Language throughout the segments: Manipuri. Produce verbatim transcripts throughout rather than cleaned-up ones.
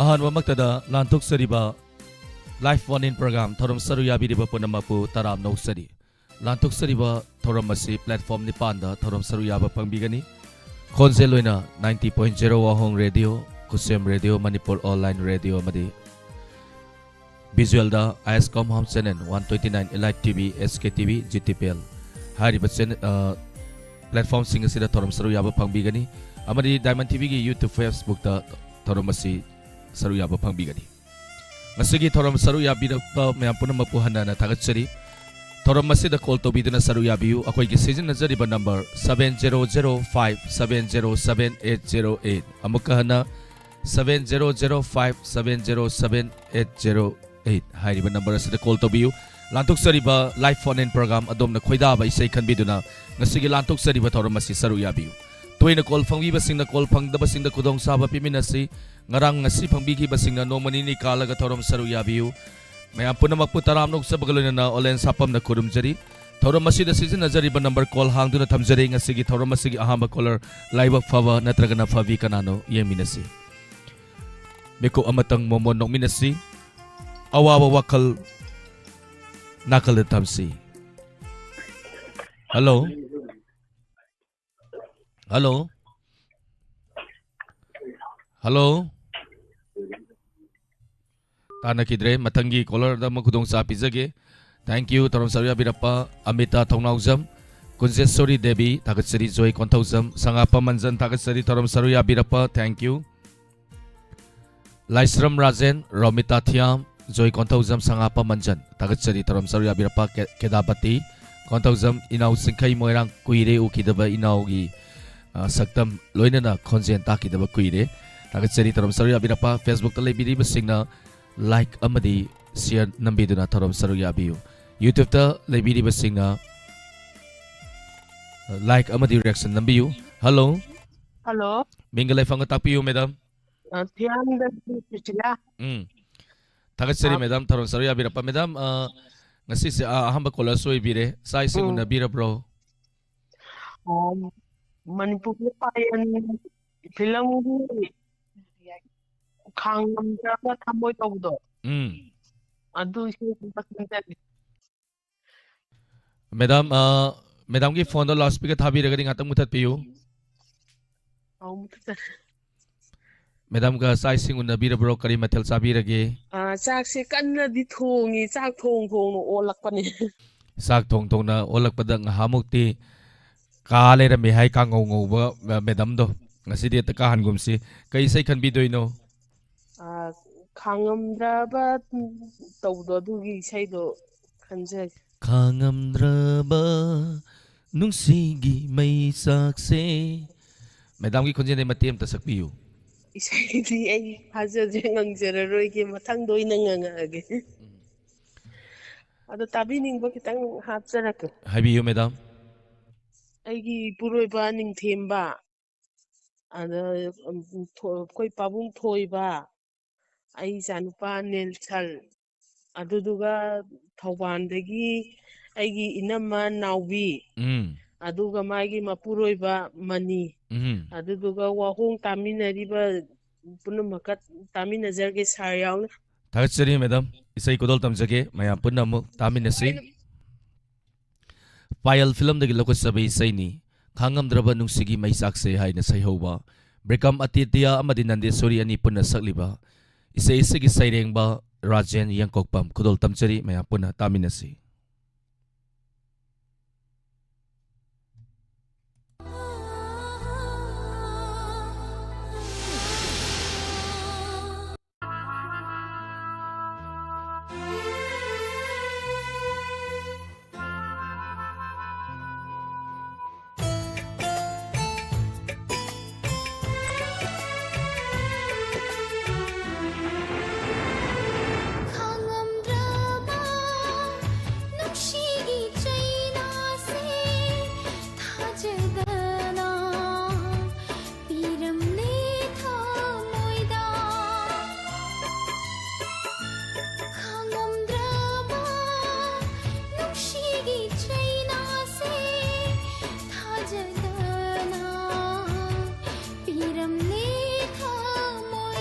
ꯑꯍꯥꯟꯕꯃꯛꯇꯗ ꯂꯥꯟꯊꯣꯛꯆꯔꯤꯕ live phone in program ꯊꯧꯔꯝ ꯁꯔꯨꯛ ꯌꯥꯕꯤꯔꯤꯕ ꯄꯨꯝꯅꯃꯛꯄꯨ ꯇꯔꯥꯝꯅ ꯑꯣꯛꯆꯔꯤ꯫ ꯂꯥꯟꯊꯣꯛꯆꯔꯤꯕ ꯊꯧꯔꯝ ꯑꯁꯤ platform ꯅꯤꯄꯥꯟꯗ ꯊꯧꯔꯝ ꯁꯔꯨꯛ ꯌꯥꯕ ꯐꯪꯕꯤꯒꯅꯤ꯫ ꯈꯣꯟꯖꯦꯜ ꯑꯣꯏꯅ ninety point zero ꯋꯥꯍꯣꯡ ꯔꯦꯗꯤꯑꯣ, ꯈꯨꯁꯦꯝ ꯔꯦꯗꯤꯑꯣ, ꯃꯅꯤꯄꯨꯔ online ꯔꯦꯗꯤꯑꯣ ꯑꯃꯗꯤ visual ꯗ ISCOM Home Channel one twenty nine, Elite TV, SKTV, GTPL ꯍꯥꯏꯔꯤꯕ channel, ꯑ, platform ꯁꯤꯡ ꯑꯁꯤꯗ ꯊꯧꯔꯝ ꯁꯔꯨꯛ ꯌꯥꯕ ꯐꯪꯕꯤꯒꯅꯤ꯫ ꯑꯃꯗꯤ Diamond TVꯒꯤ YouTube, Facebook ꯇ ꯊꯧꯔꯝ ꯑꯁꯤ ꯁꯔꯨꯛ ꯌꯥꯕ ꯐꯪꯕꯤꯒꯅꯤ꯫ ꯉꯁꯤꯒꯤ ꯊꯧꯔꯝ ꯁꯔꯨꯛ ꯌꯥꯕꯤꯔꯛꯄ ꯃꯌꯥꯝ ꯄꯨꯝꯅꯃꯛꯄꯨ ꯍꯟꯅ ꯍꯟꯅ ꯊꯥꯒꯠꯆꯔꯤ꯫ ꯊꯧꯔꯝ ꯑꯁꯤꯗ call ꯇꯧꯕꯤꯗꯨꯅ ꯁꯔꯨꯛ ꯌꯥꯕꯤꯌꯨ꯫ ꯑꯩꯈꯣꯏꯒꯤ ꯁꯤꯖꯤꯟꯅꯖꯔꯤꯕ number seven zero zero five seven zero seven eight zero eight꯫ ꯑꯃꯨꯛꯀ ꯍꯟꯅ seven zero zero five seven zero seven eight zero eight ꯍꯥꯏꯔꯤꯕ number ꯑꯁꯤꯗ call ꯇꯧꯕꯤꯌꯨ꯫ ꯂꯥꯟꯊꯣꯛꯆꯔꯤꯕ live phone in program ꯑꯗꯣꯝꯅ ꯈꯣꯏꯗꯥꯕ ꯏꯁꯩ ꯈꯟꯕꯤꯗꯨꯅ ꯉꯁꯤꯒꯤ ꯂꯥꯟꯊꯣꯛꯆꯔꯤꯕ ꯊꯧꯔꯝ ꯑꯁꯤ ꯁꯔꯨꯛ ꯌꯥꯕꯤꯌꯨ꯫ ꯇꯣꯏꯅ call ꯐꯪꯕꯤꯕꯁꯤꯡꯅ call ꯐꯪꯗꯕꯁꯤꯡꯗ ꯈꯨꯗꯣꯡꯆꯥꯕ ꯄꯤꯃꯤꯟꯅꯁꯤ꯫ ꯉꯔꯥꯡ ꯉꯁꯤ ꯐꯪꯕꯤꯈꯤꯕꯁꯤꯡꯅ ꯅꯣꯡꯃ ꯅꯤꯅꯤ ꯀꯥꯜꯂꯒ ꯊꯧꯔꯝ ꯁꯔꯨꯛ ꯌꯥꯕꯤꯌꯨ꯫ ꯃꯌꯥꯝ ꯄꯨꯝꯅꯃꯛꯄꯨ ꯇꯔꯥꯝꯅ ꯑꯣꯛꯆꯕꯒ ꯂꯣꯏꯅꯅ ꯑꯣꯂꯦꯟ ꯁꯥꯄꯝꯅ ꯈꯨꯔꯨꯝꯖꯔꯤ꯫ ꯊꯧꯔꯝ ꯑꯁꯤꯗ ꯁꯤꯖꯤꯟꯅꯖꯔꯤꯕ number call ꯍꯥꯡꯗꯨꯅ ꯊꯝꯖꯔꯤ꯫ ꯉꯁꯤꯒꯤ ꯊꯧꯔꯝ ꯑꯁꯤꯒꯤ ꯑꯍꯥꯟꯕ caller ꯂꯥꯏꯕꯛ ꯐꯕ ꯅꯠꯇ꯭ꯔꯒꯅ ꯐꯕꯤ ꯀꯅꯥꯅꯣ ꯌꯦꯡꯃꯤꯟꯅꯁꯤ꯫ ꯃꯤꯀꯨꯞ ꯑꯃꯇꯪ ꯃꯣꯃꯣꯟ ꯅꯣꯛꯃꯤꯟꯅꯁꯤ꯫ ꯑꯋꯥꯕ ꯋꯥꯈꯜ ꯅꯥꯀꯜꯗ ꯊꯝꯁꯤ꯫ Hello꯫ Hello꯫ Hello꯫ ꯇꯥꯟꯅꯈꯤꯗ꯭ꯔꯦ꯫ ꯃꯊꯪꯒꯤ caller ꯗ ꯑꯃꯨꯛ ꯈꯨꯗꯣꯡꯆꯥꯕ ꯄꯤꯖꯒꯦ꯫ Thank you꯫ ꯊꯧꯔꯝ ꯁꯔꯨꯛ ꯌꯥꯕꯤꯔꯛꯄ ꯑꯃꯤꯇꯥ ꯊꯧꯅꯥꯎꯖꯝ, ꯀꯨꯟꯖꯦꯁꯣꯔꯤ ꯗꯦꯕꯤ, ꯊꯥꯒꯠꯆꯔꯤ꯫ ꯖꯣꯏ ꯀꯣꯟꯊꯧꯖꯝ, ꯁꯉꯥꯄꯝ ꯃꯟꯖꯟ, ꯊꯥꯒꯠꯆꯔꯤ꯫ ꯊꯧꯔꯝ ꯁꯔꯨꯛ ꯌꯥꯕꯤꯔꯛꯄ, thank you꯫ ꯂꯥꯏꯁ꯭ꯔꯝ ꯔꯥꯖꯦꯟ, ꯔꯣꯃꯤꯇꯥ ꯊꯤꯌꯥꯝ, ꯖꯣꯏ ꯀꯣꯟꯊꯧꯖꯝ, ꯁꯉꯥꯄꯝ ꯃꯟꯖꯟ, ꯊꯥꯒꯠꯆꯔꯤ꯫ ꯊꯧꯔꯝ ꯁꯔꯨꯛ ꯌꯥꯕꯤꯔꯛꯄ ꯀꯦ-, ꯀꯦꯗꯥꯄꯇꯤ ꯀꯣꯟꯊꯧꯖꯝ, ꯏꯅꯥꯎ ꯆꯤꯡꯈꯩ ꯃꯣꯏꯔꯥꯡ, ꯀꯨꯏꯔꯦ ꯎꯈꯤꯗꯕ ꯏꯅꯥꯎꯒꯤ, ꯑ, ꯁꯛꯇꯝ ꯂꯣꯏꯅꯅ ꯈꯣꯟꯖꯦꯜ ꯇꯥꯈꯤꯗꯕ ꯀꯨꯏꯔꯦ꯫ ꯊꯥꯒꯠꯆꯔꯤ꯫ ꯊꯧꯔꯝ ꯁꯔꯨꯛ ꯌꯥꯕꯤꯔꯛꯄ Facebook ꯇ ꯂꯩꯕꯤꯔꯤꯕꯁꯤꯡꯅ like ꯑꯃꯗꯤ share ꯅꯝꯕꯤꯗꯨꯅ ꯊꯧꯔꯝ ꯁꯔꯨꯛ ꯌꯥꯕꯤꯌꯨ꯫ YouTube ꯇ ꯂꯩꯕꯤꯔꯤꯕꯁꯤꯡꯅ like ꯑꯃꯗꯤ reaction ꯅꯝꯕꯤꯌꯨ꯫ Hello꯫ Hello꯫ ꯃꯤꯡꯒ ꯂꯩꯐꯝꯒ ꯇꯥꯛꯄꯤꯌꯨ, madam꯫ ꯑ, ꯊꯤꯌꯥꯝꯗꯒꯤ ꯁꯨꯁꯤꯂꯥ꯫ ꯎꯝ꯫ ꯊꯥꯒꯠꯆꯔꯤ, ꯑ, madam, ꯊꯧꯔꯝ ꯁꯔꯨꯛ ꯌꯥꯕꯤꯔꯛꯄ꯫ Madam, ꯑ, ꯉꯁꯤꯁꯦ, ꯑ, ꯑꯍꯥꯟꯕ caller ꯁꯨ ꯑꯣꯏꯕꯤꯔꯦ꯫ ꯆꯥꯛ ꯏꯁꯤꯡ ꯎꯝ꯫ ꯎꯅꯕꯤꯔꯕ꯭ꯔꯣ? ꯑ, ꯃꯅꯤꯄꯨꯔꯒꯤ ꯄꯥꯏꯌꯟ ꯐꯤꯂꯝꯒꯤ ꯈꯥꯡꯉꯝꯗ꯭ꯔꯕ ꯊꯃꯣꯏ ꯇꯧꯕꯗꯣ꯫ ꯎꯝ꯫ ꯑꯗꯨ ꯏꯁꯩꯗꯨ ꯑꯝꯇ ꯈꯟꯖꯒꯦ꯫ ꯃꯦꯗꯥꯝ, ꯑ, ꯃꯦꯗꯥꯝꯒꯤ ꯐꯣꯟꯗꯣ ꯂꯥꯎꯠ ꯁ꯭ꯄꯤꯀꯔ ꯊꯥꯕꯤꯔꯒꯗꯤ ꯉꯥꯛꯇꯪ ꯃꯨꯊꯠꯄꯤꯌꯨ꯫ ꯑꯧ, ꯃꯨꯊꯠꯆꯔꯦ꯫ ꯃꯦꯗꯥꯝꯒ ꯆꯥꯛ ꯏꯁꯤꯡ ꯎꯅꯕꯤꯔꯕ꯭ꯔꯣ? ꯀꯔꯤ ꯃꯊꯦꯜ ꯆꯥꯕꯤꯔꯒꯦ? ꯑ, ꯆꯥꯛꯁꯦ ꯀꯟꯅꯗꯤ ꯊꯣꯡꯉꯤ, ꯆꯥꯛ ꯊꯣꯡ ꯊꯣꯡꯅ ꯑꯣꯜꯂꯛꯄꯅꯦ꯫ ꯆꯥꯛ ꯊꯣꯡ ꯊꯣꯡꯅ ꯑꯣꯜꯂꯛꯄꯗ ꯉꯥꯏꯍꯥꯛꯃꯨꯛꯇꯤ ꯀꯥ ꯂꯩꯔꯝꯃꯤ ꯍꯥꯏ ꯀꯥꯡꯉꯧ ꯉꯧꯕ, ꯑ, ꯃꯦꯗꯥꯝꯗꯣ꯫ ꯉꯁꯤꯗꯤ ꯍꯦꯛꯇ ꯀꯥꯍꯟꯒꯨꯝꯁꯤ꯫ ꯀꯩ ꯏꯁꯩ ꯈꯟꯕꯤꯗꯣꯏꯅꯣ? ꯑ, ꯈꯥꯡꯉꯝꯗ꯭ꯔꯕ ꯇꯧꯕꯗꯣ, ꯑꯗꯨꯒꯤ ꯏꯁꯩꯗꯣ ꯈꯟꯖꯒꯦ꯫ ꯈꯥꯡꯉꯝꯗ꯭ꯔꯕ ꯅꯨꯡꯁꯤꯒꯤ ꯃꯩꯆꯥꯛꯁꯦ꯫ ꯃꯦꯗꯥꯝꯒꯤ ꯈꯣꯟꯖꯦꯜꯗꯩ ꯃꯇꯦꯛ ꯑꯃꯇ ꯁꯛꯄꯤꯌꯨ꯫ ꯏꯁꯩꯗꯤ ꯑꯩ ꯐꯥꯖꯗ꯭ꯔꯦ, ꯉꯪꯖꯔꯔꯣꯏꯒꯦ, ꯃꯊꯪꯗ ꯑꯣꯏꯅ ꯉꯪꯉꯛꯑꯒꯦ꯫ ꯑꯗꯣ ꯇꯥꯕꯤꯅꯤꯡꯕ ꯈꯤꯇꯪ ꯍꯥꯞꯆꯔꯛꯀꯦ꯫ ꯍꯥꯏꯕꯤꯌꯨ, ꯃꯦꯗꯥꯝ꯫ ꯑꯩꯒꯤ ꯏꯄꯨꯔꯣꯏꯕ ꯅꯤꯡꯊꯦꯝꯕ, ꯑꯗ, ꯎꯝ, ꯊꯣ-, ꯑꯩꯈꯣꯏ ꯄꯥꯕꯨꯡ ꯊꯣꯏꯕ, ꯑꯩ ꯏꯆꯥꯅꯨꯄꯥ ꯅꯦꯜꯁꯟ, ꯑꯗꯨꯗꯨꯒ ꯊꯧꯕꯥꯜꯗꯒꯤ ꯑꯩꯒꯤ ꯏꯅꯝꯃ ꯅꯥꯎꯕꯤ, ꯎꯝ꯫ ꯑꯗꯨꯒ ꯃꯥꯒꯤ ꯃꯄꯨꯔꯣꯏꯕ ꯃꯅꯤ, ꯎꯝ꯫ ꯑꯗꯨꯗꯨꯒ ꯋꯥꯍꯣꯡ ꯇꯥꯃꯤꯟꯅꯔꯤꯕ ꯄꯨꯝꯅꯃꯛꯀ ꯇꯥꯃꯤꯟꯅꯖꯔꯒꯦ, ꯁꯥꯔ ꯌꯥꯎꯅ꯫ ꯊꯥꯒꯠꯆꯔꯤ, ꯃꯦꯗꯥꯝ꯫ ꯏꯁꯩ ꯈꯨꯗꯣꯜ ꯇꯝꯖꯒꯦ꯫ ꯃꯌꯥꯝ ꯄꯨꯟꯅ ꯑꯃꯨꯛ ꯇꯥꯃꯤꯟꯅꯁꯤ꯫ ꯄꯥꯌꯜ ꯐꯤꯂꯝꯗꯒꯤ ꯂꯧꯈꯠꯆꯕ ꯏꯁꯩꯅꯤ, ꯈꯥꯡꯉꯝꯗ꯭ꯔꯕ ꯅꯨꯡꯁꯤꯒꯤ ꯃꯩꯆꯥꯛꯁꯦ ꯍꯥꯏꯅ ꯁꯩꯍꯧꯕ, ꯕ꯭ꯔꯤꯀꯝ ꯑꯇꯤꯇꯤꯌꯥ ꯑꯃꯗꯤ ꯅꯟꯗꯦꯁꯣꯔꯤ ꯑꯅꯤ ꯄꯨꯟꯅ ꯁꯛꯂꯤꯕ ꯏꯁꯩ ꯑꯁꯤꯒꯤ ꯁꯩꯔꯦꯡꯕ ꯔꯥꯖꯦꯟ ꯌꯦꯡꯀꯣꯛꯄꯝ꯫ ꯈꯨꯗꯣꯜ ꯇꯝꯖꯔꯤ, ꯃꯌꯥꯝ ꯄꯨꯟꯅ ꯇꯥꯃꯤꯟꯅꯁꯤ꯫ ꯈꯥꯡꯉꯝꯗ꯭ꯔꯕ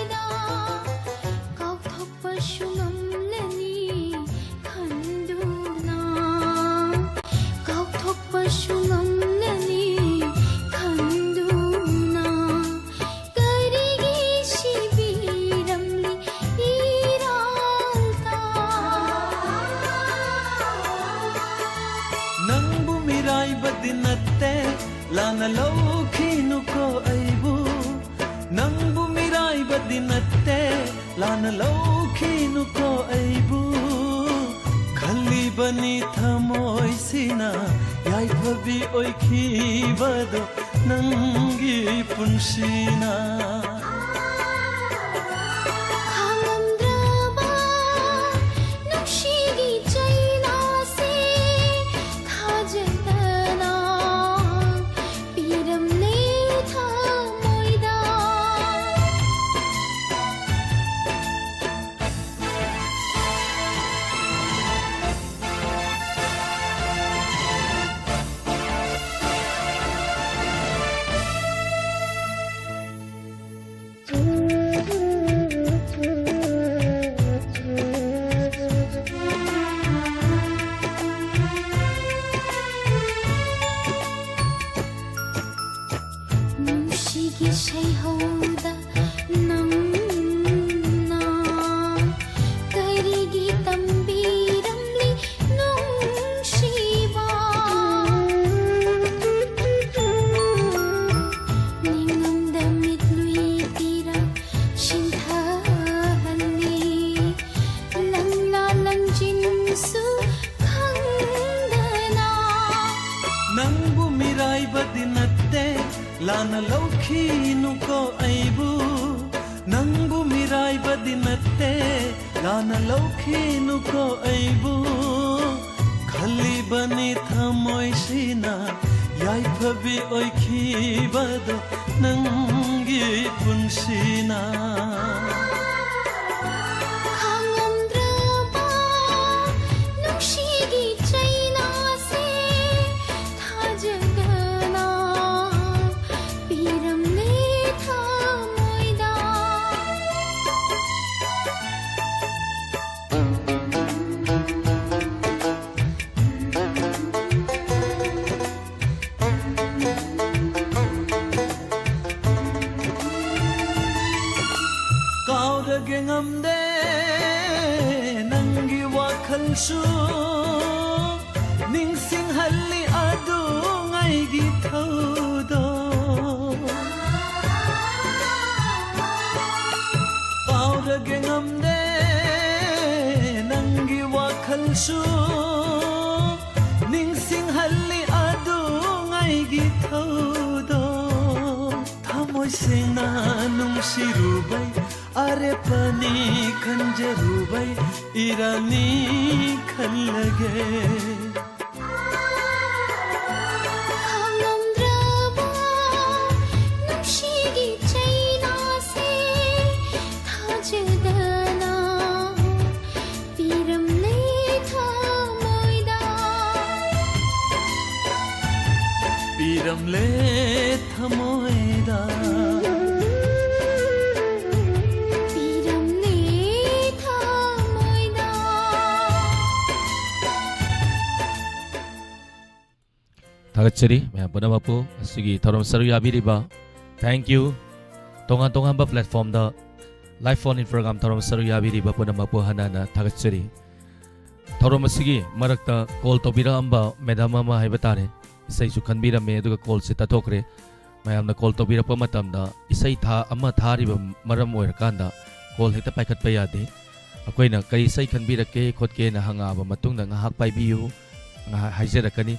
ꯂꯧꯈꯤꯅꯨꯀꯣ ꯑꯩꯕꯨ, ꯅꯪꯕꯨ ꯃꯤꯔꯥꯏꯕꯗꯤ ꯅꯠꯇꯦ, ꯂꯥꯟꯅ ꯂꯧꯈꯤꯅꯨꯀꯣ ꯑꯩꯕꯨ꯫ ꯈꯜꯂꯤꯕꯅꯤ ꯊꯃꯣꯏꯁꯤꯅ, ꯌꯥꯏꯐꯕꯤ ꯑꯣꯏꯈꯤꯕꯗꯣ ꯅꯪꯒꯤ ꯄꯨꯟꯁꯤꯅ꯫ ꯈꯥꯡꯉꯝꯗ꯭ꯔꯕ ꯅꯨꯡꯁꯤꯒꯤ ꯆꯩꯅꯥꯁꯦ ꯊꯥꯖꯗꯅ ꯄꯤꯔꯝꯂꯦ ꯊꯃꯣꯏꯗ꯫ ꯅꯨꯡꯁꯤꯒꯤ ꯁꯩꯍꯧꯗ ꯅꯪꯅ ꯀꯔꯤꯒꯤ ꯇꯝꯕꯤꯔꯝꯂꯤ ꯅꯨꯡꯁꯤꯕ? ꯅꯤꯡꯉꯝꯗ ꯃꯤꯠꯂꯨꯏ ꯄꯤꯔꯛ ꯁꯤꯟꯊꯍꯜꯂꯤ, ꯂꯪꯂꯥ ꯂꯪꯖꯤꯟꯁꯨ ꯈꯪꯗꯅ꯫ ꯅꯪꯕꯨ ꯃꯤꯔꯥꯏꯕꯗꯤ ꯅꯠꯇꯦ, ꯂꯥꯟꯅ ꯂꯧꯈꯤꯅꯨꯀꯣ ꯑꯩꯕꯨ꯫ ꯅꯪꯕꯨ ꯃꯤꯔꯥꯏꯕꯗꯤ ꯅꯠꯇꯦ, ꯂꯥꯟꯅ ꯂꯧꯈꯤꯅꯨꯀꯣ ꯑꯩꯕꯨ꯫ ꯈꯜꯂꯤꯕꯅꯤ ꯊꯃꯣꯏꯁꯤꯅ, ꯌꯥꯏꯐꯕꯤ ꯑꯣꯏꯈꯤꯕꯗꯣ ꯅꯪꯒꯤ ꯄꯨꯟꯁꯤꯅ꯫ ꯈꯥꯡꯉꯝꯗ꯭ꯔꯕ ꯅꯨꯡꯁꯤꯒꯤ ꯆꯩꯅꯥꯁꯦ ꯊꯥꯖꯗꯅ ꯄꯤꯔꯝꯂꯦ ꯊꯃꯣꯏꯗ꯫ ꯀꯥꯎꯔꯒꯦ ꯉꯝꯗꯦ ꯅꯪꯒꯤ ꯋꯥꯈꯜꯁꯨ, ꯅꯤꯡꯁꯤꯡꯍꯜꯂꯤ ꯑꯗꯨ ꯉꯥꯏꯒꯤ ꯊꯧ꯫ ꯉꯝꯗꯦ ꯅꯪꯒꯤ ꯋꯥꯈꯜꯁꯨ ꯅꯤꯡꯁꯤꯡꯍꯜꯂꯤ ꯑꯗꯨ ꯑꯩꯒꯤ ꯊꯧꯗꯣꯛ ꯊꯃꯣꯏ ꯁꯦꯡꯅ ꯅꯨꯡꯁꯤꯔꯨꯕꯩ ꯑꯔꯦꯞꯄꯅꯤ ꯈꯟꯖꯔꯨꯕꯩ ꯏꯔꯥꯡꯅꯤ ꯈꯜꯂꯒꯦ ꯈꯥꯡꯉꯝꯗ꯭ꯔꯕ ꯅꯨꯡꯁꯤꯒꯤ ꯆꯩꯅꯥꯁꯦ ꯊꯥꯖꯗꯅ ꯄꯤꯔꯝꯂꯦ ꯊꯃꯣꯏꯗ ꯄꯤꯔꯝꯂꯦ ꯊꯃꯣꯏꯗ ꯄꯤꯔꯝꯂꯦ ꯊꯃꯣꯏꯗ ꯊꯥꯒꯠꯆꯔꯤ ꯃꯌꯥꯝ ꯄꯨꯝꯅꯃꯛꯄꯨ ꯑꯁꯤꯒꯤ ꯊꯧꯔꯝ ꯁꯔꯨꯛ ꯌꯥꯕꯤꯔꯤꯕ꯫ Thank you꯫ ꯇꯣꯉꯥꯟ ꯇꯣꯉꯥꯟꯕ platformꯗ live phone-in program ꯊꯧꯔꯝ ꯁꯔꯨꯛ ꯌꯥꯕꯤꯔꯤꯕ ꯄꯨꯝꯅꯃꯛꯄꯨ ꯍꯟꯅ ꯍꯟꯅ ꯊꯥꯒꯠꯆꯔꯤ꯫ ꯊꯧꯔꯝ ꯑꯁꯤꯒꯤ ꯃꯔꯛꯇ call ꯇꯧꯕꯤꯔꯛꯑꯝꯕ madam ꯑꯃ ꯍꯥꯏꯕ ꯇꯥꯔꯦ, ꯏꯁꯩꯁꯨ ꯈꯟꯕꯤꯔꯝꯃꯦ, ꯑꯗꯨꯒ call-ꯁꯦ ꯇꯠꯊꯣꯛꯈ꯭ꯔꯦ꯫ ꯃꯌꯥꯝꯅ call ꯇꯧꯕꯤꯔꯛꯄ ꯃꯇꯝꯗ ꯏꯁꯩ ꯊꯥ-, ꯑꯃ ꯊꯥꯔꯤꯕ ꯃꯔꯝ ꯑꯣꯏꯔꯀꯥꯟꯗ call ꯍꯦꯛꯇ ꯄꯥꯏꯈꯠꯄ ꯌꯥꯗꯦ꯫ ꯑꯩꯈꯣꯏꯅ "ꯀꯔꯤ ꯏꯁꯩ ꯈꯟꯕꯤꯔꯛꯀꯦ ꯈꯣꯠꯀꯦꯅ?" ꯍꯪꯉꯛꯑꯕ ꯃꯇꯨꯡꯗ "ꯉꯥꯏꯍꯥꯛ ꯄꯥꯏꯕꯤꯌꯨ" ꯉꯥꯏꯍꯥꯛ ꯍꯥꯏꯖꯔꯛꯀꯅꯤ꯫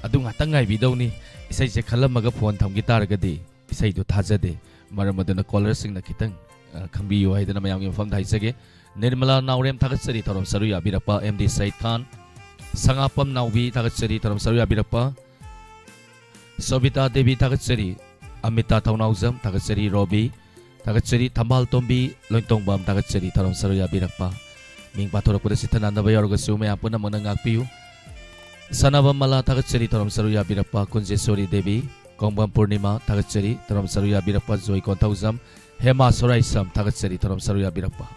ꯑꯗꯨ ꯉꯥꯛꯇꯪ ꯉꯥꯏꯕꯤꯗꯧꯅꯤ꯫ ꯏꯁꯩꯁꯦ ꯈꯜꯂꯝꯃꯒ phone ꯊꯝꯈꯤ ꯇꯥꯔꯒꯗꯤ ꯏꯁꯩꯗꯣ ꯊꯥꯖꯗꯦ꯫ ꯃꯔꯝ ꯑꯗꯨꯅ caller-ꯁꯤꯡꯅ ꯈꯤꯇꯪ, ꯑ, ꯈꯪꯕꯤꯌꯨ ꯍꯥꯏꯗꯅ ꯃꯌꯥꯝꯒꯤ ꯃꯐꯝꯗ ꯍꯥꯏꯖꯒꯦ꯫ ꯅꯤꯔꯃꯂꯥ ꯅꯥꯎꯔꯦꯝ ꯊꯥꯒꯠꯆꯔꯤ ꯊꯧꯔꯝ ꯁꯔꯨꯛ ꯌꯥꯕꯤꯔꯛꯄ꯫ ꯑꯦꯝ ꯗꯤ ꯁꯌꯤꯗ ꯈꯥꯟ, ꯁꯉꯥꯄꯝ ꯅꯥꯎꯕꯤ ꯊꯥꯒꯠꯆꯔꯤ ꯊꯧꯔꯝ ꯁꯔꯨꯛ ꯌꯥꯕꯤꯔꯛꯄ꯫ ꯁꯣꯕꯤꯇꯥ ꯗꯦꯕꯤ ꯊꯥꯒꯠꯆꯔꯤ, ꯑꯃꯤꯇꯥ ꯊꯧꯅꯥꯎꯖꯝ ꯊꯥꯒꯠꯆꯔꯤ, ꯔꯣꯕꯤ ꯊꯥꯒꯠꯆꯔꯤ, ꯊꯝꯕꯥꯜ ꯇꯣꯝꯕꯤ ꯂꯣꯏꯇꯣꯡꯕꯝ ꯊꯥꯒꯠꯆꯔꯤ ꯊꯧꯔꯝ ꯁꯔꯨꯛ ꯌꯥꯕꯤꯔꯛꯄ꯫ ꯃꯤꯡ ꯄꯥꯊꯣꯔꯛꯄꯗ ꯁꯤꯊꯅꯥꯟꯗꯕ ꯌꯥꯎꯔꯒꯁꯨ ꯃꯌꯥꯝ ꯄꯨꯝꯅꯃꯛꯅ ꯉꯥꯛꯄꯤꯌꯨ꯫ ꯁꯅꯥꯕꯝ ꯃꯂꯥ ꯊꯥꯒꯠꯆꯔꯤ ꯊꯧꯔꯝ ꯁꯔꯨꯛ ꯌꯥꯕꯤꯔꯛꯄ꯫ ꯀꯨꯟꯖꯦꯁꯣꯔꯤ ꯗꯦꯕꯤ, ꯀꯣꯡꯕꯝ ꯄꯨꯔꯅꯤꯃꯥ ꯊꯥꯒꯠꯆꯔꯤ ꯊꯧꯔꯝ ꯁꯔꯨꯛ ꯌꯥꯕꯤꯔꯛꯄ꯫ ꯖꯣꯏ ꯀꯣꯟꯊꯧꯖꯝ, ꯍꯦꯃꯥ ꯁꯣꯔꯥꯏꯁꯝ ꯊꯥꯒꯠꯆꯔꯤ ꯊꯧꯔꯝ ꯁꯔꯨꯛ ꯌꯥꯕꯤꯔꯛꯄ꯫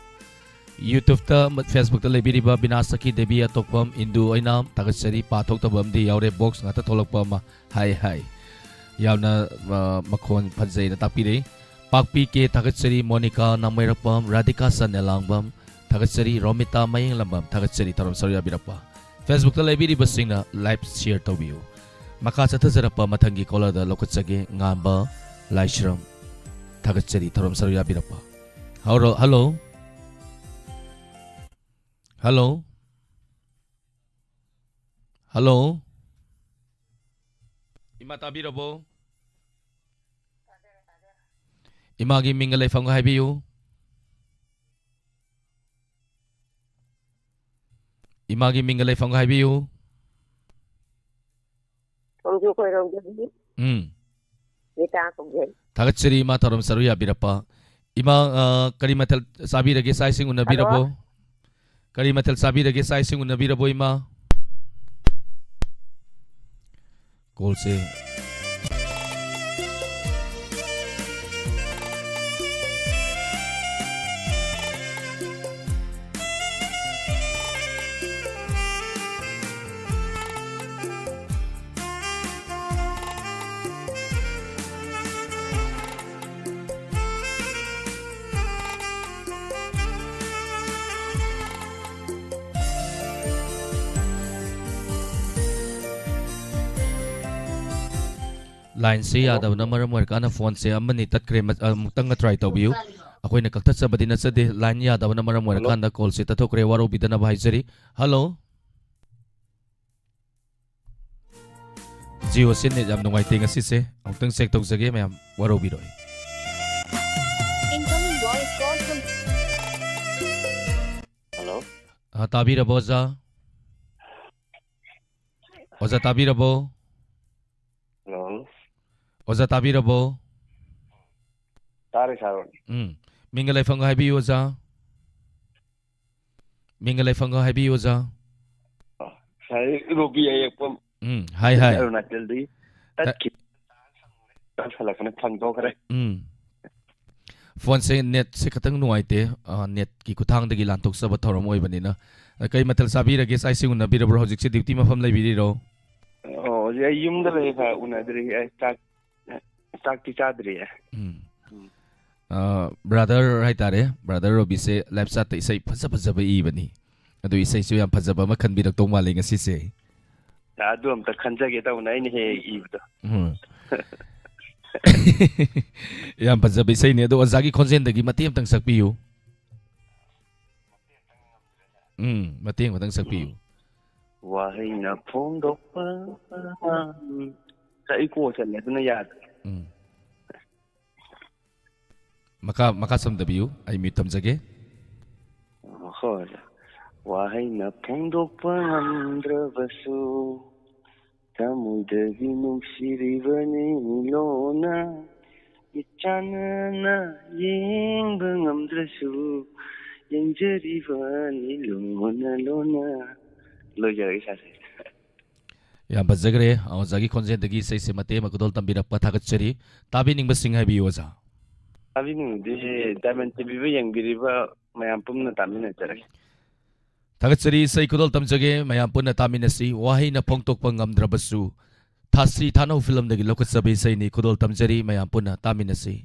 YouTube-ꯇ ꯑꯃ-, Facebook-ꯇ ꯂꯩꯕꯤꯔꯤꯕ ꯕꯤꯅꯥꯁ ꯁꯈꯤ ꯗꯦꯕꯤ ꯑꯇꯣꯛꯄꯝ, ꯏꯟꯗꯨ ꯑꯣꯏꯅꯥꯝ ꯊꯥꯒꯠꯆꯔꯤ꯫ ꯄꯥꯊꯣꯛꯇꯕ ꯑꯃꯗꯤ ꯌꯥꯎꯔꯦ, box ꯉꯥꯛꯇ ꯊꯣꯛꯂꯛꯄ ꯑꯃ꯫ ꯍꯥꯏ, ꯍꯥꯏ꯫ ꯌꯥꯝꯅ, ꯑ, ꯃꯈꯣꯟ ꯐꯖꯩꯅ ꯇꯥꯛꯄꯤꯔꯛꯏ꯫ ꯄꯥꯛꯄꯤ ꯀꯦ ꯊꯥꯒꯠꯆꯔꯤ, ꯃꯣꯅꯤꯀꯥ ꯅꯥꯃꯩꯔꯛꯄꯝ, ꯔꯥꯙꯤꯀꯥ ꯁꯟꯅꯦꯂꯥꯡꯕꯝ ꯊꯥꯒꯠꯆꯔꯤ, ꯔꯣꯃꯤꯇꯥ ꯃꯌꯦꯡꯂꯝꯕꯝ ꯊꯥꯒꯠꯆꯔꯤ ꯊꯧꯔꯝ ꯁꯔꯨꯛ ꯌꯥꯕꯤꯔꯛꯄ꯫ Facebook-ꯇ ꯂꯩꯕꯤꯔꯤꯕꯁꯤꯡꯅ live share ꯇꯧꯕꯤꯌꯨ꯫ ꯃꯈꯥ ꯆꯠꯊꯖꯔꯛꯄ ꯃꯊꯪꯒꯤ caller-ꯗ ꯂꯧꯈꯠꯆꯒꯦ, ꯉꯥꯟꯕ ꯂꯥꯏꯁ꯭ꯔꯝ ꯊꯥꯒꯠꯆꯔꯤ ꯊꯧꯔꯝ ꯁꯔꯨꯛ ꯌꯥꯕꯤꯔꯛꯄ꯫ ꯍꯧꯔꯣ, hello꯫ Hello? Hello? ꯏꯃꯥ ꯇꯥꯕꯤꯔꯕꯣ? ꯏꯃꯥꯒꯤ ꯃꯤꯡꯒ ꯂꯩꯐꯝꯒ ꯍꯥꯏꯕꯤꯌꯨ꯫ ꯏꯃꯥꯒꯤ ꯃꯤꯡꯒ ꯂꯩꯐꯝꯒ ꯍꯥꯏꯕꯤꯌꯨ꯫ ꯈꯣꯡꯖꯨ ꯈꯣꯏꯔꯣꯝꯗꯒꯤ ꯎꯝ꯫ ꯔꯤꯇꯥ ꯀꯧꯖꯩ꯫ ꯊꯥꯒꯠꯆꯔꯤ ꯏꯃꯥ, ꯊꯧꯔꯝ ꯁꯔꯨꯛ ꯌꯥꯕꯤꯔꯛꯄ꯫ ꯏꯃꯥ, ꯑ, ꯀꯔꯤ ꯃꯊꯦꯜ ꯆꯥꯕꯤꯔꯒꯦ? ꯆꯥꯛ ꯏꯁꯤꯡ ꯎꯅꯕꯤꯔꯕꯣ? ꯍꯜꯂꯣ꯫ ꯀꯔꯤ ꯃꯊꯦꯜ ꯆꯥꯕꯤꯔꯒꯦ? ꯆꯥꯛ ꯏꯁꯤꯡ ꯎꯅꯕꯤꯔꯕꯣ ꯏꯃꯥ? ꯀꯣꯜꯁꯦ ꯂꯥꯏꯟꯁꯦ ꯍꯜꯂꯣ꯫ ꯌꯥꯗꯕꯅ ꯃꯔꯝ ꯑꯣꯏꯔꯀꯥꯟꯗ ꯐꯣꯟꯁꯦ ꯑꯃꯅꯤ ꯇꯠꯈ꯭ꯔꯦ꯫ ꯃ-, ꯑꯃꯨꯛꯇꯪꯒ ꯇ꯭ꯔꯥꯏ ꯇꯧꯕꯤꯌꯨ꯫ ꯑꯩꯈꯣꯏꯅ ꯀꯛꯊꯠꯆꯕꯗꯤ ꯅꯠꯆꯗꯦ, ꯂꯥꯏꯟ ꯌꯥꯗꯕꯅ ꯃꯔꯝ ꯍꯜꯂꯣ꯫ ꯑꯣꯏꯔꯀꯥꯟꯗ ꯀꯣꯜꯁꯦ ꯇꯠꯊꯣꯛꯈ꯭ꯔꯦ, ꯋꯥꯔꯧꯕꯤꯗꯅꯕ ꯍꯥꯏꯖꯔꯤ꯫ ꯍꯜꯂꯣ꯫ ꯖꯤꯑꯣꯁꯦ ꯅꯦꯠ ꯌꯥꯝ ꯅꯨꯡꯉꯥꯏꯇꯦ ꯉꯁꯤꯁꯦ꯫ ꯑꯃꯨꯛꯇꯪ ꯆꯦꯛ ꯇꯧꯖꯒꯦ ꯃꯌꯥꯝ, ꯋꯥꯔꯧꯕꯤꯔꯣꯏ꯫ Incoming voice call from hello. ꯑ, ꯇꯥꯕꯤꯔꯕꯣ ꯑꯣꯖꯥ? ꯑꯣꯖꯥ ꯇꯥꯕꯤꯔꯕꯣ? ꯍꯜꯂꯣ꯫ ꯑꯣꯖꯥ ꯇꯥꯕꯤꯔꯕꯣ? ꯇꯥꯔꯦ ꯁꯥꯔ꯫ ꯎꯝ꯫ ꯃꯤꯡꯒ ꯂꯩꯐꯝꯒ ꯍꯥꯏꯕꯤꯌꯨ ꯑꯣꯖꯥ꯫ ꯃꯤꯡꯒ ꯂꯩꯐꯝꯒ ꯍꯥꯏꯕꯤꯌꯨ ꯑꯣꯖꯥ꯫ ꯁꯥꯔ ꯔꯣꯕꯤ ꯑꯌꯦꯛꯄꯝ꯫ ꯎꯝ, ꯍꯥꯏ, ꯍꯥꯏ꯫ ꯑꯔꯨꯅꯥꯆꯜꯗꯒꯤ꯫ ꯇ-, ꯇꯠꯈꯤ-, ꯇꯠꯁꯜꯂꯛꯄꯅ ꯐꯪꯗꯣꯛꯈ꯭ꯔꯦ꯫ ꯎꯝ꯫ ꯐꯣꯟꯁꯦ ꯅꯦꯠꯁꯦ ꯈꯤꯇꯪ ꯅꯨꯡꯉꯥꯏꯇꯦ꯫ ꯑ, ꯅꯦꯠꯀꯤ ꯈꯨꯠꯊꯥꯡꯗꯒꯤ ꯂꯥꯟꯊꯣꯛꯆꯕ ꯊꯧꯔꯝ ꯑꯣꯏꯕꯅꯤꯅ꯫ ꯑ, ꯀꯩ ꯃꯊꯦꯜ ꯆꯥꯕꯤꯔꯒꯦ? ꯆꯥꯛ ꯏꯁꯤꯡ ꯎꯅꯕꯤꯔꯕ꯭ꯔꯣ? ꯍꯧꯖꯤꯛꯁꯦ ꯗ꯭ꯌꯨꯇꯤ ꯃꯐꯝ ꯂꯩꯕꯤꯔꯤꯔꯣ? ꯑꯣ, ꯍꯧꯖꯤꯛ ꯑꯩ ꯌꯨꯝꯗ ꯂꯩ ꯁꯥꯔ, ꯎꯅꯗ꯭ꯔꯤ꯫ ꯑꯩ ꯆꯥꯛ, ꯆꯥꯛꯇꯤ ꯆꯥꯗ꯭ꯔꯤꯌꯦ꯫ ꯎꯝ꯫ ꯎꯝ꯫ ꯑ, ꯕ꯭ꯔꯥꯗꯔ ꯍꯥꯏꯇꯥꯔꯦ, ꯕ꯭ꯔꯥꯗꯔ ꯔꯣꯕꯤꯁꯦ ꯂꯥꯏꯐ ꯆꯥꯠꯇ ꯏꯁꯩ ꯐꯖ ꯐꯖꯕ ꯏꯕꯅꯤ꯫ ꯑꯗꯨ ꯏꯁꯩꯁꯨ ꯌꯥꯝ ꯐꯖꯕ ꯑꯃ ꯈꯟꯕꯤꯔꯛꯇꯧ ꯃꯥꯜꯂꯦ ꯉꯁꯤꯁꯦ꯫ ꯑꯗꯨ ꯑꯝꯇ ꯈꯟꯖꯒꯦ ꯇꯧꯕꯅꯦ, ꯑꯩꯅ ꯍꯦꯛ ꯍꯦꯛ ꯏꯕꯗꯣ꯫ ꯎꯝ꯫ ꯌꯥꯝ ꯐꯖꯕ ꯏꯁꯩꯅꯤ꯫ ꯑꯗꯣ ꯑꯣꯖꯥꯒꯤ ꯈꯣꯟꯖꯦꯜꯗꯒꯤ ꯃꯇꯦꯛ ꯑꯃꯇꯪ ꯁꯛꯄꯤꯌꯨ꯫ ꯎꯝ, ꯃꯇꯦꯛ ꯑꯃꯇꯪ ꯁꯛꯄꯤꯌꯨ꯫ ꯋꯥꯍꯩꯅ ꯐꯣꯡꯗꯣꯛꯄ, ꯎꯝ, ꯏꯀꯣ ꯆꯠꯂꯦ, ꯑꯗꯨꯅ ꯌꯥꯗ꯭ꯔꯦ꯫ ꯎꯝ꯫ ꯃꯈꯥ, ꯃꯈꯥ ꯁꯝꯊꯕꯤꯌꯨ, ꯑꯩ ꯃ꯭ꯌꯨꯠ ꯊꯝꯖꯒꯦ꯫ ꯍꯣꯏ, ꯋꯥꯍꯩꯅ ꯐꯣꯡꯗꯣꯛꯄ ꯉꯝꯗ꯭ꯔꯕꯁꯨ, ꯊꯃꯣꯏꯗꯒꯤ ꯅꯨꯡꯁꯤꯔꯤꯕꯅꯤ ꯂꯣꯟꯅ, ꯃꯤꯠꯆꯥꯟꯅꯅ ꯌꯦꯡꯕ ꯉꯝꯗ꯭ꯔꯁꯨ, ꯌꯦꯡꯖꯔꯤꯕꯅꯤ ꯂꯣꯟꯅ ꯂꯣꯟꯅ꯫ ꯂꯣꯏꯖꯔꯒꯦ, ꯁꯥꯔ꯫ ꯌꯥꯝ ꯐꯖꯈ꯭ꯔꯦ꯫ ꯑꯣꯖꯥꯒꯤ ꯈꯣꯟꯖꯦꯜꯗꯒꯤ ꯏꯁꯩꯁꯦ ꯃꯇꯦꯛ ꯑꯃ ꯈꯨꯗꯣꯜ ꯇꯝꯕꯤꯔꯛꯄ ꯊꯥꯒꯠꯆꯔꯤ꯫ ꯇꯥꯕꯤꯅꯤꯡꯕꯁꯤꯡ ꯍꯥꯏꯕꯤꯌꯨ, ꯑꯣꯖꯥ꯫ ꯇꯥꯕꯤꯅꯤꯡꯕꯗꯤ ꯗꯥꯏꯃꯟ ꯇꯤꯚꯤꯕꯨ ꯌꯦꯡꯕꯤꯔꯤꯕ ꯃꯌꯥꯝ ꯄꯨꯝꯅ ꯇꯥꯃꯤꯟꯅꯖꯔꯒꯦ꯫ ꯊꯥꯒꯠꯆꯔꯤ, ꯏꯁꯩ ꯈꯨꯗꯣꯜ ꯇꯝꯖꯒꯦ, ꯃꯌꯥꯝ ꯄꯨꯟꯅ ꯇꯥꯃꯤꯟꯅꯁꯤ꯫ ꯋꯥꯍꯩꯅ ꯐꯣꯡꯗꯣꯛꯄ ꯉꯝꯗ꯭ꯔꯕꯁꯨ, ꯊꯥꯁꯤ ꯊꯥꯅꯧ ꯐꯤꯂꯝꯗꯒꯤ ꯂꯧꯈꯠꯆꯕ ꯏꯁꯩꯅꯤ, ꯈꯨꯗꯣꯜ ꯇꯝꯖꯔꯤ, ꯃꯌꯥꯝ ꯄꯨꯟꯅ ꯇꯥꯃꯤꯟꯅꯁꯤ꯫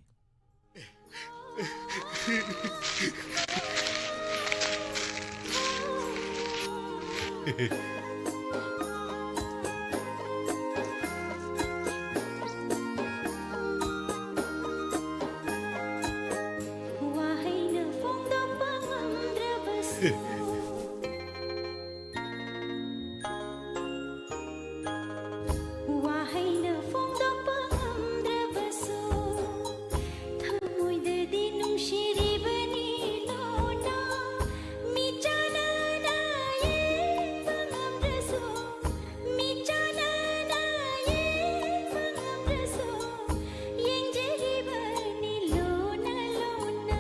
ꯋꯥꯍꯩꯅ ꯐꯣꯡꯗꯣꯛꯄ ꯉꯝꯗ꯭ꯔꯕꯁꯨ, ꯋꯥꯍꯩꯅ ꯐꯣꯡꯗꯣꯛꯄ ꯉꯝꯗ꯭ꯔꯕꯁꯨ, ꯊꯃꯣꯏꯗꯗꯤ ꯅꯨꯡꯁꯤꯔꯤꯕꯅꯤ ꯂꯣꯟꯅ꯫ ꯃꯤꯆꯥꯟꯅꯅ ꯌꯦꯡꯕ ꯉꯝꯗ꯭ꯔꯁꯨ, ꯃꯤꯆꯥꯟꯅꯅ ꯌꯦꯡꯕ ꯉꯝꯗ꯭ꯔꯁꯨ, ꯌꯦꯡꯖꯔꯤꯕꯅꯤ ꯂꯣꯟꯅ ꯂꯣꯟꯅ꯫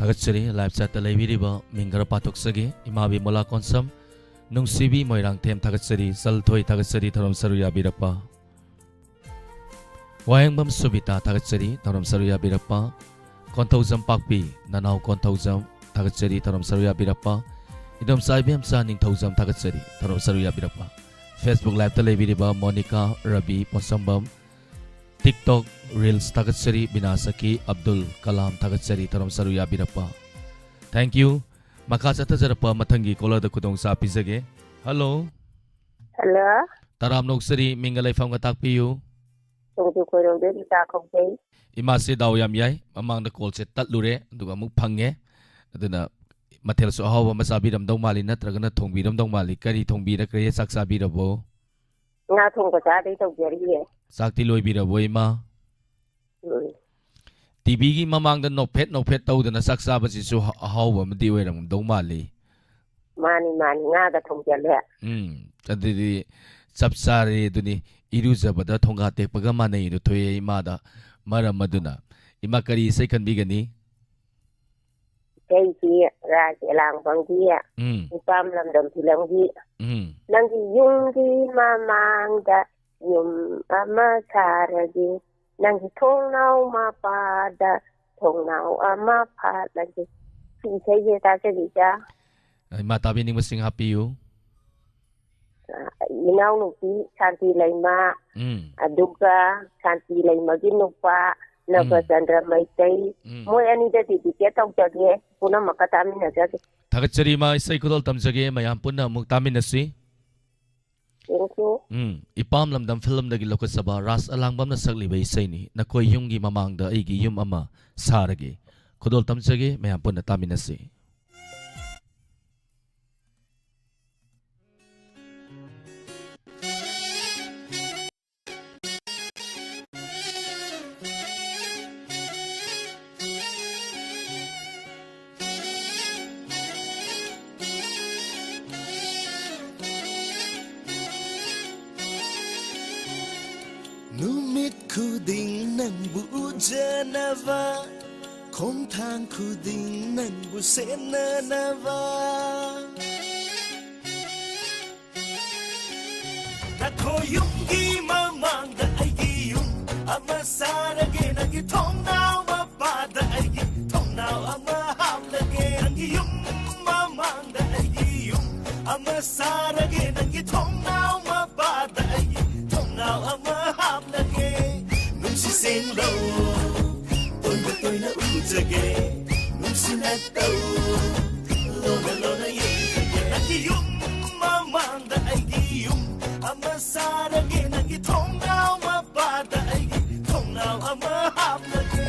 ꯊꯥꯒꯠꯆꯔꯤ꯫ Live chatꯇ ꯂꯩꯕꯤꯔꯤꯕ ꯃꯤꯡ ꯈꯔ ꯄꯥꯊꯣꯛꯆꯒꯦ꯫ ꯏꯃꯥ ꯕꯤꯃꯣꯂꯥ ꯀꯣꯟꯁꯝ, ꯅꯨꯡꯁꯤꯕꯤ ꯃꯣꯏꯔꯥꯡꯊꯦꯝ ꯊꯥꯒꯠꯆꯔꯤ꯫ ꯆꯜꯊꯣꯏ ꯊꯥꯒꯠꯆꯔꯤ ꯊꯧꯔꯝ ꯁꯔꯨꯛ ꯌꯥꯕꯤꯔꯛꯄ꯫ ꯋꯥꯍꯦꯡꯕꯝ ꯁꯨꯕꯤꯇꯥ ꯊꯥꯒꯠꯆꯔꯤ ꯊꯧꯔꯝ ꯁꯔꯨꯛ ꯌꯥꯕꯤꯔꯛꯄ꯫ ꯀꯣꯟꯊꯧꯖꯝ ꯄꯥꯛꯄꯤ, ꯅꯅꯥꯎ ꯀꯣꯟꯊꯧꯖꯝ ꯊꯥꯒꯠꯆꯔꯤ ꯊꯧꯔꯝ ꯁꯔꯨꯛ ꯌꯥꯕꯤꯔꯛꯄ꯫ ꯏꯗꯣꯝꯆꯥ ꯏꯕꯦꯝꯆꯥ ꯅꯤꯡꯊꯧꯖꯝ ꯊꯥꯒꯠꯆꯔꯤ ꯊꯧꯔꯝ ꯁꯔꯨꯛ ꯌꯥꯕꯤꯔꯛꯄ꯫ Facebook Liveꯇ ꯂꯩꯕꯤꯔꯤꯕ ꯃꯣꯅꯤꯀꯥ, ꯔꯕꯤ, ꯄꯣꯠꯁꯝꯕꯝ, TikTok Reels ꯊꯥꯒꯠꯆꯔꯤ ꯕꯤꯅꯥ ꯁꯈꯤ, ꯑꯕꯗꯨꯜ ꯀꯂꯥꯝ ꯊꯥꯒꯠꯆꯔꯤ ꯊꯧꯔꯝ ꯁꯔꯨꯛ ꯌꯥꯕꯤꯔꯛꯄ꯫ Thank you꯫ ꯃꯈꯥ ꯆꯠꯊꯖꯔꯛꯄ ꯃꯊꯪꯒꯤ caller ꯗ ꯈꯨꯗꯣꯡꯆꯥ ꯄꯤꯖꯒꯦ꯫ Hello꯫ Hello꯫ ꯇꯔꯥꯝꯅ ꯑꯣꯛꯆꯔꯤ, ꯃꯤꯡꯒ ꯂꯩꯐꯝꯒ ꯇꯥꯛꯄꯤꯌꯨ꯫ ꯇꯣꯡꯖꯨ ꯈꯣꯏꯔꯣꯝꯗꯩ ꯔꯤꯇꯥ ꯀꯧꯖꯩ꯫ ꯏꯃꯥꯁꯦ ꯗꯥꯎ ꯌꯥꯝ ꯌꯥꯏ, ꯃꯃꯥꯡꯗ call ꯁꯦ ꯇꯠꯂꯨꯔꯦ, ꯑꯗꯨꯒ ꯑꯃꯨꯛ ꯐꯪꯉꯦ꯫ ꯑꯗꯨꯅ ꯃꯊꯦꯜꯁꯨ ꯑꯍꯥꯎꯕ ꯑꯃ ꯆꯥꯕꯤꯔꯝꯗꯧ ꯃꯥꯜꯂꯤ, ꯅꯠꯇ꯭ꯔꯒꯅ ꯊꯣꯡꯕꯤꯔꯝꯗꯧ ꯃꯥꯜꯂꯤ꯫ ꯀꯔꯤ ꯊꯣꯡꯕꯤꯔꯒꯦ? ꯆꯥꯛ ꯆꯥꯕꯤꯔꯕꯣ? ꯉꯥ ꯊꯣꯡꯕ ꯆꯥꯗꯣꯏ ꯇꯧꯖꯔꯤꯌꯦ꯫ ꯆꯥꯛꯇꯤ ꯂꯣꯏꯕꯤꯔꯕꯣ, ꯏꯃꯥ? ꯎꯝ꯫ TV ꯒꯤ ꯃꯃꯥꯡꯗ ꯅꯣꯛꯐꯦꯠ ꯅꯣꯛꯐꯦꯠ ꯇꯧꯗꯅ ꯆꯥꯛ ꯆꯥꯕꯁꯤꯁꯨ ꯍ-, ꯑꯍꯥꯎꯕ ꯑꯃꯗꯤ ꯑꯣꯏꯔꯝꯗꯧ ꯃꯥꯜꯂꯤ꯫ ꯃꯥꯅꯤ, ꯃꯥꯅꯤ, ꯉꯥꯗ ꯊꯣꯡꯖꯜꯂꯦ꯫ ꯎꯝ, ꯑꯗꯨꯗꯤ ꯆꯞ ꯆꯥꯔꯦ꯫ ꯑꯗꯨꯅꯤ, ꯏꯔꯨꯖꯕꯗ ꯊꯣꯡꯒꯥ ꯇꯦꯛꯄꯒ ꯃꯥꯟꯅꯩꯗꯣ ꯊꯣꯛꯑꯦ ꯏꯃꯥꯗ꯫ ꯃꯔꯝ ꯑꯗꯨꯅ, ꯏꯃꯥ, ꯀꯔꯤ ꯏꯁꯩ ꯈꯟꯕꯤꯒꯅꯤ? ꯏꯁꯩꯁꯤ ꯔꯥꯖ ꯑꯦꯂꯥꯡꯕꯝꯒꯤ ꯎꯝ꯫ ꯏꯄꯥꯝ ꯂꯝꯗꯝ ꯐꯤꯂꯝꯒꯤ ꯎꯝ꯫ ꯅꯪꯒꯤ ꯌꯨꯝꯒꯤ ꯃꯃꯥꯡꯗ ꯌꯨꯝ ꯑꯃ ꯁꯥꯔꯒꯦ, ꯅꯪꯒꯤ ꯊꯣꯡꯅꯥꯎ ꯃꯄꯥꯗ ꯊꯣꯡꯅꯥꯎ ꯑꯃ ꯐꯥꯠꯂꯒꯦ꯫ ꯁꯤ ꯏꯁꯩꯁꯦ ꯇꯥꯖꯔꯤꯗ꯫ ꯏꯃꯥ ꯇꯥꯕꯤꯅꯤꯡꯕꯁꯤꯡ ꯍꯥꯞꯄꯤꯌꯨ꯫ ꯏꯅꯥꯎꯅꯨꯄꯤ ꯁꯥꯟꯇꯤ ꯂꯩꯃ, ꯎꯝ꯫ ꯑꯗꯨꯒ ꯁꯥꯟꯇꯤ ꯂꯩꯃꯒꯤ ꯅꯨꯄꯥ ꯎꯝ꯫ ꯅꯕꯆꯟꯗ꯭ꯔ ꯃꯩꯇꯩ, ꯎꯝ꯫ ꯃꯣꯏ ꯑꯅꯤꯗ dedicate ꯇꯧꯖꯒꯦ, ꯄꯨꯝꯅꯃꯛꯀ ꯇꯥꯃꯤꯟꯅꯖꯒꯦ꯫ ꯊꯥꯒꯠꯆꯔꯤ ꯏꯃꯥ, ꯏꯁꯩ ꯈꯨꯗꯣꯜ ꯇꯝꯖꯒꯦ, ꯃꯌꯥꯝ ꯄꯨꯟꯅ ꯑꯃꯨꯛ ꯇꯥꯃꯤꯟꯅꯁꯤ꯫ Thank you꯫ ꯎꯝ, ꯏꯄꯥꯝ ꯂꯝꯗꯝ ꯐꯤꯂꯝꯗꯒꯤ ꯂꯧꯈꯠꯆꯕ ꯔꯥꯖ ꯑꯂꯥꯡꯕꯝꯅ ꯁꯛꯂꯤꯕ ꯏꯁꯩꯅꯤ, ꯅꯈꯣꯏ ꯌꯨꯝꯒꯤ ꯃꯃꯥꯡꯗ ꯑꯩꯒꯤ ꯌꯨꯝ ꯑꯃ ꯁꯥꯔꯒꯦ꯫ ꯈꯨꯗꯣꯜ ꯇꯝꯖꯒꯦ, ꯃꯌꯥꯝ ꯄꯨꯟꯅ ꯇꯥꯃꯤꯟꯅꯁꯤ꯫ ꯅꯨꯃꯤꯠ ꯈꯨꯗꯤꯡ ꯅꯪꯕꯨ ꯎꯖꯅꯕ ꯈꯣꯡꯊꯥꯡ ꯈꯨꯗꯤꯡ ꯅꯪꯕꯨ ꯁꯦꯟꯅꯅꯕ꯫ ꯅꯈꯣꯏ ꯌꯨꯝꯒꯤ ꯃꯃꯥꯡꯗ ꯑꯩꯒꯤ ꯌꯨꯝ ꯑꯃ ꯁꯥꯔꯒꯦ, ꯅꯪꯒꯤ ꯊꯣꯡꯅꯥꯎ ꯃꯄꯥꯗ ꯑꯩꯒꯤ ꯊꯣꯡꯅꯥꯎ ꯑꯃ ꯍꯥꯞꯂꯒꯦ, ꯅꯪꯒꯤ ꯌꯨꯝ ꯃꯃꯥꯡꯗ ꯑꯩꯒꯤ ꯌꯨꯝ ꯑꯃ ꯁꯥꯔꯒꯦ, ꯅꯪꯒꯤ ꯊꯣꯡꯅꯥꯎ ꯃꯄꯥꯗ ꯑꯩꯒꯤ ꯊꯣꯡꯅꯥꯎ ꯑꯃ ꯍꯥꯞꯂꯒꯦ꯫ ꯅꯨꯡꯁꯤ ꯁꯦꯡꯂꯧ, ꯇꯣꯏꯅ ꯇꯣꯏꯅ ꯎꯖꯒꯦ, ꯅꯨꯡꯁꯤꯅ ꯇꯧ, ꯂꯣꯟꯅ ꯂꯣꯟꯅ ꯌꯦꯡꯖꯒꯦ꯫ ꯅꯪꯒꯤ ꯌꯨꯝ ꯃꯃꯥꯡꯗ ꯑꯩꯒꯤ ꯌꯨꯝ ꯑꯃ ꯁꯥꯔꯒꯦ, ꯅꯪꯒꯤ ꯊꯣꯡꯅꯥꯎ ꯃꯄꯥꯗ ꯑꯩꯒꯤ ꯊꯣꯡꯅꯥꯎ ꯑꯃ ꯍꯥꯞꯂꯒꯦ꯫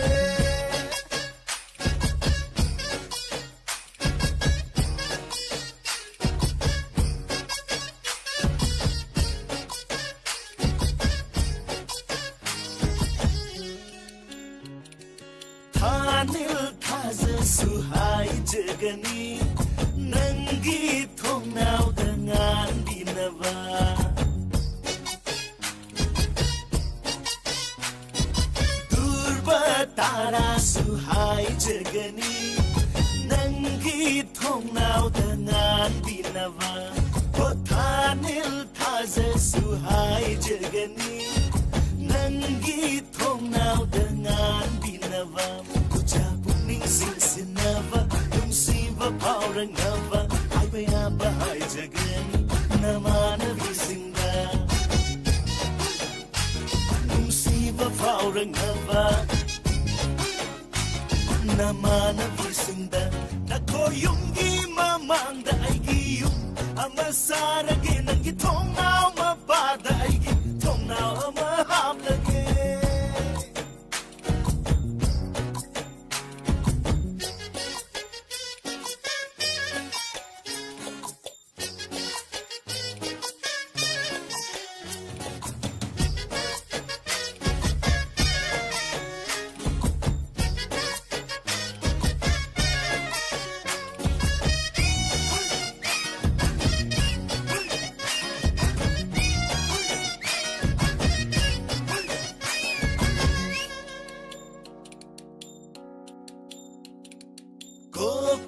ꯊꯥꯅꯤꯜ ꯊꯥꯖꯁꯨ ꯍꯥꯏꯖꯒꯅꯤ, ꯅꯪꯒꯤ ꯊꯣꯡꯅꯥꯎꯗ ꯉꯥꯟꯕꯤꯅꯕ꯫ ꯙ꯭ꯔꯨꯕ ꯇꯥꯔꯥꯁꯨ ꯍꯥꯏꯖꯒꯅꯤ, ꯅꯪꯒꯤ ꯊꯣꯡꯅꯥꯎꯗ ꯉꯥꯟꯕꯤꯅꯕ꯫ ꯍꯣ ꯊꯥꯅꯤꯜ ꯊꯥꯖꯁꯨ ꯍꯥꯏꯖꯒꯅꯤ, ꯅꯪꯒꯤ ꯊꯣꯡꯅꯥꯎꯗ ꯉꯥꯟꯕꯤꯅꯕ꯫ ꯎꯖꯥ ꯄꯨꯛꯅꯤꯡ ꯆꯤꯡꯁꯤꯟꯅꯕ, ꯅꯨꯡꯁꯤꯕ ꯐꯥꯎꯔꯛꯅꯕ, ꯍꯥꯏꯕ ꯌꯥꯕ ꯍꯥꯏꯖꯒꯅꯤ ꯅꯃꯥꯟꯅꯕꯤꯁꯤꯡꯗ꯫ ꯅꯨꯡꯁꯤꯕ ꯐꯥꯎꯔꯛꯅꯕ ꯅꯃꯥꯟꯅꯕꯤꯁꯤꯡꯗ꯫ ꯅꯈꯣꯏ ꯌꯨꯝꯒꯤ ꯃꯃꯥꯡꯗ ꯑꯩꯒꯤ ꯌꯨꯝ ꯑꯃ ꯁꯥꯔꯒꯦ, ꯅꯪꯒꯤ ꯊꯣꯡꯅꯥꯎ ꯃꯄꯥꯗ ꯑꯩꯒꯤ ꯊꯣꯡꯅꯥꯎ ꯑꯃ ꯍꯥꯞꯂꯒꯦ꯫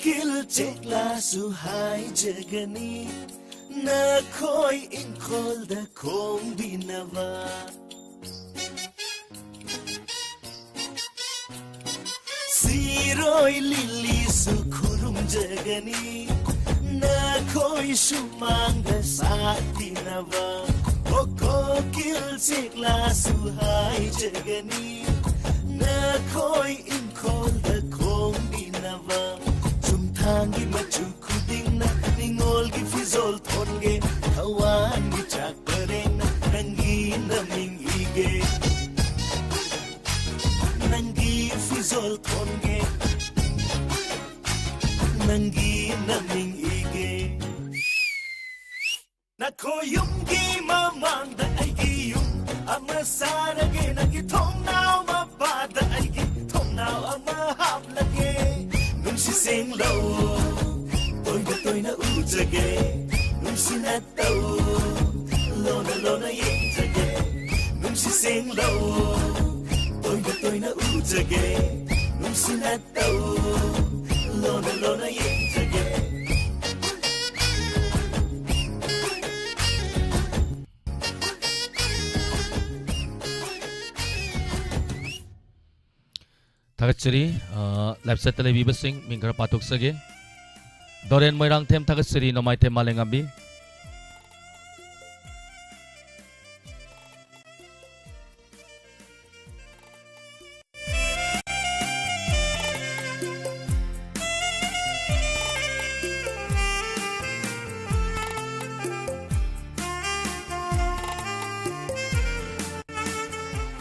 ꯀꯣꯀꯤꯜ ꯆꯦꯛꯂꯥꯁꯨ ꯍꯥꯏꯖꯒꯅꯤ, ꯅꯈꯣꯏ ꯏꯪꯈꯣꯜꯗ ꯈꯣꯡꯕꯤꯅꯕ꯫ ꯁꯤꯔꯣꯏ ꯂꯤꯂꯤꯁꯨ ꯈꯨꯔꯨꯝꯖꯒꯅꯤ, ꯅꯈꯣꯏ ꯁꯨꯃꯥꯡꯗ ꯁꯥꯠꯄꯤꯅꯕ꯫ ꯑꯣ ꯀꯣꯀꯤꯜ ꯆꯦꯛꯂꯥꯁꯨ ꯍꯥꯏꯖꯒꯅꯤ, ꯅꯈꯣꯏ ꯏꯪꯈꯣꯜꯗ ꯈꯣꯡꯕꯤꯅꯕ꯫ ꯆꯨꯝꯊꯥꯡꯒꯤ ꯃꯆꯨ ꯈꯨꯗꯤꯡꯅ ꯅꯤꯉꯣꯜꯒꯤ ꯐꯤꯖꯣꯜ ꯊꯣꯟꯒꯦ, ꯊꯋꯥꯟꯒꯤ ꯆꯥꯛ ꯄꯔꯦꯡꯅ ꯅꯪꯒꯤ ꯅꯃꯤꯡ ꯏꯒꯦ꯫ ꯅꯪꯒꯤ ꯐꯤꯖꯣꯜ ꯊꯣꯟꯒꯦ, ꯅꯪꯒꯤ ꯅꯃꯤꯡ ꯏꯒꯦ꯫ ꯅꯈꯣꯏ ꯌꯨꯝꯒꯤ ꯃꯃꯥꯡꯗ ꯑꯩꯒꯤ ꯌꯨꯝ ꯑꯃ ꯁꯥꯔꯒꯦ, ꯅꯪꯒꯤ ꯊꯣꯡꯅꯥꯎ ꯃꯄꯥꯗ ꯑꯩꯒꯤ ꯊꯣꯡꯅꯥꯎ ꯑꯃ ꯍꯥꯞꯂꯒꯦ꯫ ꯅꯨꯡꯁꯤ ꯁꯦꯡꯂꯧ, ꯇꯣꯏꯅ ꯇꯣꯏꯅ ꯎꯖꯒꯦ, ꯅꯨꯡꯁꯤꯅ ꯇꯧ, ꯂꯣꯟꯅ ꯂꯣꯟꯅ ꯌꯦꯡꯖꯒꯦ꯫ ꯅꯨꯡꯁꯤ ꯁꯦꯡꯂꯧ, ꯇꯣꯏꯅ ꯇꯣꯏꯅ ꯎꯖꯒꯦ, ꯅꯨꯡꯁꯤꯅ ꯇꯧ, ꯂꯣꯟꯅ ꯂꯣꯟꯅ ꯌꯦꯡꯖꯒꯦ꯫ ꯊꯥꯒꯠꯆꯔꯤ꯫ ꯑ, live chatꯇ ꯂꯩꯕꯤꯕꯁꯤꯡ ꯃꯤꯡ ꯈꯔ ꯄꯥꯊꯣꯛꯆꯒꯦ꯫ ꯗꯣꯔꯦꯟ ꯃꯣꯏꯔꯥꯡꯊꯦꯝ ꯊꯥꯒꯠꯆꯔꯤ, ꯅꯣꯡꯃꯥꯏꯊꯦꯝ ꯃꯥꯂꯦꯝꯉꯥꯝꯕꯤ꯫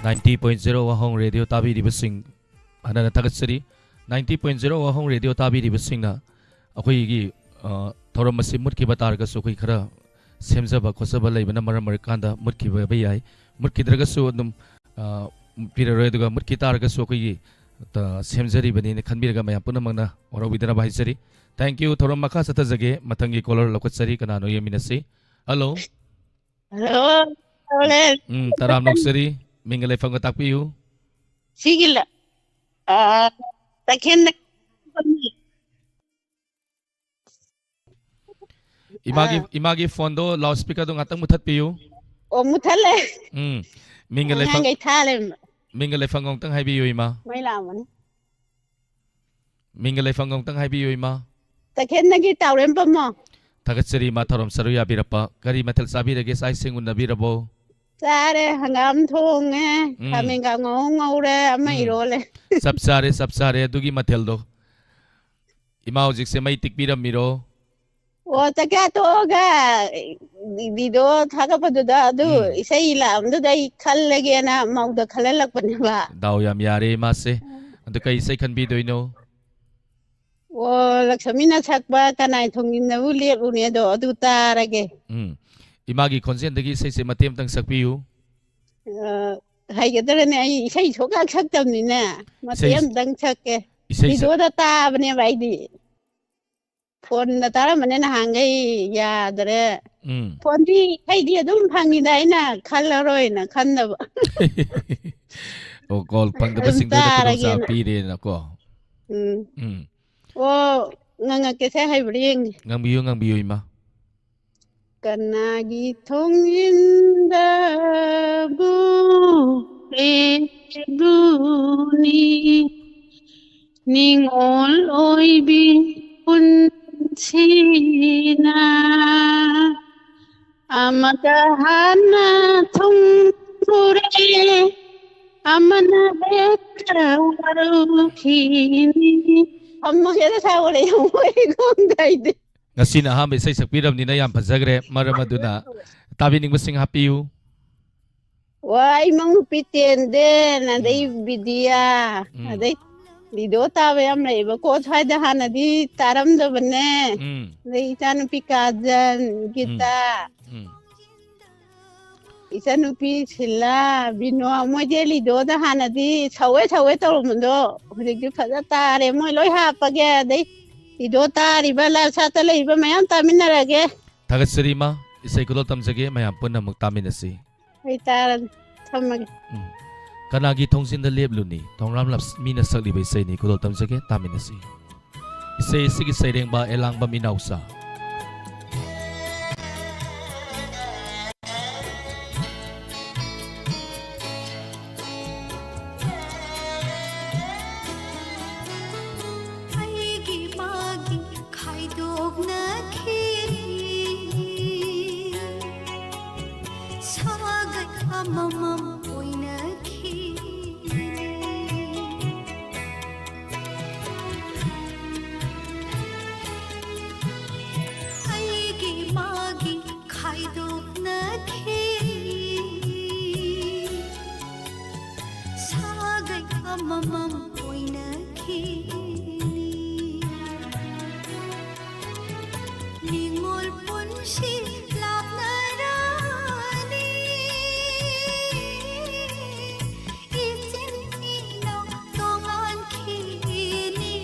Ninety point zero ꯋꯥꯍꯣꯡ ꯔꯦꯗꯤꯑꯣ ꯇꯥꯕꯤꯔꯤꯕꯁꯤꯡ ꯍꯟꯅꯅ ꯊꯥꯒꯠꯆꯔꯤ꯫ Ninety point zero ꯋꯥꯍꯣꯡ ꯔꯦꯗꯤꯑꯣ ꯇꯥꯕꯤꯔꯤꯕꯁꯤꯡꯅ ꯑꯩꯈꯣꯏꯒꯤ, ꯑ, ꯊꯧꯔꯝ ꯑꯁꯤ ꯃꯨꯠꯈꯤꯕ ꯇꯥꯔꯒꯁꯨ ꯑꯩꯈꯣꯏ ꯈꯔ ꯁꯦꯝꯖꯕ ꯈꯣꯠꯆꯕ ꯂꯩꯕꯅ ꯃꯔꯝ ꯑꯣꯏꯔꯀꯥꯟꯗ ꯃꯨꯠꯈꯤꯕ ꯌꯥꯏ꯫ ꯃꯨꯠꯈꯤꯗ꯭ꯔꯒꯁꯨ ꯑꯗꯨꯝ, ꯑ, ꯄꯤꯔꯔꯣꯏ꯫ ꯑꯗꯨꯒ ꯃꯨꯠꯈꯤ ꯇꯥꯔꯒꯁꯨ ꯑꯩꯈꯣꯏꯒꯤ, ꯑ, ꯁꯦꯝꯖꯔꯤꯕꯅꯦꯅ ꯈꯟꯕꯤꯔꯒ ꯃꯌꯥꯝ ꯄꯨꯝꯅꯃꯛꯅ ꯋꯥꯔꯧꯕꯤꯗꯅꯕ ꯍꯥꯏꯖꯔꯤ꯫ Thank you꯫ ꯊꯧꯔꯝ ꯃꯈꯥ ꯆꯠꯊꯖꯒꯦ꯫ ꯃꯊꯪꯒꯤ caller ꯂꯧꯈꯠꯆꯔꯤ꯫ ꯀꯅꯥꯅꯣ ꯌꯦꯡꯃꯤꯟꯅꯁꯤ꯫ Hello꯫ Hello꯫ ꯎꯝ, ꯇꯔꯥꯝꯅ ꯑꯣꯛꯆꯔꯤ꯫ ꯃꯤꯡꯒ ꯂꯩꯐꯝꯒ ꯇꯥꯛꯄꯤꯌꯨ꯫ ꯁꯤꯒꯤ ꯂ-, ꯑ, ꯇꯈꯦꯟꯗ ꯏꯃꯥꯒꯤ, ꯑꯥ꯫ ꯏꯃꯥꯒꯤ ꯐꯣꯟꯗꯣ ꯂꯥꯎꯗ ꯁ꯭ꯄꯤꯀꯔꯗꯣ ꯉꯥꯛꯇꯪ ꯃꯨꯊꯠꯄꯤꯌꯨ꯫ ꯑꯣ, ꯃꯨꯊꯠꯂꯦ꯫ ꯎꯝ꯫ ꯃꯤꯡꯒ ꯂꯩꯐꯝ, ꯑꯉꯥꯡꯈꯩ ꯊꯥ ꯂꯩꯔꯝꯕ꯫ ꯃꯤꯡꯒ ꯂꯩꯐꯝꯒ ꯑꯃꯨꯛꯇꯪ ꯍꯥꯏꯕꯤꯌꯨ, ꯏꯃꯥ꯫ ꯃꯩ ꯂꯥꯛꯑꯝꯃꯅꯤ꯫ ꯃꯤꯡꯒ ꯂꯩꯐꯝꯒ ꯑꯃꯨꯛꯇꯪ ꯍꯥꯏꯕꯤꯌꯨ, ꯏꯃꯥ꯫ ꯇꯈꯦꯟꯗꯒꯤ ꯇꯥꯎꯔꯦꯝꯕꯝꯃꯣ꯫ ꯊꯥꯒꯠꯆꯔꯤ, ꯏꯃꯥ, ꯊꯧꯔꯝ ꯁꯔꯨꯛ ꯌꯥꯕꯤꯔꯛꯄ꯫ ꯀꯔꯤ ꯃꯊꯦꯜ ꯆꯥꯕꯤꯔꯒꯦ? ꯆꯥꯛ ꯏꯁꯤꯡ ꯎꯅꯕꯤꯔꯕꯣ? ꯆꯥꯔꯦ, ꯍꯪꯒꯥꯝ ꯊꯣꯡꯉꯦ, ꯎꯝ꯫ ꯈꯥꯃꯦꯟ ꯀꯥꯡꯉꯧ ꯑꯃ ꯉꯧꯔꯦ, ꯑꯃ ꯎꯝ꯫ ꯏꯔꯣꯜꯂꯦ꯫ ꯆꯞ ꯆꯥꯔꯦ, ꯆꯞ ꯆꯥꯔꯦ ꯑꯗꯨꯒꯤ ꯃꯊꯦꯜꯗꯣ꯫ ꯏꯃꯥ ꯍꯧꯖꯤꯛꯁꯦ ꯃꯩ ꯇꯤꯛꯄꯤꯔꯝꯃꯤꯔꯣ? ꯑꯣ, ꯆꯥꯛꯆꯥ ꯇꯣꯛꯑꯒ ꯚꯤꯗꯤꯑꯣ ꯊꯥꯒꯠꯄꯗꯨꯗ ꯑꯗꯨ ꯎꯝ꯫ ꯏꯁꯩ ꯂꯥꯛꯑꯝꯗꯨꯗ ꯑꯩ ꯈꯜꯂꯒꯦꯅ ꯃꯧꯗ ꯈꯜꯍꯜꯂꯛꯄꯅꯦꯕ꯫ ꯗꯥꯎ ꯌꯥꯝ ꯌꯥꯔꯦ ꯏꯃꯥꯁꯦ꯫ ꯑꯗꯨ ꯀꯩ ꯏꯁꯩ ꯈꯟꯕꯤꯗꯣꯏꯅꯣ? ꯑꯣ, ꯂꯛꯁꯃꯤꯅ ꯁꯛꯄ "ꯀꯅꯥꯏ ꯊꯣꯡꯖꯤꯟꯗꯕꯨ ꯂꯦꯞꯂꯨꯅꯦꯗꯣ" ꯑꯗꯨ ꯇꯥꯔꯒꯦ꯫ ꯎꯝ꯫ ꯏꯃꯥꯒꯤ ꯈꯣꯟꯖꯦꯜꯗꯒꯤ ꯏꯁꯩꯁꯦ ꯃꯇꯦꯛ ꯑꯃꯇꯪ ꯁꯛꯄꯤꯌꯨ꯫ ꯑ, ꯍꯩꯒꯗ꯭ꯔꯅꯦ? ꯑꯩ ꯏꯁꯩ ꯁꯨꯡꯁꯛ ꯁꯛꯇꯕꯅꯤꯅꯦ꯫ ꯃꯇꯦꯛ ꯏꯁꯩ, ꯑꯃꯇꯪ ꯁꯛꯀꯦ꯫ ꯏꯁꯩ ꯁꯛ- ꯚꯤꯗꯤꯑꯣꯗ ꯇꯥꯕꯅꯦꯕ ꯑꯩꯗꯤ꯫ ꯐꯣꯟꯗ ꯇꯥꯔꯝꯕꯅꯦ ꯅꯍꯥꯟꯈꯩ, ꯌꯥꯗ꯭ꯔꯦ꯫ ꯎꯝ꯫ ꯐꯣꯟꯗꯤ ꯏꯁꯩꯗꯤ ꯑꯗꯨꯝ ꯐꯪꯉꯤꯗ, ꯑꯩꯅ ꯈꯜꯂꯔꯣꯏꯅ ꯈꯟꯗꯕ꯫ ꯑꯣ, ꯀꯣꯜ ꯑꯗꯨꯝ ꯐꯪꯗꯕꯁꯤꯡꯗꯨꯗ ꯈꯨꯗꯣꯡꯆꯥꯕ ꯇꯥꯔꯒꯦꯅ꯫ ꯄꯤꯔꯦꯅꯀꯣ꯫ ꯎꯝ꯫ ꯎꯝ꯫ ꯑꯣ, ꯉꯪꯉꯛꯀꯦꯁꯦ, ꯍꯩꯕ꯭ꯔꯥ ꯌꯦꯡꯒꯦ꯫ ꯉꯪꯕꯤꯌꯨ, ꯉꯪꯕꯤꯌꯨ, ꯏꯃꯥ꯫ ꯀꯅꯥꯒꯤ ꯊꯣꯡꯖꯤꯟꯗꯕꯨ ꯂꯦꯞꯂꯨꯅꯤ, ꯅꯤꯡꯉꯣꯜ ꯑꯣꯏꯕꯤ ꯄꯨꯟꯁꯤꯅ꯫ ꯑꯃꯒ ꯍꯥꯟꯅ ꯊꯨꯡꯂꯨꯔꯦ, ꯑꯃꯅ ꯍꯦꯛꯇ ꯋꯥꯔꯧꯈꯤꯅꯤ꯫ ꯑꯃꯒ ꯍꯦꯛꯇ ꯁꯥꯎꯔꯦ, ꯌꯥꯝ ꯋꯥꯏ ꯈꯣꯡꯗ ꯑꯩꯗꯤ꯫ ꯉꯁꯤꯅ ꯑꯍꯥꯟꯕ ꯏꯁꯩ ꯁꯛꯄꯤꯔꯕꯅꯤꯅ ꯌꯥꯝ ꯐꯖꯈ꯭ꯔꯦ꯫ ꯃꯔꯝ ꯑꯗꯨꯅ ꯇꯥꯕꯤꯅꯤꯡꯕꯁꯤꯡ ꯍꯥꯞꯄꯤꯌꯨ꯫ ꯋꯥ, ꯏꯃꯧ ꯅꯨꯄꯤ ꯇꯦꯟꯗꯦꯟ, ꯑꯗꯩ ꯎꯝ꯫ ꯕꯤꯗꯤꯌꯥ, ꯎꯝ꯫ ꯑꯗꯩ ꯚꯤꯗꯤꯑꯣ ꯇꯥꯕ ꯌꯥꯝ ꯂꯩꯌꯦꯕꯀꯣ꯫ ꯁ꯭ꯋꯥꯏꯗ ꯍꯥꯟꯅꯗꯤ ꯇꯥꯔꯝꯗꯕꯅꯦ꯫ ꯎꯝ꯫ ꯑꯗꯩ ꯏꯆꯥꯅꯨꯄꯤ ꯀꯥꯖꯟ, ꯎꯝ꯫ ꯒꯤꯇꯥ, ꯎꯝ꯫ ꯏꯆꯟꯅꯨꯄꯤ ꯁꯤꯂꯥ, ꯕꯤꯅꯣ, ꯃꯣꯏꯗꯤ ꯂꯤꯗꯣꯗ ꯍꯥꯟꯅꯗꯤ ꯁꯧꯋꯦ ꯁꯧꯋꯦ ꯇꯧꯔꯝꯕꯗꯣ ꯍꯧꯖꯤꯛꯇꯤ ꯐꯖ ꯇꯥꯔꯦ꯫ ꯃꯣꯏ ꯂꯣꯏ ꯍꯥꯞꯄꯒꯦ꯫ ꯑꯗꯩ ꯂꯤꯗꯣ ꯇꯥꯔꯤꯕ, ꯂꯥꯏꯞ ꯁꯥꯠꯇ ꯂꯩꯔꯤꯕ ꯃꯌꯥꯝ ꯇꯥꯃꯤꯟꯅꯔꯒꯦ꯫ ꯊꯥꯒꯠꯆꯔꯤ, ꯏꯃꯥ꯫ ꯏꯁꯩ ꯈꯨꯗꯣꯜ ꯇꯝꯖꯒꯦ꯫ ꯃꯌꯥꯝ ꯄꯨꯟꯅ ꯑꯃꯨꯛ ꯇꯥꯃꯤꯟꯅꯁꯤ꯫ ꯑꯩ ꯇꯥꯔꯒꯦ꯫ ꯊꯝꯃꯒꯦ꯫ ꯎꯝ꯫ ꯀꯅꯥꯒꯤ ꯊꯣꯡꯖꯤꯟꯗ ꯂꯦꯞꯂꯨꯅꯤ? ꯊꯧꯔꯥꯝ ꯂꯛꯁꯃꯤꯅ ꯁꯛꯂꯤꯕ ꯏꯁꯩꯅꯤ꯫ ꯈꯨꯗꯣꯜ ꯇꯝꯖꯒꯦ꯫ ꯇꯥꯃꯤꯟꯅꯁꯤ꯫ ꯏꯁꯩ ꯑꯁꯤꯒꯤ ꯁꯩꯔꯦꯡꯕ ꯑꯦꯂꯥꯡꯕꯝ ꯏꯅꯥꯎꯆꯥ꯫ ꯑꯃꯃꯝ ꯑꯣꯏꯅꯈꯤꯅꯤ꯫ ꯅꯤꯡꯉꯣꯜ ꯄꯨꯟꯁꯤ ꯂꯥꯞꯅꯔꯅꯤ꯫ ꯏꯆꯤꯟ ꯏꯅꯥꯎ ꯇꯣꯉꯥꯟꯈꯤꯅꯤ꯫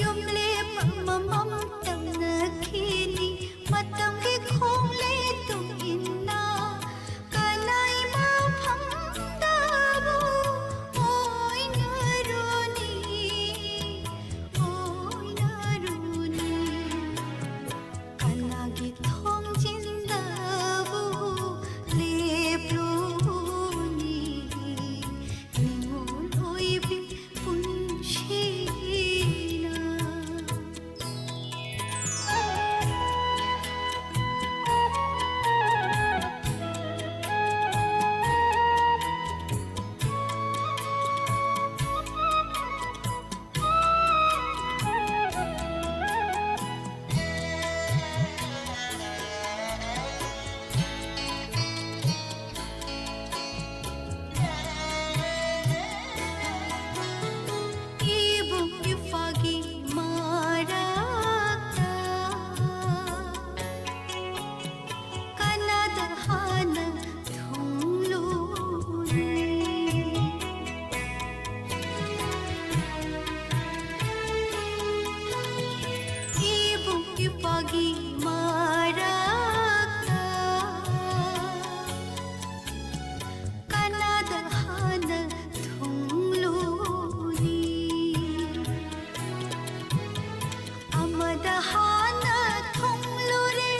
ꯌꯨꯝꯂꯦꯞ ꯑꯃꯃꯝ ꯇꯝꯅꯈꯤꯅꯤ꯫ ꯃꯇꯝꯒꯤ ꯈꯣꯡꯂꯩ ꯇꯨꯡ ꯏꯟꯅ ꯀꯅꯥꯏ ꯃꯐꯝꯗꯕꯨ ꯑꯣꯏꯅꯔꯨꯅꯤ, ꯑꯣꯏꯅꯔꯨꯅꯤ꯫ ꯀꯅꯥꯒꯤ ꯊꯣꯡꯖꯤꯟꯗꯕꯨ ꯂꯦꯞꯂꯨꯅꯤ? ꯅꯤꯡꯉꯣꯜ ꯑꯣꯏꯕꯤ ꯄꯨꯟꯁꯤꯅ꯫ ꯏꯕꯨꯡ ꯏꯄ꯭ꯋꯥꯒꯤ ꯃꯔꯛꯇ ꯀꯅꯥꯗ ꯍꯥꯟꯅ ꯊꯨꯡꯂꯨꯅꯤ? ꯏꯕꯨꯡ ꯏꯄ꯭ꯋꯥꯒꯤ ꯃꯔꯛꯇ ꯀꯅꯥꯗ ꯍꯥꯟꯅ ꯊꯨꯡꯂꯨꯅꯤ? ꯑꯃꯗ ꯍꯥꯟꯅ ꯊꯨꯡꯂꯨꯔꯦ,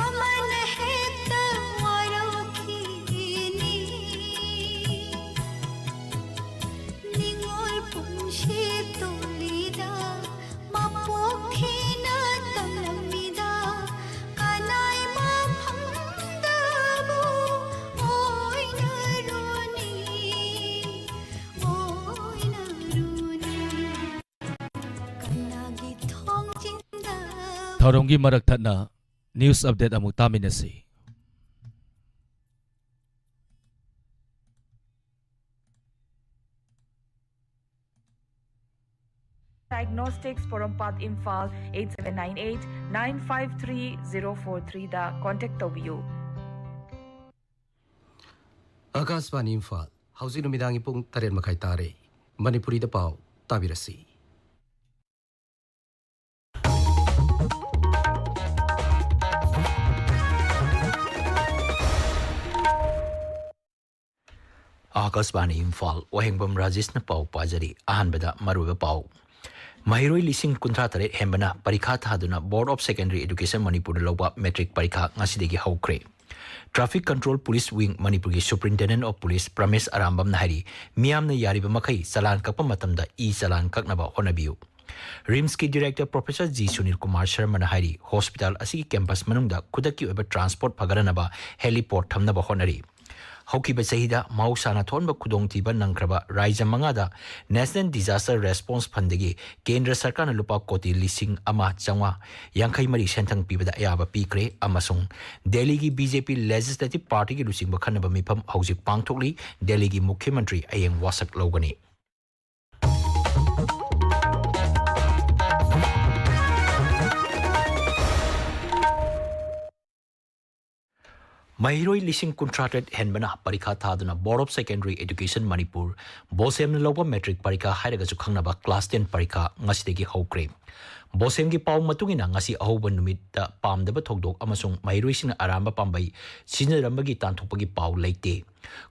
ꯑꯃꯅ ꯍꯦꯛꯇ ꯋꯥꯔꯧꯈꯤꯅꯤ꯫ ꯅꯤꯡꯉꯣꯜ ꯄꯨꯟꯁꯤ ꯇꯣꯜꯂꯤꯗ ꯃꯄꯣꯛ ꯊꯤꯅ ꯇꯝꯂꯝꯃꯤꯗ ꯀꯅꯥꯏ ꯃꯐꯝꯗꯕꯨ ꯑꯣꯏꯅꯔꯨꯅꯤ, ꯑꯣꯏꯅꯔꯨꯅꯤ꯫ ꯀꯅꯥꯒꯤ ꯊꯣꯡꯖꯤꯟꯗ ꯊꯧꯔꯝꯒꯤ ꯃꯔꯛ ꯊꯠꯅ news update ꯑꯃꯨꯛ ꯇꯥꯃꯤꯟꯅꯁꯤ꯫ Diagnostics Porompat Imphal eight seven nine eight nine five three zero four three ꯗ contact ꯇꯧꯕꯤꯌꯨ꯫ ꯑꯥꯀꯥꯁꯕꯥꯅꯤ ꯏꯝꯐꯥꯜ, ꯍꯧꯖꯤꯛ ꯅꯨꯃꯤꯗꯥꯡꯒꯤ ꯄꯨꯡ ꯇꯔꯦꯠ ꯃꯈꯥꯏ ꯇꯥꯔꯦ꯫ ꯃꯅꯤꯄꯨꯔꯤꯗ ꯄꯥꯎ ꯇꯥꯕꯤꯔꯁꯤ꯫ ꯑꯥꯀꯥꯁꯕꯥꯅꯤ ꯏꯝꯐꯥꯜ, ꯋꯥꯍꯦꯡꯕꯝ ꯔꯥꯖꯦꯁꯅ ꯄꯥꯎ ꯄꯥꯖꯔꯤ꯫ ꯑꯍꯥꯟꯕꯗ ꯃꯔꯨꯑꯣꯏꯕ ꯄꯥꯎ꯫ ꯃꯍꯩꯔꯣꯏ ꯂꯤꯁꯤꯡ ꯀꯨꯟꯊ꯭ꯔꯥ ꯇꯔꯦꯠ ꯍꯦꯟꯕꯅ ꯄꯔꯤꯈꯥ ꯊꯥꯗꯨꯅ Board of Secondary Education ꯃꯅꯤꯄꯨꯔꯗ ꯂꯧꯕ ꯃꯦꯇ꯭ꯔꯤꯛ ꯄꯔꯤꯈꯥ ꯉꯁꯤꯗꯒꯤ ꯍꯧꯈ꯭ꯔꯦ꯫ Traffic Control Police Wing ꯃꯅꯤꯄꯨꯔꯒꯤ Superintendent of Police ꯄ꯭ꯔꯃꯦꯁ ꯑꯔꯥꯝꯕꯝꯅ ꯍꯥꯏꯔꯤ, ꯃꯤꯌꯥꯝꯅ ꯌꯥꯔꯤꯕ ꯃꯈꯩ ꯆꯂꯥꯟ ꯀꯛꯄ ꯃꯇꯝꯗ ꯏ ꯆꯂꯥꯟ ꯀꯛꯅꯕ ꯍꯣꯠꯅꯕꯤꯌꯨ꯫ ꯔꯤꯝꯁꯀꯤ Director Professor G Sunil Kumar ꯁꯔꯃꯅ ꯍꯥꯏꯔꯤ, ꯍꯣꯁꯄꯤꯇꯥꯜ ꯑꯁꯤꯒꯤ campus ꯃꯅꯨꯡꯗ ꯈꯨꯗꯛꯀꯤ ꯑꯣꯏꯕ transport ꯐꯒꯠꯍꯟꯅꯕ heliport ꯊꯝꯅꯕ ꯍꯣꯠꯅꯔꯤ꯫ ꯍꯧꯈꯤꯕ ꯆꯍꯤꯗ ꯃꯍꯧꯁꯥꯅ ꯊꯣꯛꯍꯟꯕ ꯈꯨꯗꯣꯡꯊꯤꯕ ꯅꯪꯈ꯭ꯔꯕ ꯔꯥꯖ꯭ꯌ ꯃꯉꯥꯗ National Disaster Response Fundꯗꯒꯤ ꯀꯦꯟꯗ꯭ꯔ ꯁꯔꯀꯥꯔꯅ ꯂꯨꯄꯥ ꯀꯣꯇꯤ ꯂꯤꯁꯤꯡ ꯑꯃ ꯆꯥꯝꯃꯉꯥ ꯌꯥꯡꯈꯩ ꯃꯔꯤ ꯁꯦꯟꯊꯪ ꯄꯤꯕꯗ ꯑꯌꯥꯕ ꯄꯤꯈ꯭ꯔꯦ ꯑꯃꯁꯨꯡ ꯗꯦꯜꯂꯤꯒꯤ BJP Legislative Partyꯒꯤ ꯂꯨꯆꯤꯡꯕ ꯈꯟꯅꯕ ꯃꯤꯐꯝ ꯍꯧꯖꯤꯛ ꯄꯥꯡꯊꯣꯛꯂꯤ꯫ ꯗꯦꯜꯂꯤꯒꯤ ꯃꯨꯈ꯭ꯌ ꯃꯟꯇ꯭ꯔꯤ ꯍꯌꯦꯡ ꯋꯥꯁꯛ ꯂꯧꯒꯅꯤ꯫ ꯃꯍꯩꯔꯣꯏ ꯂꯤꯁꯤꯡ ꯀꯨꯟꯊ꯭ꯔꯥ ꯇꯔꯦꯠ ꯍꯦꯟꯕꯅ ꯄꯔꯤꯈꯥ ꯊꯥꯗꯨꯅ Board of Secondary Education Manipur, ꯕꯣꯁꯦꯝꯅ ꯂꯧꯕ ꯃꯦꯇ꯭ꯔꯤꯛ ꯄꯔꯤꯈꯥ ꯍꯥꯏꯔꯒꯁꯨ ꯈꯪꯅꯕ class ten ꯄꯔꯤꯈꯥ ꯉꯁꯤꯗꯒꯤ ꯍꯧꯈ꯭ꯔꯦ꯫ ꯕꯣꯁꯦꯝꯒꯤ ꯄꯥꯎ ꯃꯇꯨꯡ ꯏꯟꯅ, ꯉꯁꯤ ꯑꯍꯧꯕ ꯅꯨꯃꯤꯠꯇ ꯄꯥꯝꯗꯕ ꯊꯧꯗꯣꯛ ꯑꯃꯁꯨꯡ ꯃꯍꯩꯔꯣꯏꯁꯤꯡꯅ ꯑꯔꯥꯟꯕ ꯄꯥꯝꯕꯩ ꯁꯤꯖꯤꯟꯅꯔꯝꯕꯒꯤ ꯇꯥꯟꯊꯣꯛꯄꯒꯤ ꯄꯥꯎ ꯂꯩꯇꯦ꯫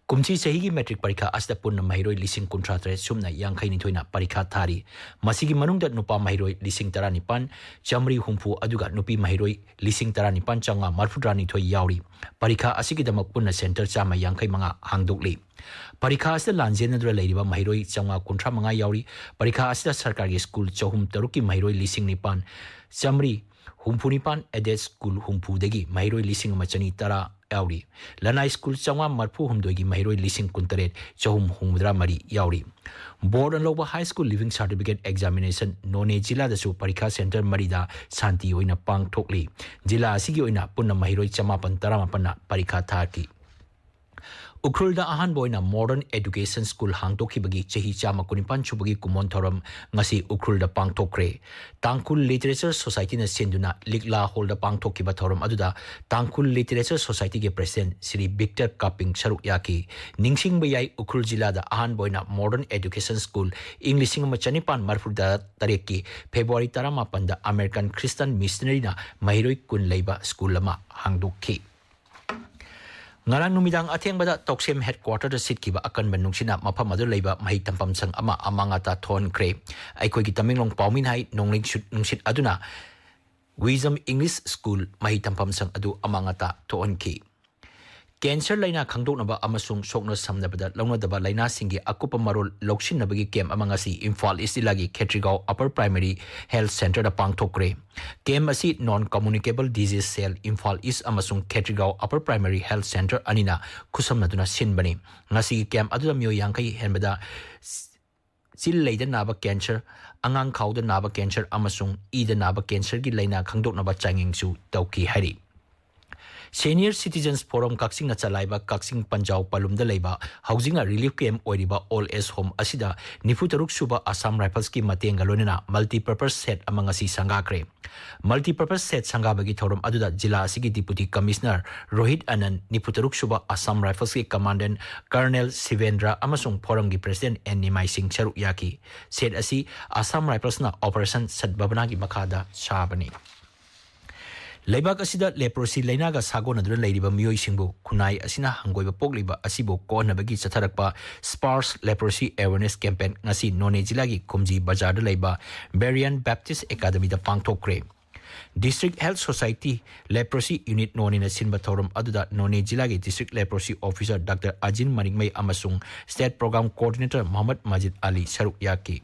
ꯀꯨꯝꯁꯤ ꯆꯍꯤꯒꯤ ꯃꯦꯇ꯭ꯔꯤꯛ ꯄꯔꯤꯈꯥ ꯑꯁꯤꯗ ꯄꯨꯟꯅ ꯃꯍꯩꯔꯣꯏ ꯂꯤꯁꯤꯡ ꯀꯨꯟꯊ꯭ꯔꯥ ꯇꯔꯦꯠ ꯁꯨꯞꯅ ꯌꯥꯡꯈꯩ ꯅꯤꯊꯣꯏꯅ ꯄꯔꯤꯈꯥ ꯊꯥꯔꯤ꯫ ꯃꯁꯤꯒꯤ ꯃꯅꯨꯡꯗ ꯅꯨꯄꯥ ꯃꯍꯩꯔꯣꯏ ꯂꯤꯁꯤꯡ ꯇꯔꯥꯅꯤꯄꯥꯟ ꯆꯥꯃꯔꯤ ꯍꯨꯝꯐꯨ, ꯑꯗꯨꯒ ꯅꯨꯄꯤ ꯃꯍꯩꯔꯣꯏ ꯂꯤꯁꯤꯡ ꯇꯔꯥꯅꯤꯄꯥꯟ ꯆꯥꯝꯃꯉꯥ ꯃꯔꯤꯐꯨꯇꯔꯥꯅꯤꯊꯣꯏ ꯌꯥꯎꯔꯤ꯫ ꯄꯔꯤꯈꯥ ꯑꯁꯤꯒꯤꯗꯃꯛ ꯄꯨꯟꯅ center ꯆꯥꯝꯃ ꯌꯥꯡꯈꯩ ꯃꯉꯥ ꯍꯥꯡꯗꯣꯛꯂꯤ꯫ ꯄꯔꯤꯈꯥ ꯑꯁꯤꯗ ꯂꯥꯟꯖꯦꯟꯅꯗꯨꯅ ꯂꯩꯔꯤꯕ ꯃꯍꯩꯔꯣꯏ ꯆꯥꯝꯃꯉꯥ ꯀꯨꯟꯊ꯭ꯔꯥ ꯃꯉꯥ ꯌꯥꯎꯔꯤ꯫ ꯄꯔꯤꯈꯥ ꯑꯁꯤꯗ ꯁꯔꯀꯥꯔꯒꯤ ꯁ꯭ꯀꯨꯜ ꯆꯍꯨꯝ ꯇꯔꯨꯛꯀꯤ ꯃꯍꯩꯔꯣꯏ ꯂꯤꯁꯤꯡ ꯅꯤꯄꯥꯟ ꯆꯥꯃꯔꯤ ꯍꯨꯝꯐꯨꯅꯤꯄꯥꯟ, aided ꯁ꯭ꯀꯨꯜ ꯍꯨꯝꯐꯨꯗꯒꯤ ꯃꯍꯩꯔꯣꯏ ꯂꯤꯁꯤꯡ ꯑꯃ ꯆꯅꯤ ꯇꯔꯥ ꯌꯥꯎꯔꯤ꯫ ꯂꯅꯥꯏ ꯁ꯭ꯀꯨꯜ ꯆꯥꯝꯃꯉꯥ ꯃꯔꯤꯐꯨ ꯍꯨꯝꯗꯣꯏꯒꯤ ꯃꯍꯩꯔꯣꯏ ꯂꯤꯁꯤꯡ ꯀꯨꯟꯇꯔꯦꯠ ꯆꯍꯨꯝ ꯍꯨꯝꯐꯨꯇꯔꯥ ꯃꯔꯤ ꯌꯥꯎꯔꯤ꯫ ꯕꯣꯔꯗꯅ ꯂꯧꯕ High School Leaving Certificate Examination ꯅꯣꯅꯦ ꯖꯤꯂꯥꯗꯁꯨ ꯄꯔꯤꯈꯥ center ꯃꯔꯤꯗ ꯁꯥꯟꯇꯤ ꯑꯣꯏꯅ ꯄꯥꯡꯊꯣꯛꯂꯤ꯫ ꯖꯤꯂꯥ ꯑꯁꯤꯒꯤ ꯑꯣꯏꯅ ꯄꯨꯟꯅ ꯃꯍꯩꯔꯣꯏ ꯆꯃꯥꯄꯟ ꯇꯔꯥꯃꯥꯄꯟꯅ ꯄꯔꯤꯈꯥ ꯊꯥꯈꯤ꯫ ꯎꯈ꯭ꯔꯨꯜꯗ ꯑꯍꯥꯟꯕ ꯑꯣꯏꯅ Modern Education School ꯍꯥꯡꯗꯣꯛꯈꯤꯕꯒꯤ ꯆꯍꯤ ꯆꯥꯝꯃ ꯀꯨꯟꯅꯤꯄꯥꯟ ꯁꯨꯕꯒꯤ ꯀꯨꯝꯑꯣꯟ ꯊꯧꯔꯝ ꯉꯁꯤ ꯎꯈ꯭ꯔꯨꯜꯗ ꯄꯥꯡꯊꯣꯛꯈ꯭ꯔꯦ꯫ ꯇꯥꯡꯈꯨꯜ Literature Societyꯅ ꯁꯤꯟꯗꯨꯅ ꯂꯤꯛꯂꯥ ꯍꯣꯜꯗ ꯄꯥꯡꯊꯣꯛꯈꯤꯕ ꯊꯧꯔꯝ ꯑꯗꯨꯗ ꯇꯥꯡꯈꯨꯜ Literature Societyꯒꯤ President ꯁ꯭ꯔꯤ ꯕꯤꯛꯇꯔ ꯀꯥꯄꯤꯡ ꯁꯔꯨꯛ ꯌꯥꯈꯤ꯫ ꯅꯤꯡꯁꯤꯡꯕ ꯌꯥꯏ, ꯎꯈ꯭ꯔꯨꯜ ꯖꯤꯂꯥꯗ ꯑꯍꯥꯟꯕ ꯑꯣꯏꯅ Modern Education School ꯏꯪ ꯂꯤꯁꯤꯡ ꯑꯃ ꯆꯅꯤꯄꯥꯟ ꯃꯔꯤꯐꯨ ꯇꯔꯦꯠꯀꯤ ꯐꯦꯕ꯭ꯔꯨꯋꯥꯔꯤ ꯇꯔꯥꯃꯥꯄꯟꯗ American Christian Missionaryꯅ ꯃꯍꯩꯔꯣꯏ ꯀꯨꯟ ꯂꯩꯕ ꯁ꯭ꯀꯨꯜ ꯑꯃ ꯍꯥꯡꯗꯣꯛꯈꯤ꯫ ꯉꯔꯥꯡ ꯅꯨꯃꯤꯗꯥꯡ ꯑꯊꯦꯡꯕꯗ ꯇꯧꯁꯦꯝ headquarterꯗ ꯁꯤꯠꯈꯤꯕ ꯑꯀꯟꯕ ꯅꯨꯡꯁꯤꯠꯅ ꯃꯐꯝ ꯑꯗꯨ ꯂꯩꯕ ꯃꯍꯩ ꯇꯝꯐꯝ ꯁꯪ ꯑꯃ ꯑꯃꯥꯡ ꯑꯇꯥ ꯊꯣꯛꯍꯟꯈ꯭ꯔꯦ꯫ ꯑꯩꯈꯣꯏꯒꯤ ꯇꯃꯦꯡꯂꯣꯡ ꯄꯥꯎꯃꯤꯅ ꯍꯥꯏ, ꯅꯣꯡꯂꯩ ꯅꯨꯡꯁꯤꯠ ꯑꯗꯨꯅ Wisdom English School ꯃꯍꯩ ꯇꯝꯐꯝ ꯁꯪ ꯑꯗꯨ ꯑꯃꯥꯡ ꯑꯇꯥ ꯊꯣꯛꯍꯟꯈꯤ꯫ Cancer ꯂꯥꯏꯅꯥ ꯈꯪꯗꯣꯛꯅꯕ ꯑꯃꯁꯨꯡ ꯁꯣꯛꯅ ꯁꯝꯅꯕꯗ ꯂꯧꯅꯗꯕ ꯂꯥꯏꯅꯥꯁꯤꯡꯒꯤ ꯑꯀꯨꯞꯄ ꯃꯔꯣꯜ ꯂꯧꯁꯤꯟꯅꯕꯒꯤ camp ꯑꯃ ꯉꯁꯤ ꯏꯝꯐꯥꯜ ꯏꯁ ꯖꯤꯂꯥꯒꯤ ꯈꯦꯇ꯭ꯔꯤꯒꯥꯎ Upper Primary Health Centreꯗ ꯄꯥꯡꯊꯣꯛꯈ꯭ꯔꯦ꯫ Camp ꯑꯁꯤ Non Communicable Disease Cell Imphal ꯏꯁ ꯑꯃꯁꯨꯡ ꯈꯦꯇ꯭ꯔꯤꯒꯥꯎ Upper Primary Health Centre ꯑꯅꯤꯅ ꯈꯨꯠꯁꯝꯅꯗꯨꯅ ꯁꯤꯟꯕꯅꯤ꯫ ꯉꯁꯤꯒꯤ camp ꯑꯗꯨꯗ ꯃꯤꯑꯣꯏ ꯌꯥꯡꯈꯩ ꯍꯦꯟꯕꯗ ꯆꯤꯜ ꯂꯩꯗ ꯅꯥꯕ cancer, ꯑꯉꯥꯡ ꯈꯥꯎꯗ ꯅꯥꯕ cancer ꯑꯃꯁꯨꯡ ꯏꯗ ꯅꯥꯕ cancerꯒꯤ ꯂꯥꯏꯅꯥ ꯈꯪꯗꯣꯛꯅꯕ ꯆꯥꯡꯌꯦꯡꯁꯨ ꯇꯧꯈꯤ ꯍꯥꯏꯔꯤ꯫ Senior Citizens Forum ꯀꯛꯆꯤꯡꯅ ꯆꯂꯥꯏꯕ ꯀꯛꯆꯤꯡ ꯄꯟꯖꯥꯎ ꯄꯂꯨꯝꯗ ꯂꯩꯕ ꯍꯧꯖꯤꯛꯅ relief camp ꯑꯣꯏꯔꯤꯕ Old Age Home ꯑꯁꯤꯗ ꯅꯤꯐꯨ ꯇꯔꯨꯛ ꯁꯨꯕ Assam Riflesꯀꯤ ꯃꯇꯦꯡꯒ ꯂꯣꯏꯅꯅ multipurpose shed ꯑꯃ ꯉꯁꯤ ꯁꯪꯒꯥꯈ꯭ꯔꯦ꯫ Multipurpose shed ꯁꯪꯒꯥꯕꯒꯤ ꯊꯧꯔꯝ ꯑꯗꯨꯗ ꯖꯤꯂꯥ ꯑꯁꯤꯒꯤ Deputy Commissioner ꯔꯣꯍꯤꯠ ꯑꯅꯟ, ꯅꯤꯐꯨ ꯇꯔꯨꯛ ꯁꯨꯕ Assam Riflesꯀꯤ Commandant Colonel ꯁꯤꯕꯦꯟꯗ꯭ꯔ ꯑꯃꯁꯨꯡ forumꯒꯤ President ꯑꯦꯟ ꯅꯤꯃꯥꯏ ꯁꯤꯡ ꯁꯔꯨꯛ ꯌꯥꯈꯤ꯫ Shed ꯑꯁꯤ Assam Riflesꯅ Operation Sadbhavanaꯒꯤ ꯃꯈꯥꯗ ꯁꯥꯕꯅꯤ꯫ ꯂꯩꯕꯥꯛ ꯑꯁꯤꯗ leprosy ꯂꯥꯏꯅꯥꯒ ꯁꯥꯒꯣꯟꯅꯗꯨꯅ ꯂꯩꯔꯤꯕ ꯃꯤꯑꯣꯏꯁꯤꯡꯕꯨ ꯈꯨꯟꯅꯥꯏ ꯑꯁꯤꯅ ꯍꯪꯒꯣꯏꯕ ꯄꯣꯛꯂꯤꯕ ꯑꯁꯤꯕꯨ ꯀꯣꯛꯍꯟꯅꯕꯒꯤ ꯆꯠꯊꯔꯛꯄ Sparsh Leprosy Awareness Campaign ꯉꯁꯤ ꯅꯣꯅꯦ ꯖꯤꯂꯥꯒꯤ ꯈꯨꯝꯖꯤ ꯕꯖꯥꯔꯗ ꯂꯩꯕ Berean Baptist Academyꯗ ꯄꯥꯡꯊꯣꯛꯈ꯭ꯔꯦ꯫ District Health Society Leprosy Unit ꯅꯣꯅꯦꯅ ꯁꯤꯟꯕ ꯊꯧꯔꯝ ꯑꯗꯨꯗ ꯅꯣꯅꯦ ꯖꯤꯂꯥꯒꯤ District Leprosy Officer ꯗꯥꯛꯇꯔ ꯑꯖꯤꯟ ꯃꯔꯤꯡꯃꯩ ꯑꯃꯁꯨꯡ State Program Coordinator ꯃꯣꯍꯝꯃꯗ ꯃꯖꯤꯗ ꯑꯂꯤ ꯁꯔꯨꯛ ꯌꯥꯈꯤ꯫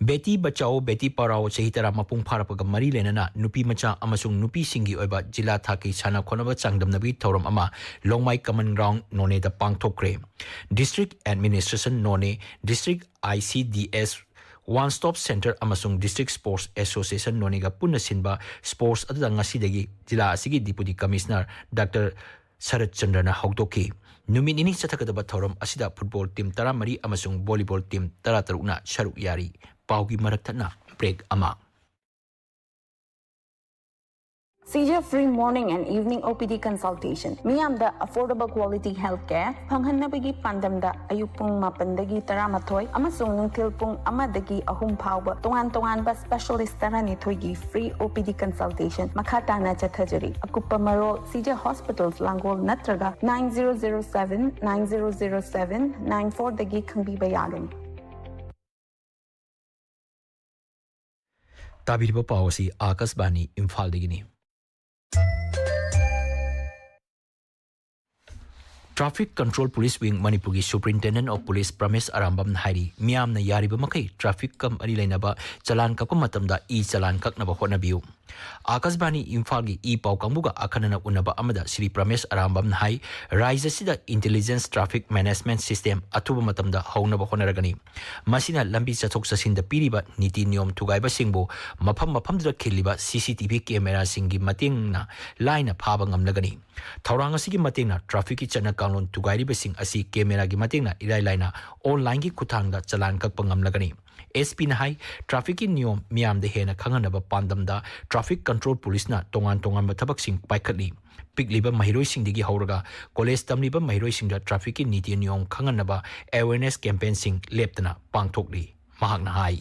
Beti Bachao Beti Padhao ꯆꯍꯤ ꯇꯔꯥ ꯃꯄꯨꯡ ꯐꯥꯔꯛꯄꯒ ꯃꯔꯤ ꯂꯩꯅꯅ ꯅꯨꯄꯤ ꯃꯆꯥ ꯑꯃꯁꯨꯡ ꯅꯨꯄꯤꯁꯤꯡꯒꯤ ꯑꯣꯏꯕ ꯖꯤꯂꯥ ꯊꯥꯛꯀꯤ ꯁꯥꯟꯅ ꯈꯣꯠꯅꯕ ꯆꯥꯡꯗꯝꯅꯕꯒꯤ ꯊꯧꯔꯝ ꯑꯃ ꯂꯣꯡꯃꯥꯏ Common Ground ꯅꯣꯅꯦꯗ ꯄꯥꯡꯊꯣꯛꯈ꯭ꯔꯦ꯫ District Administration Noney, District I C D S, One Stop Centre ꯑꯃꯁꯨꯡ District Sports Association ꯅꯣꯅꯦꯒ ꯄꯨꯟꯅ ꯁꯤꯟꯕ sports ꯑꯗꯨꯗ ꯉꯁꯤꯗꯒꯤ ꯖꯤꯂꯥ ꯑꯁꯤꯒꯤ Deputy Commissioner ꯗꯥꯛꯇꯔ ꯁꯔꯠ ꯆꯟꯗ꯭ꯔꯅ ꯍꯧꯗꯣꯛꯈꯤ꯫ ꯅꯨꯃꯤꯠ ꯅꯤꯅꯤ ꯆꯠꯊꯒꯗꯕ ꯊꯧꯔꯝ ꯑꯁꯤꯗ ꯐꯨꯠꯕꯣꯜ ꯇꯤꯝ ꯇꯔꯥꯃꯔꯤ ꯑꯃꯁꯨꯡ ꯚꯣꯂꯤꯕꯣꯜ ꯇꯤꯝ ꯇꯔꯥꯇꯔꯨꯛꯅ ꯁꯔꯨꯛ ꯌꯥꯔꯤ꯫ ꯄꯥꯎꯒꯤ ꯃꯔꯛ ꯊꯠꯅ ꯕ꯭ꯔꯦꯛ ꯑꯃ꯫ ꯁꯤꯖ Free Morning and Evening O P D Consultation꯫ ꯃꯤꯌꯥꯝꯗ affordable quality health care ꯐꯪꯍꯟꯅꯕꯒꯤ ꯄꯥꯟꯗꯝꯗ ꯑꯌꯨꯛ ꯄꯨꯡ ꯃꯥꯄꯟꯗꯒꯤ ꯇꯔꯥꯃꯥꯊꯣꯏ ꯑꯃꯁꯨꯡ ꯅꯨꯡꯊꯤꯜ ꯄꯨꯡ ꯑꯃꯗꯒꯤ ꯑꯍꯨꯝ ꯐꯥꯎꯕ ꯇꯣꯉꯥꯟ ꯇꯣꯉꯥꯟꯕ specialist ꯇꯔꯥꯅꯤꯊꯣꯏꯒꯤ free O P D consultation ꯃꯈꯥ ꯇꯥꯅ ꯆꯠꯊꯖꯔꯤ꯫ ꯑꯀꯨꯞꯄ ꯃꯔꯣꯜ ꯁꯤꯖ Hospitals ꯂꯥꯡꯒꯣꯜ ꯅꯠꯇ꯭ꯔꯒ nine zero zero seven nine zero zero seven nine four ꯗꯒꯤ ꯈꯪꯕꯤꯕ ꯌꯥꯒꯅꯤ꯫ ꯇꯥꯕꯤꯔꯤꯕ ꯄꯥꯎ ꯑꯁꯤ ꯑꯥꯀꯥꯁꯕꯥꯅꯤ ꯏꯝꯐꯥꯜꯗꯒꯤꯅꯤ꯫ Traffic Control Police Wing ꯃꯅꯤꯄꯨꯔꯒꯤ Superintendent of Police ꯄ꯭ꯔꯃꯦꯁ ꯑꯔꯥꯝꯕꯝꯅ ꯍꯥꯏꯔꯤ, ꯃꯤꯌꯥꯝꯅ ꯌꯥꯔꯤꯕ ꯃꯈꯩ traffic ꯀ ꯃꯔꯤ ꯂꯩꯅꯕ ꯆꯂꯥꯟ ꯀꯛꯄ ꯃꯇꯝꯗ e-ꯆꯂꯥꯟ ꯀꯛꯅꯕ ꯍꯣꯠꯅꯕꯤꯌꯨ꯫ ꯑꯥꯀꯥꯁꯕꯥꯅꯤ ꯏꯝꯐꯥꯜꯒꯤ e-ꯄꯥꯎ ꯀꯥꯡꯕꯨꯒ ꯑꯈꯟꯅꯅ ꯎꯅꯕ ꯑꯃꯗ ꯁ꯭ꯔꯤ ꯄ꯭ꯔꯃꯦꯁ ꯑꯔꯥꯝꯕꯝꯅ ꯍꯥꯏ, ꯔꯥꯖ꯭ꯌ ꯑꯁꯤꯗ intelligence traffic management system ꯑꯊꯨꯕ ꯃꯇꯝꯗ ꯍꯧꯅꯕ ꯍꯣꯠꯅꯔꯒꯅꯤ꯫ ꯃꯁꯤꯅ ꯂꯝꯕꯤ ꯆꯠꯊꯣꯛ ꯆꯠꯁꯤꯟꯗ ꯄꯤꯔꯤꯕ ꯅꯤꯇꯤ ꯅꯤꯌꯣꯝ ꯊꯨꯒꯥꯏꯕꯁꯤꯡꯕꯨ ꯃꯐꯝ ꯃꯐꯝꯗꯨꯗ ꯈꯤꯜꯂꯤꯕ C C T V camera ꯁꯤꯡꯒꯤ ꯃꯇꯦꯡꯅ ꯂꯥꯏꯅ ꯐꯥꯕ ꯉꯝꯂꯒꯅꯤ꯫ ꯊꯧꯔꯥꯡ ꯑꯁꯤꯒꯤ ꯃꯇꯦꯡꯅ traffic ꯀꯤ ꯆꯠꯅ ꯀꯥꯡꯂꯣꯟ ꯊꯨꯒꯥꯏꯔꯤꯕꯁꯤꯡ ꯑꯁꯤ camera ꯒꯤ ꯃꯇꯦꯡꯅ ꯏꯔꯥꯏ ꯂꯥꯏꯅ online ꯒꯤ ꯈꯨꯠꯊꯥꯡꯗ ꯆꯂꯥꯟ ꯀꯛꯄ ꯉꯝꯂꯒꯅꯤ꯫ S P ꯅ ꯍꯥꯏ, traffic ꯀꯤ ꯅꯤꯌꯣꯝ ꯃꯤꯌꯥꯝꯗ ꯍꯦꯟꯅ ꯈꯪꯍꯟꯅꯕ ꯄꯥꯟꯗꯝꯗ Traffic Control Police ꯅ ꯇꯣꯉꯥꯟ ꯇꯣꯉꯥꯟꯕ ꯊꯕꯛꯁꯤꯡ ꯄꯥꯏꯈꯠꯂꯤ꯫ ꯄꯤꯛꯂꯤꯕ ꯃꯍꯩꯔꯣꯏꯁꯤꯡꯗꯒꯤ ꯍꯧꯔꯒ college ꯇꯝꯂꯤꯕ ꯃꯍꯩꯔꯣꯏꯁꯤꯡꯗ traffic ꯀꯤ ꯅꯤꯇꯤ ꯅꯤꯌꯣꯝ ꯈꯪꯍꯟꯅꯕ awareness campaign ꯁꯤꯡ ꯂꯦꯞꯇꯅ ꯄꯥꯡꯊꯣꯛꯂꯤ꯫ ꯃꯍꯥꯛꯅ ꯍꯥꯏ꯫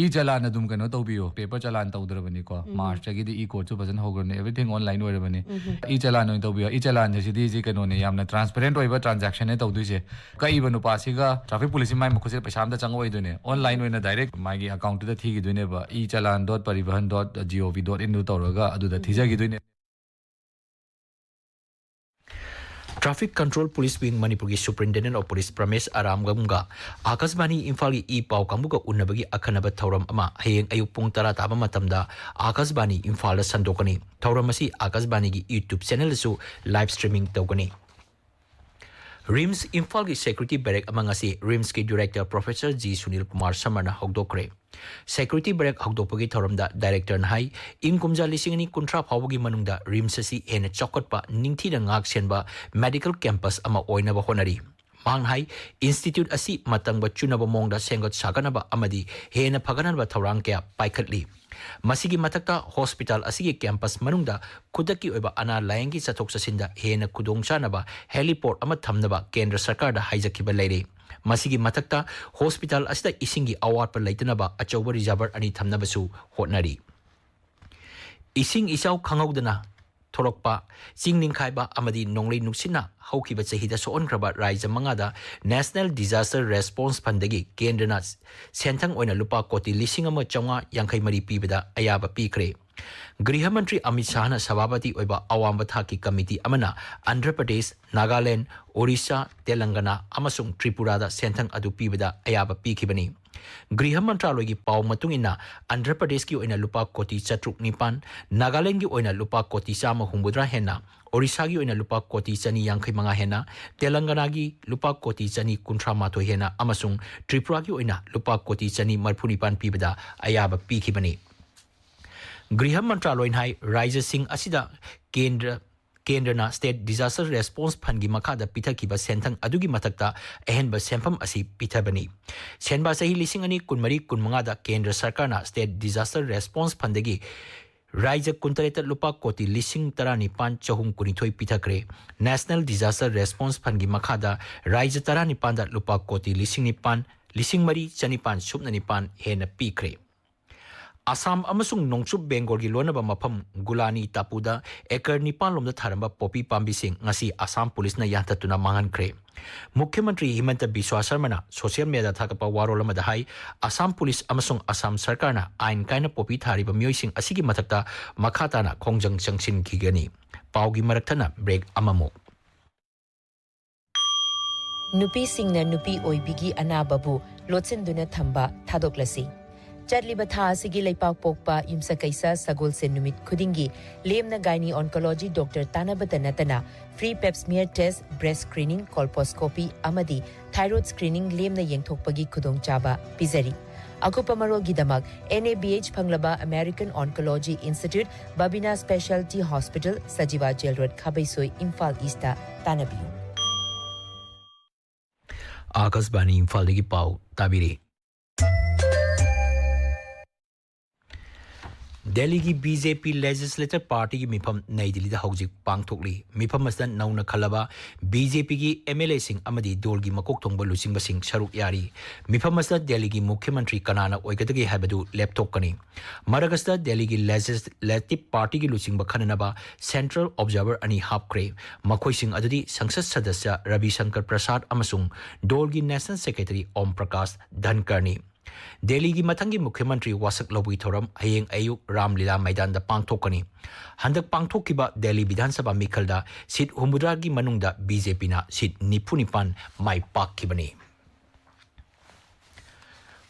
E-ꯆꯂꯥꯟ ꯑꯗꯨꯝ ꯀꯩꯅꯣ ꯇꯧꯕꯤꯌꯣ, paper ꯆꯂꯥꯟ ꯇꯧꯗ꯭ꯔꯕꯅꯤꯀꯣ꯫ ꯎꯝ꯫ March ꯇꯒꯤꯗꯤ e-court ꯁꯨ ꯐꯖꯅ ꯍꯧꯈ꯭ꯔꯕꯅꯤ, everything online ꯑꯣꯏꯔꯕꯅꯤ꯫ ꯎꯝ꯫ E-ꯆꯂꯥꯟ ꯑꯣꯏꯅ ꯇꯧꯕꯤꯌꯣ꯫ E-ꯆꯂꯥꯟꯁꯦ ꯁꯤꯗꯤ ꯁꯤ ꯀꯩꯅꯣꯅꯦ, ꯌꯥꯝꯅ transparent ꯑꯣꯏꯕ transaction ꯅꯦ ꯇꯧꯗꯣꯏꯁꯦ꯫ ꯀꯛꯏꯕ ꯅꯨꯄꯥꯁꯤꯒ traffic police ꯁꯤ ꯃꯥꯏ ꯃꯈꯨꯠꯁꯤꯗ ꯄꯩꯁꯥ ꯑꯝꯇ ꯆꯪꯉꯛꯑꯣꯏꯗꯣꯏꯅꯦ, online ꯑꯣꯏꯅ direct ꯃꯥꯒꯤ account ꯇꯨꯗ ꯊꯤꯈꯤꯗꯣꯏꯅꯦꯕ, e challan dot parivahan dot gov dot in ꯗꯨ ꯇꯧꯔꯒ ꯑꯗꯨꯗ ꯊꯤꯖꯈꯤꯗꯣꯏꯅꯦ꯫ Traffic Control Police Wing ꯃꯅꯤꯄꯨꯔꯒꯤ Superintendent of Police ꯄ꯭ꯔꯃꯦꯁ ꯑꯔꯥꯝꯕꯝꯒ ꯑꯥꯀꯥꯁꯕꯥꯅꯤ ꯏꯝꯐꯥꯜꯒꯤ e-ꯄꯥꯎ ꯀꯥꯡꯕꯨꯒ ꯎꯅꯕꯒꯤ ꯑꯈꯟꯅꯕ ꯊꯧꯔꯝ ꯑꯃ ꯍꯌꯦꯡ ꯑꯌꯨꯛ ꯄꯨꯡ ꯇꯔꯥ ꯇꯥꯕ ꯃꯇꯝꯗ ꯑꯥꯀꯥꯁꯕꯥꯅꯤ ꯏꯝꯐꯥꯜꯗ ꯁꯟꯗꯣꯛꯀꯅꯤ꯫ ꯊꯧꯔꯝ ꯑꯁꯤ ꯑꯥꯀꯥꯁꯕꯥꯅꯤꯒꯤ YouTube channel ꯗꯁꯨ live streaming ꯇꯧꯒꯅꯤ꯫ RIMS ꯏꯝꯐꯥꯜꯒꯤ security barrack ꯑꯃ ꯉꯁꯤ RIMS ꯀꯤ director Professor G Sunil Kumar ꯁꯃꯔꯅ ꯍꯧꯗꯣꯛꯈ꯭ꯔꯦ꯫ Security barrack ꯍꯧꯗꯣꯛꯄꯒꯤ ꯊꯧꯔꯝꯗ directorꯅ ꯍꯥꯏ, ꯏꯪ ꯀꯨꯝꯖꯥ ꯂꯤꯁꯤꯡ ꯑꯅꯤ ꯀꯨꯟꯊ꯭ꯔꯥ ꯐꯥꯎꯕꯒꯤ ꯃꯅꯨꯡꯗ RIMS ꯑꯁꯤ ꯍꯦꯟꯅ ꯆꯥꯎꯈꯠꯄ, ꯅꯤꯡꯊꯤꯅ ꯉꯥꯛ ꯁꯦꯟꯕ medical campus ꯑꯃ ꯑꯣꯏꯅꯕ ꯍꯣꯠꯅꯔꯤ꯫ ꯃꯍꯥꯛꯅ ꯍꯥꯏ, institute ꯑꯁꯤ ꯃꯇꯝꯒ ꯆꯨꯅꯕ ꯃꯑꯣꯡꯗ ꯁꯦꯝꯒꯠ ꯁꯥꯒꯠꯅꯕ ꯑꯃꯗꯤ ꯍꯦꯟꯅ ꯐꯒꯠꯅꯕ ꯊꯧꯔꯥꯡ ꯀꯌꯥ ꯄꯥꯏꯈꯠꯂꯤ꯫ ꯃꯁꯤꯒꯤ ꯃꯊꯛꯇ hospital ꯑꯁꯤꯒꯤ campus ꯃꯅꯨꯡꯗ ꯈꯨꯗꯛꯀꯤ ꯑꯣꯏꯕ ꯑꯅꯥ ꯂꯥꯌꯦꯡꯒꯤ ꯆꯠꯊꯣꯛ ꯆꯠꯁꯤꯟꯗ ꯍꯦꯟꯅ ꯈꯨꯗꯣꯡꯆꯥꯅꯕ heliport ꯑꯃ ꯊꯝꯅꯕ ꯀꯦꯟꯗ꯭ꯔ ꯁꯔꯀꯥꯔꯗ ꯍꯥꯏꯖꯈꯤꯕ ꯂꯩꯔꯦ꯫ ꯃꯁꯤꯒꯤ ꯃꯊꯛꯇ hospital ꯑꯁꯤꯗ ꯏꯁꯤꯡꯒꯤ ꯑꯋꯥꯠꯄ ꯂꯩꯇꯅꯕ ꯑꯆꯧꯕ reservoir ꯑꯅꯤ ꯊꯝꯅꯕꯁꯨ ꯍꯣꯠꯅꯔꯤ꯫ ꯏꯁꯤꯡ ꯏꯆꯥꯎ ꯈꯪꯍꯧꯗꯅ ꯊꯣꯛꯂꯛꯄ, ꯆꯤꯡ ꯅꯤꯡꯈꯥꯏꯕ ꯑꯃꯗꯤ ꯅꯣꯡꯂꯩ ꯅꯨꯡꯁꯤꯠꯅ ꯍꯧꯈꯤꯕ ꯆꯍꯤꯗ ꯁꯣꯛꯍꯟꯈ꯭ꯔꯕ ꯔꯥꯖ꯭ꯌ ꯃꯉꯥꯗ National Disaster Response Fundꯗꯒꯤ ꯀꯦꯟꯗ꯭ꯔꯅ ꯁꯦꯟꯊꯪ ꯑꯣꯏꯅ ꯂꯨꯄꯥ ꯀꯣꯇꯤ ꯂꯤꯁꯤꯡ ꯑꯃ ꯆꯥꯝꯃꯉꯥ ꯌꯥꯡꯈꯩ ꯃꯔꯤ ꯄꯤꯕꯗ ꯑꯌꯥꯕ ꯄꯤꯈ꯭ꯔꯦ꯫ ꯒ꯭ꯔꯤꯍ ꯃꯟꯇ꯭ꯔꯤ ꯑꯃꯤꯠ ꯁꯥꯍꯅ ꯁꯚꯥꯄꯇꯤ ꯑꯣꯏꯕ ꯑꯋꯥꯡꯕ ꯊꯥꯛꯀꯤ ꯀꯃꯤꯇꯤ ꯑꯃꯅ ꯑꯟꯙ꯭ꯔ ꯄ꯭ꯔꯗꯦꯁ, ꯅꯥꯒꯥꯂꯦꯟꯗ, ꯑꯣꯔꯤꯁꯥ, ꯇꯦꯂꯪꯒꯅꯥ ꯑꯃꯁꯨꯡ ꯇ꯭ꯔꯤꯄꯨꯔꯥꯗ ꯁꯦꯟꯊꯪ ꯑꯗꯨ ꯄꯤꯕꯗ ꯑꯌꯥꯕ ꯄꯤꯈꯤꯕꯅꯤ꯫ ꯒ꯭ꯔꯤꯍ ꯃꯟꯇ꯭ꯔꯥꯂꯣꯏꯒꯤ ꯄꯥꯎ ꯃꯇꯨꯡ ꯏꯟꯅ, ꯑꯟꯙ꯭ꯔ ꯄ꯭ꯔꯗꯦꯁꯀꯤ ꯑꯣꯏꯅ ꯂꯨꯄꯥ ꯀꯣꯇꯤ ꯆꯥꯇ꯭ꯔꯨꯛ ꯅꯤꯄꯥꯟ, ꯅꯥꯒꯥꯂꯦꯟꯗꯒꯤ ꯑꯣꯏꯅ ꯂꯨꯄꯥ ꯀꯣꯇꯤ ꯆꯥꯝꯃ ꯍꯨꯝꯐꯨꯇꯔꯥ ꯍꯦꯟꯅ, ꯑꯣꯔꯤꯁꯥꯒꯤ ꯑꯣꯏꯅ ꯂꯨꯄꯥ ꯀꯣꯇꯤ ꯆꯅꯤ ꯌꯥꯡꯈꯩ ꯃꯉꯥ ꯍꯦꯟꯅ, ꯇꯦꯂꯪꯒꯅꯥꯒꯤ ꯂꯨꯄꯥ ꯀꯣꯇꯤ ꯆꯅꯤ ꯀꯨꯟꯊ꯭ꯔꯥ ꯃꯥꯊꯣꯏ ꯍꯦꯟꯅ ꯑꯃꯁꯨꯡ ꯇ꯭ꯔꯤꯄꯨꯔꯥꯒꯤ ꯑꯣꯏꯅ ꯂꯨꯄꯥ ꯀꯣꯇꯤ ꯆꯅꯤ ꯃꯔꯤꯐꯨ ꯅꯤꯄꯥꯟ ꯄꯤꯕꯗ ꯑꯌꯥꯕ ꯄꯤꯈꯤꯕꯅꯤ꯫ ꯒ꯭ꯔꯤꯍ ꯃꯟꯇ꯭ꯔꯥꯂꯣꯏꯅ ꯍꯥꯏ, ꯔꯥꯖ꯭ꯌꯁꯤꯡ ꯑꯁꯤꯗ ꯀꯦꯟꯗ꯭ꯔ, ꯀꯦꯟꯗ꯭ꯔꯅ State Disaster Response Fundꯒꯤ ꯃꯈꯥꯗ ꯄꯤꯊꯈꯤꯕ ꯁꯦꯟꯊꯪ ꯑꯗꯨꯒꯤ ꯃꯊꯛꯇ ꯑꯍꯦꯟꯕ ꯁꯦꯟꯐꯝ ꯑꯁꯤ ꯄꯤꯊꯕꯅꯤ꯫ ꯁꯦꯟꯕꯥ ꯆꯍꯤ ꯂꯤꯁꯤꯡ ꯑꯅꯤ ꯀꯨꯟꯃꯔꯤ ꯀꯨꯟꯃꯉꯥꯗ ꯀꯦꯟꯗ꯭ꯔ ꯁꯔꯀꯥꯔꯅ State Disaster Response Fundꯗꯒꯤ ꯔꯥꯖ꯭ꯌ ꯀꯨꯟꯇꯔꯦꯠꯇ ꯂꯨꯄꯥ ꯀꯣꯇꯤ ꯂꯤꯁꯤꯡ ꯇꯔꯥꯅꯤꯄꯥꯟ ꯆꯍꯨꯝ ꯀꯨꯟꯅꯤꯊꯣꯏ ꯄꯤꯊꯈ꯭ꯔꯦ꯫ National Disaster Response Fundꯒꯤ ꯃꯈꯥꯗ ꯔꯥꯖ꯭ꯌ ꯇꯔꯥꯅꯤꯄꯥꯟꯗ ꯂꯨꯄꯥ ꯀꯣꯇꯤ ꯂꯤꯁꯤꯡ ꯅꯤꯄꯥꯟ, ꯂꯤꯁꯤꯡ ꯃꯔꯤ ꯆꯅꯤꯄꯥꯟ ꯁꯨꯞꯅ ꯅꯤꯄꯥꯟ ꯍꯦꯟꯅ ꯄꯤꯈ꯭ꯔꯦ꯫ ꯑꯁꯥꯝ ꯑꯃꯁꯨꯡ ꯅꯣꯡꯆꯨꯞ ꯕꯦꯡꯒꯣꯜꯒꯤ ꯂꯣꯟꯅꯕ ꯃꯐꯝ ꯒꯨꯂꯥꯅꯤ ꯇꯥꯄꯨꯗ ꯑꯦꯀꯔ ꯅꯤꯄꯥꯟ ꯂꯣꯝꯗ ꯊꯥꯔꯝꯕ ꯄꯣꯄꯤ ꯄꯥꯝꯕꯤꯁꯤꯡ ꯉꯁꯤ ꯑꯁꯥꯝ ꯄꯨꯂꯤꯁꯅ ꯌꯥꯟꯊꯠꯇꯨꯅ ꯃꯥꯡꯍꯟꯈ꯭ꯔꯦ꯫ ꯃꯨꯈ꯭ꯌ ꯃꯟꯇ꯭ꯔꯤ ꯍꯤꯃꯟꯇ ꯕꯤꯁ꯭ꯋꯥ ꯁꯔꯃꯅ social mediaꯗ ꯊꯥꯒꯠꯄ ꯋꯥꯔꯣꯜ ꯑꯃꯗ ꯍꯥꯏ, ꯑꯁꯥꯝ ꯄꯨꯂꯤꯁ ꯑꯃꯁꯨꯡ ꯑꯁꯥꯝ ꯁꯔꯀꯥꯔꯅ ꯑꯥꯏꯟ ꯀꯥꯏꯅ ꯄꯣꯄꯤ ꯊꯥꯔꯤꯕ ꯃꯤꯑꯣꯏꯁꯤꯡ ꯑꯁꯤꯒꯤ ꯃꯊꯛꯇ ꯃꯈꯥ ꯇꯥꯅ ꯈꯣꯡꯖꯪ ꯆꯪꯁꯤꯟꯈꯤꯒꯅꯤ꯫ ꯄꯥꯎꯒꯤ ꯃꯔꯛ ꯊꯠꯅ break ꯑꯃꯃꯨꯛ꯫ ꯅꯨꯄꯤꯁꯤꯡꯅ ꯅꯨꯄꯤ ꯑꯣꯏꯕꯤꯒꯤ ꯑꯅꯥꯕꯕꯨ ꯂꯣꯠꯁꯤꯟꯗꯨꯅ ꯊꯝꯕ ꯊꯥꯗꯣꯛꯂꯁꯤ꯫ ꯆꯠꯂꯤꯕ ꯊꯥ ꯑꯁꯤꯒꯤ ꯂꯩꯄꯥꯛ ꯄꯣꯛꯄ ꯌꯨꯝꯁꯀꯩꯁ ꯁꯒꯣꯜꯁꯦꯟ ꯅꯨꯃꯤꯠ ꯈꯨꯗꯤꯡꯒꯤ ꯂꯦꯝꯅ gynae oncology doctor ꯇꯥꯟꯅꯕꯇ ꯅꯠꯇꯅ free pap smear test, breast screening, colposcopy ꯑꯃꯗꯤ thyroid screening ꯂꯦꯝꯅ ꯌꯦꯡꯊꯣꯛꯄꯒꯤ ꯈꯨꯗꯣꯡꯆꯥꯕ ꯄꯤꯖꯔꯤ꯫ ꯑꯀꯨꯞꯄ ꯃꯔꯣꯜꯒꯤꯗꯃꯛ NABH ꯐꯪꯂꯕ American Oncology Institute, Babina Specialty Hospital, Sajiwa Jail Road, ꯈꯥꯕꯩꯁꯣꯏ, Imphal East ꯇ ꯇꯥꯟꯅꯕꯤꯌꯨ꯫ ꯑꯥꯀꯥꯁꯕꯥꯅꯤ ꯏꯝꯐꯥꯜꯗꯒꯤ ꯄꯥꯎ ꯇꯥꯕꯤꯔꯤ꯫ ꯗꯦꯜꯂꯤꯒꯤ BJP Legislature Partyꯒꯤ ꯃꯤꯐꯝ ꯅꯩ ꯗꯤꯜꯂꯤꯗ ꯍꯧꯖꯤꯛ ꯄꯥꯡꯊꯣꯛꯂꯤ꯫ ꯃꯤꯐꯝ ꯑꯁꯤꯗ ꯅꯧꯅ ꯈꯜꯂꯕ BJPꯒꯤ MLAꯁꯤꯡ ꯑꯃꯗꯤ ꯗꯣꯜꯒꯤ ꯃꯀꯣꯛ ꯊꯣꯡꯕ ꯂꯨꯆꯤꯡꯕꯁꯤꯡ ꯁꯔꯨꯛ ꯌꯥꯔꯤ꯫ ꯃꯤꯐꯝ ꯑꯁꯤꯗ ꯗꯦꯜꯂꯤꯒꯤ ꯃꯨꯈ꯭ꯌ ꯃꯟꯇ꯭ꯔꯤ ꯀꯅꯥꯅ ꯑꯣꯏꯒꯗꯒꯦ ꯍꯥꯏꯕꯗꯨ ꯂꯦꯞꯊꯣꯛꯀꯅꯤ꯫ ꯃꯔꯛ ꯑꯁꯤꯗ ꯗꯦꯜꯂꯤꯒꯤ Legislative Partyꯒꯤ ꯂꯨꯆꯤꯡꯕ ꯈꯟꯅꯅꯕ Central Observer ꯑꯅꯤ ꯍꯥꯞꯈ꯭ꯔꯦ꯫ ꯃꯈꯣꯏꯁꯤꯡ ꯑꯗꯨꯗꯤ ꯁꯪꯁꯠ ꯁꯗꯁ꯭ꯌ ꯔꯕꯤ ꯁꯪꯀꯔ ꯄ꯭ꯔꯁꯥꯗ ꯑꯃꯁꯨꯡ ꯗꯣꯜꯒꯤ National Secretary ꯑꯣꯝ ꯄ꯭ꯔꯀꯥꯁ ꯙꯟꯀꯔꯅꯤ꯫ ꯗꯦꯜꯂꯤꯒꯤ ꯃꯊꯪꯒꯤ ꯃꯨꯈ꯭ꯌ ꯃꯟꯇ꯭ꯔꯤ ꯋꯥꯁꯛ ꯂꯧꯕꯒꯤ ꯊꯧꯔꯝ ꯍꯌꯦꯡ ꯑꯌꯨꯛ ꯔꯥꯝꯂꯤꯂꯥ ꯃꯩꯗꯥꯟꯗ ꯄꯥꯡꯊꯣꯛꯀꯅꯤ꯫ ꯍꯟꯗꯛ ꯄꯥꯡꯊꯣꯛꯈꯤꯕ ꯗꯦꯜꯂꯤ ꯕꯤꯙꯥꯟ ꯁꯚꯥ ꯃꯤꯈꯜꯗ ꯁꯤꯠ ꯍꯨꯝꯐꯨꯇꯔꯥꯒꯤ ꯃꯅꯨꯡꯗ BJPꯅ ꯁꯤꯠ ꯅꯤꯐꯨ ꯅꯤꯄꯥꯟ ꯃꯥꯏ ꯄꯥꯛꯈꯤꯕꯅꯤ꯫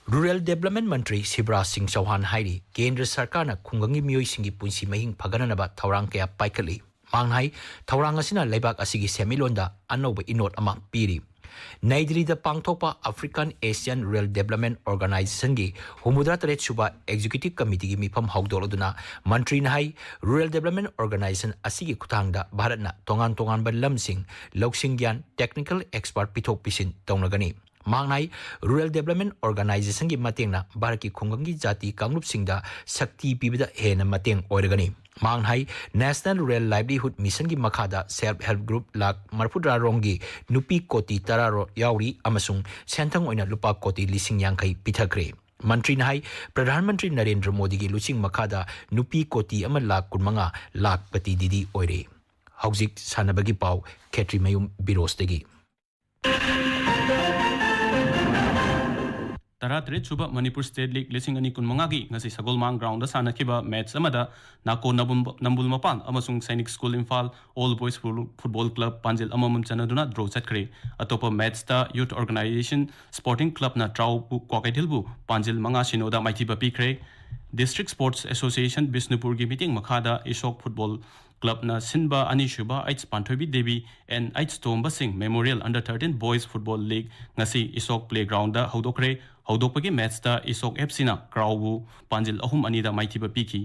Rural Development ꯃꯟꯇ꯭ꯔꯤ ꯁꯤꯕꯔꯥꯖ ꯁꯤꯡ ꯆꯧꯍꯥꯟ ꯍꯥꯏꯔꯤ, ꯀꯦꯟꯗ꯭ꯔ ꯁꯔꯀꯥꯔꯅ ꯈꯨꯡꯒꯪꯒꯤ ꯃꯤꯑꯣꯏꯁꯤꯡꯒꯤ ꯄꯨꯟꯁꯤ ꯃꯍꯤꯡ ꯐꯒꯠꯅꯅꯕ ꯊꯧꯔꯥꯡ ꯀꯌꯥ ꯄꯥꯏꯈꯠꯂꯤ꯫ ꯃꯍꯥꯛꯅ ꯍꯥꯏ, ꯊꯧꯔꯥꯡ ꯑꯁꯤꯅ ꯂꯩꯕꯥꯛ ꯑꯁꯤꯒꯤ ꯁꯦꯟꯃꯤꯠꯂꯣꯟꯗ ꯑꯅꯧꯕ ꯏꯅꯣꯠ ꯑꯃ ꯄꯤꯔꯤ꯫ ꯅꯩ ꯗꯤꯜꯂꯤꯗ ꯄꯥꯡꯊꯣꯛꯄ African Asian Rural Development Organizationꯒꯤ ꯍꯨꯝꯐꯨꯇꯔꯥ ꯇꯔꯦꯠ ꯁꯨꯕ Executive Committeeꯒꯤ ꯃꯤꯐꯝ ꯍꯧꯗꯣꯛꯂꯗꯨꯅ ꯃꯟꯇ꯭ꯔꯤꯅ ꯍꯥꯏ, Rural Development Organization ꯑꯁꯤꯒꯤ ꯈꯨꯠꯊꯥꯡꯗ ꯚꯥꯔꯠꯅ ꯇꯣꯉꯥꯟ ꯇꯣꯉꯥꯟꯕ ꯂꯝꯁꯤꯡ ꯂꯧꯁꯤꯡ ꯒ꯭ꯌꯥꯟ, technical expert ꯄꯤꯊꯣꯛ ꯄꯤꯁꯤꯟ ꯇꯧꯅꯒꯅꯤ꯫ ꯃꯍꯥꯛꯅ ꯍꯥꯏ, Rural Development Organizationꯒꯤ ꯃꯇꯦꯡꯅ ꯚꯥꯔꯠꯀꯤ ꯈꯨꯡꯒꯪꯒꯤ ꯖꯥꯇꯤ ꯀꯥꯡꯂꯨꯞꯁꯤꯡꯗ ꯁꯛꯇꯤ ꯄꯤꯕꯗ ꯍꯦꯟꯅ ꯃꯇꯦꯡ ꯑꯣꯏꯔꯒꯅꯤ꯫ ꯃꯍꯥꯛꯅ ꯍꯥꯏ, National Rural Livelihood Missionꯒꯤ ꯃꯈꯥꯗ Self Help Group ꯂꯥꯈ ꯃꯔꯤꯐꯨꯇꯔꯥ ꯔꯣꯝꯒꯤ ꯅꯨꯄꯤ ꯀꯣꯇꯤ ꯇꯔꯥ ꯔꯣ-, ꯌꯥꯎꯔꯤ ꯑꯃꯁꯨꯡ ꯁꯦꯟꯊꯪ ꯑꯣꯏꯅ ꯂꯨꯄꯥ ꯀꯣꯇꯤ ꯂꯤꯁꯤꯡ ꯌꯥꯡꯈꯩ ꯄꯤꯊꯈ꯭ꯔꯦ꯫ ꯃꯟꯇ꯭ꯔꯤꯅ ꯍꯥꯏ, ꯄ꯭ꯔꯙꯥꯟ ꯃꯟꯇ꯭ꯔꯤ ꯅꯔꯦꯟꯗ꯭ꯔ ꯃꯣꯗꯤꯒꯤ ꯂꯨꯆꯤꯡ ꯃꯈꯥꯗ ꯅꯨꯄꯤ ꯀꯣꯇꯤ ꯑꯃ ꯂꯥꯈ ꯀꯨꯟꯃꯉꯥ ꯂꯥꯈꯄꯇꯤ ꯗꯤꯗꯤ ꯑꯣꯏꯔꯦ꯫ ꯍꯧꯖꯤꯛ ꯁꯥꯟꯅꯕꯒꯤ ꯄꯥꯎ, ꯈꯦꯇ꯭ꯔꯤꯃꯌꯨꯝ ꯕꯤꯔꯣꯁꯇꯒꯤ꯫ ꯇꯔꯥꯇꯔꯦꯠ ꯁꯨꯕ ꯃꯅꯤꯄꯨꯔ ꯁ꯭ꯇꯦꯠ ꯂꯤꯒ ꯂꯤꯁꯤꯡ ꯑꯅꯤ ꯀꯨꯟꯃꯉꯥꯒꯤ ꯉꯁꯤ ꯁꯒꯣꯜꯃꯥꯡ ꯒ꯭ꯔꯥꯎꯟꯗ ꯁꯥꯟꯅꯈꯤꯕ ꯃꯦꯠꯆ ꯑꯃꯗ ꯅꯥꯀꯣ ꯅꯝꯕꯨꯜ, ꯅꯝꯕꯨꯜ ꯃꯄꯥꯟ ꯑꯃꯁꯨꯡ Sainik school Imphal all boys football club ꯄꯥꯟꯖꯤꯜ ꯑꯃꯃꯝ ꯆꯟꯅꯗꯨꯅ ꯗ꯭ꯔꯣ ꯆꯠꯈ꯭ꯔꯦ꯫ ꯑꯇꯣꯞꯄ ꯃꯦꯠꯆꯇ ꯌꯨꯊ ꯑꯣꯔꯒꯅꯥꯏꯖꯦꯁꯟ ꯁ꯭ꯄꯣꯔꯇꯤꯡ ꯀ꯭ꯂꯕꯅ ꯇ꯭ꯔꯥꯎꯕꯨ ꯀ꯭ꯋꯥꯀꯩꯊꯦꯜꯕꯨ ꯄꯥꯟꯖꯤꯜ ꯃꯉꯥ ꯁꯤꯅꯣꯗ ꯃꯥꯏꯊꯤꯕ ꯄꯤꯈ꯭ꯔꯦ꯫ ꯗꯤꯁꯇ꯭ꯔꯤꯛ ꯁ꯭ꯄꯣꯔꯠꯁ ꯑꯦꯁꯣꯁꯤꯌꯦꯁꯟ ꯕꯤꯁꯅꯨꯄꯨꯔꯒꯤ ꯃꯤꯠꯌꯦꯡ ꯃꯈꯥꯗ ꯏꯁꯣꯛ ꯐꯨꯠꯕꯣꯜ ꯀ꯭ꯂꯕꯅ ꯁꯤꯟꯕ ꯑꯅꯤꯁꯨꯕ H Panthoibi Devi and H Tomba Singh memorial under thirteen boys football league ꯉꯁꯤ ꯏꯁꯣꯛ ꯄ꯭ꯂꯦꯒ꯭ꯔꯥꯎꯟꯗ ꯍꯧꯗꯣꯛꯈ꯭ꯔꯦ꯫ ꯍꯧꯗꯣꯛꯄꯒꯤ ꯃꯦꯠꯁꯇ ꯏꯁꯣꯛ ꯑꯦꯐ ꯁꯤꯅ ꯀ꯭ꯔꯥꯎꯕꯨ ꯄꯥꯟꯖꯤꯜ ꯑꯍꯨꯝ ꯑꯅꯤꯗ ꯃꯥꯏꯊꯤꯕ ꯄꯤꯈꯤ꯫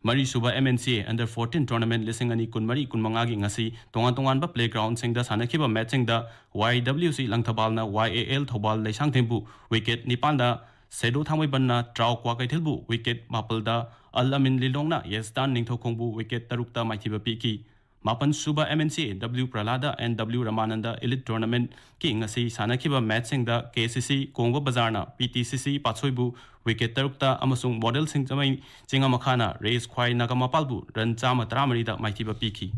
ꯃꯔꯤꯁꯨꯕ ꯑꯦꯝ ꯑꯦꯟ ꯁꯤ ꯑꯦ ꯑꯟꯗꯔ ꯐꯣꯔꯇꯤꯟ ꯇꯣꯔꯅꯥꯃꯦꯟꯠ ꯂꯤꯁꯤꯡ ꯑꯅꯤ ꯀꯨꯟꯃꯔꯤ ꯀꯨꯟꯃꯉꯥꯒꯤ ꯉꯁꯤ ꯇꯣꯉꯥꯟ ꯇꯣꯉꯥꯟꯕ ꯄ꯭ꯂꯦ ꯒ꯭ꯔꯥꯎꯟꯁꯤꯡꯗ ꯁꯥꯟꯅꯈꯤꯕ ꯃꯦꯠꯁꯁꯤꯡꯗ ꯋꯥꯏ ꯗꯕ꯭ꯂꯤꯌꯨ ꯁꯤ ꯂꯪꯊꯕꯥꯜꯅ ꯋꯥꯏ ꯑꯦ ꯑꯦꯜ ꯊꯧꯕꯥꯜ ꯂꯩꯁꯥꯡꯊꯦꯝꯕꯨ ꯋꯤꯀꯦꯠ ꯅꯤꯄꯥꯟꯗ, ꯁꯦꯗꯣ ꯊꯥꯡꯃꯩꯕꯟꯅ ꯇ꯭ꯔꯥꯎ ꯀ꯭ꯋꯥꯀꯩꯊꯦꯜꯕꯨ ꯋꯤꯀꯦꯠ ꯃꯥꯄꯜꯗ, ꯑꯜ ꯑꯃꯤꯟ ꯂꯤꯂꯣꯡꯅ ꯌꯦꯁꯇꯥꯟ ꯅꯤꯡꯊꯧꯈꯣꯡꯕꯨ ꯋꯤꯀꯦꯠ ꯇꯔꯨꯛꯇ ꯃꯥꯏꯊꯤꯕ ꯄꯤꯈꯤ꯫ ꯃꯥꯄꯟ ꯁꯨꯕ M N C A ꯗꯕ꯭ꯂꯤꯌꯨ ꯄ꯭ꯔꯂꯥꯗ and ꯗꯕ꯭ꯂꯤꯌꯨ ꯔꯃꯥꯅꯟꯗ elite ꯇꯣꯔꯅꯥꯃꯦꯟꯠꯀꯤ ꯉꯁꯤ ꯁꯥꯟꯅꯈꯤꯕ ꯃꯦꯠꯁꯁꯤꯡꯗ ꯀꯦ ꯁꯤ ꯁꯤ ꯀꯣꯡꯕ ꯕꯖꯥꯔꯅ ꯄꯤ ꯇꯤ ꯁꯤ ꯁꯤ ꯄꯥꯠꯁꯣꯏꯕꯨ ꯋꯤꯀꯦꯠ ꯇꯔꯨꯛꯇ ꯑꯃꯁꯨꯡ ꯃꯣꯗꯦꯜ ꯁꯤꯡꯖꯃꯩ ꯆꯤꯡꯉꯃꯈꯥꯅ ꯔꯦꯁ ꯈ꯭ꯋꯥꯏ ꯅꯥꯒꯥꯃꯄꯥꯜꯕꯨ ꯔꯟ ꯆꯥꯝꯃ ꯇꯔꯥꯃꯔꯤꯗ ꯃꯥꯏꯊꯤꯕ ꯄꯤꯈꯤ꯫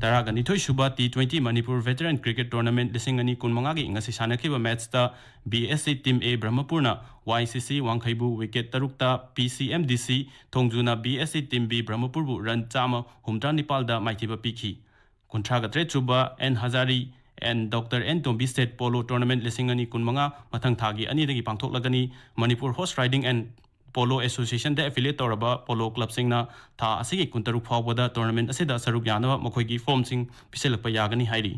ꯇꯔꯥꯒ ꯅꯤꯊꯣꯏ ꯁꯨꯕ T twenty Manipur veteran cricket tournament ꯂꯤꯁꯤꯡ ꯑꯅꯤ ꯀꯨꯟꯃꯉꯥꯒꯤ ꯉꯁꯤ ꯁꯥꯟꯅꯈꯤꯕ ꯃꯦꯠꯁꯇ ꯕꯤ ꯑꯦꯁ ꯁꯤ ꯇꯤꯝ ꯑꯦ ꯕ꯭ꯔꯍꯃꯄꯨꯔꯅ ꯋꯥꯏ ꯁꯤ ꯁꯤ ꯋꯥꯡꯈꯩꯕꯨ ꯋꯤꯀꯦꯠ ꯇꯔꯨꯛꯇ, ꯄꯤ ꯁꯤ ꯑꯦꯝ ꯗꯤ ꯁꯤ ꯊꯣꯡꯖꯨꯅ B S C team B ꯕ꯭ꯔꯍꯃꯄꯨꯔꯕꯨ run ꯆꯥꯝꯃ ꯍꯨꯝꯗ꯭ꯔꯥ ꯅꯤꯄꯥꯜꯗ ꯃꯥꯏꯊꯤꯕ ꯄꯤꯈꯤ꯫ ꯀꯨꯟꯊ꯭ꯔꯥꯒ ꯇꯔꯦꯠ ꯁꯨꯕ N Hazari N doctor N Tombi state polo tournament ꯂꯤꯁꯤꯡ ꯑꯅꯤ ꯀꯨꯟꯃꯉꯥ ꯃꯊꯪ ꯊꯥꯒꯤ ꯑꯅꯤꯗꯒꯤ ꯄꯥꯡꯊꯣꯛꯂꯒꯅꯤ꯫ Manipur horse riding and polo ꯑꯦꯁꯣꯁꯤꯌꯦꯁꯟꯗ ꯑꯦꯐꯤꯂꯤꯌꯦꯠ ꯇꯧꯔꯕ ꯄꯣꯂꯣ ꯀ꯭ꯂꯕꯁꯤꯡꯅ ꯊꯥ ꯑꯁꯤꯒꯤ ꯀꯨꯟꯇꯔꯨꯛ ꯐꯥꯎꯕꯗ ꯇꯣꯔꯅꯥꯃꯦꯟꯠ ꯑꯁꯤꯗ ꯁꯔꯨꯛ ꯌꯥꯅꯕ ꯃꯈꯣꯏꯒꯤ ꯐꯣꯔꯝꯁꯤꯡ ꯄꯤꯁꯤꯜꯂꯛꯄ ꯌꯥꯒꯅꯤ ꯍꯥꯏꯔꯤ꯫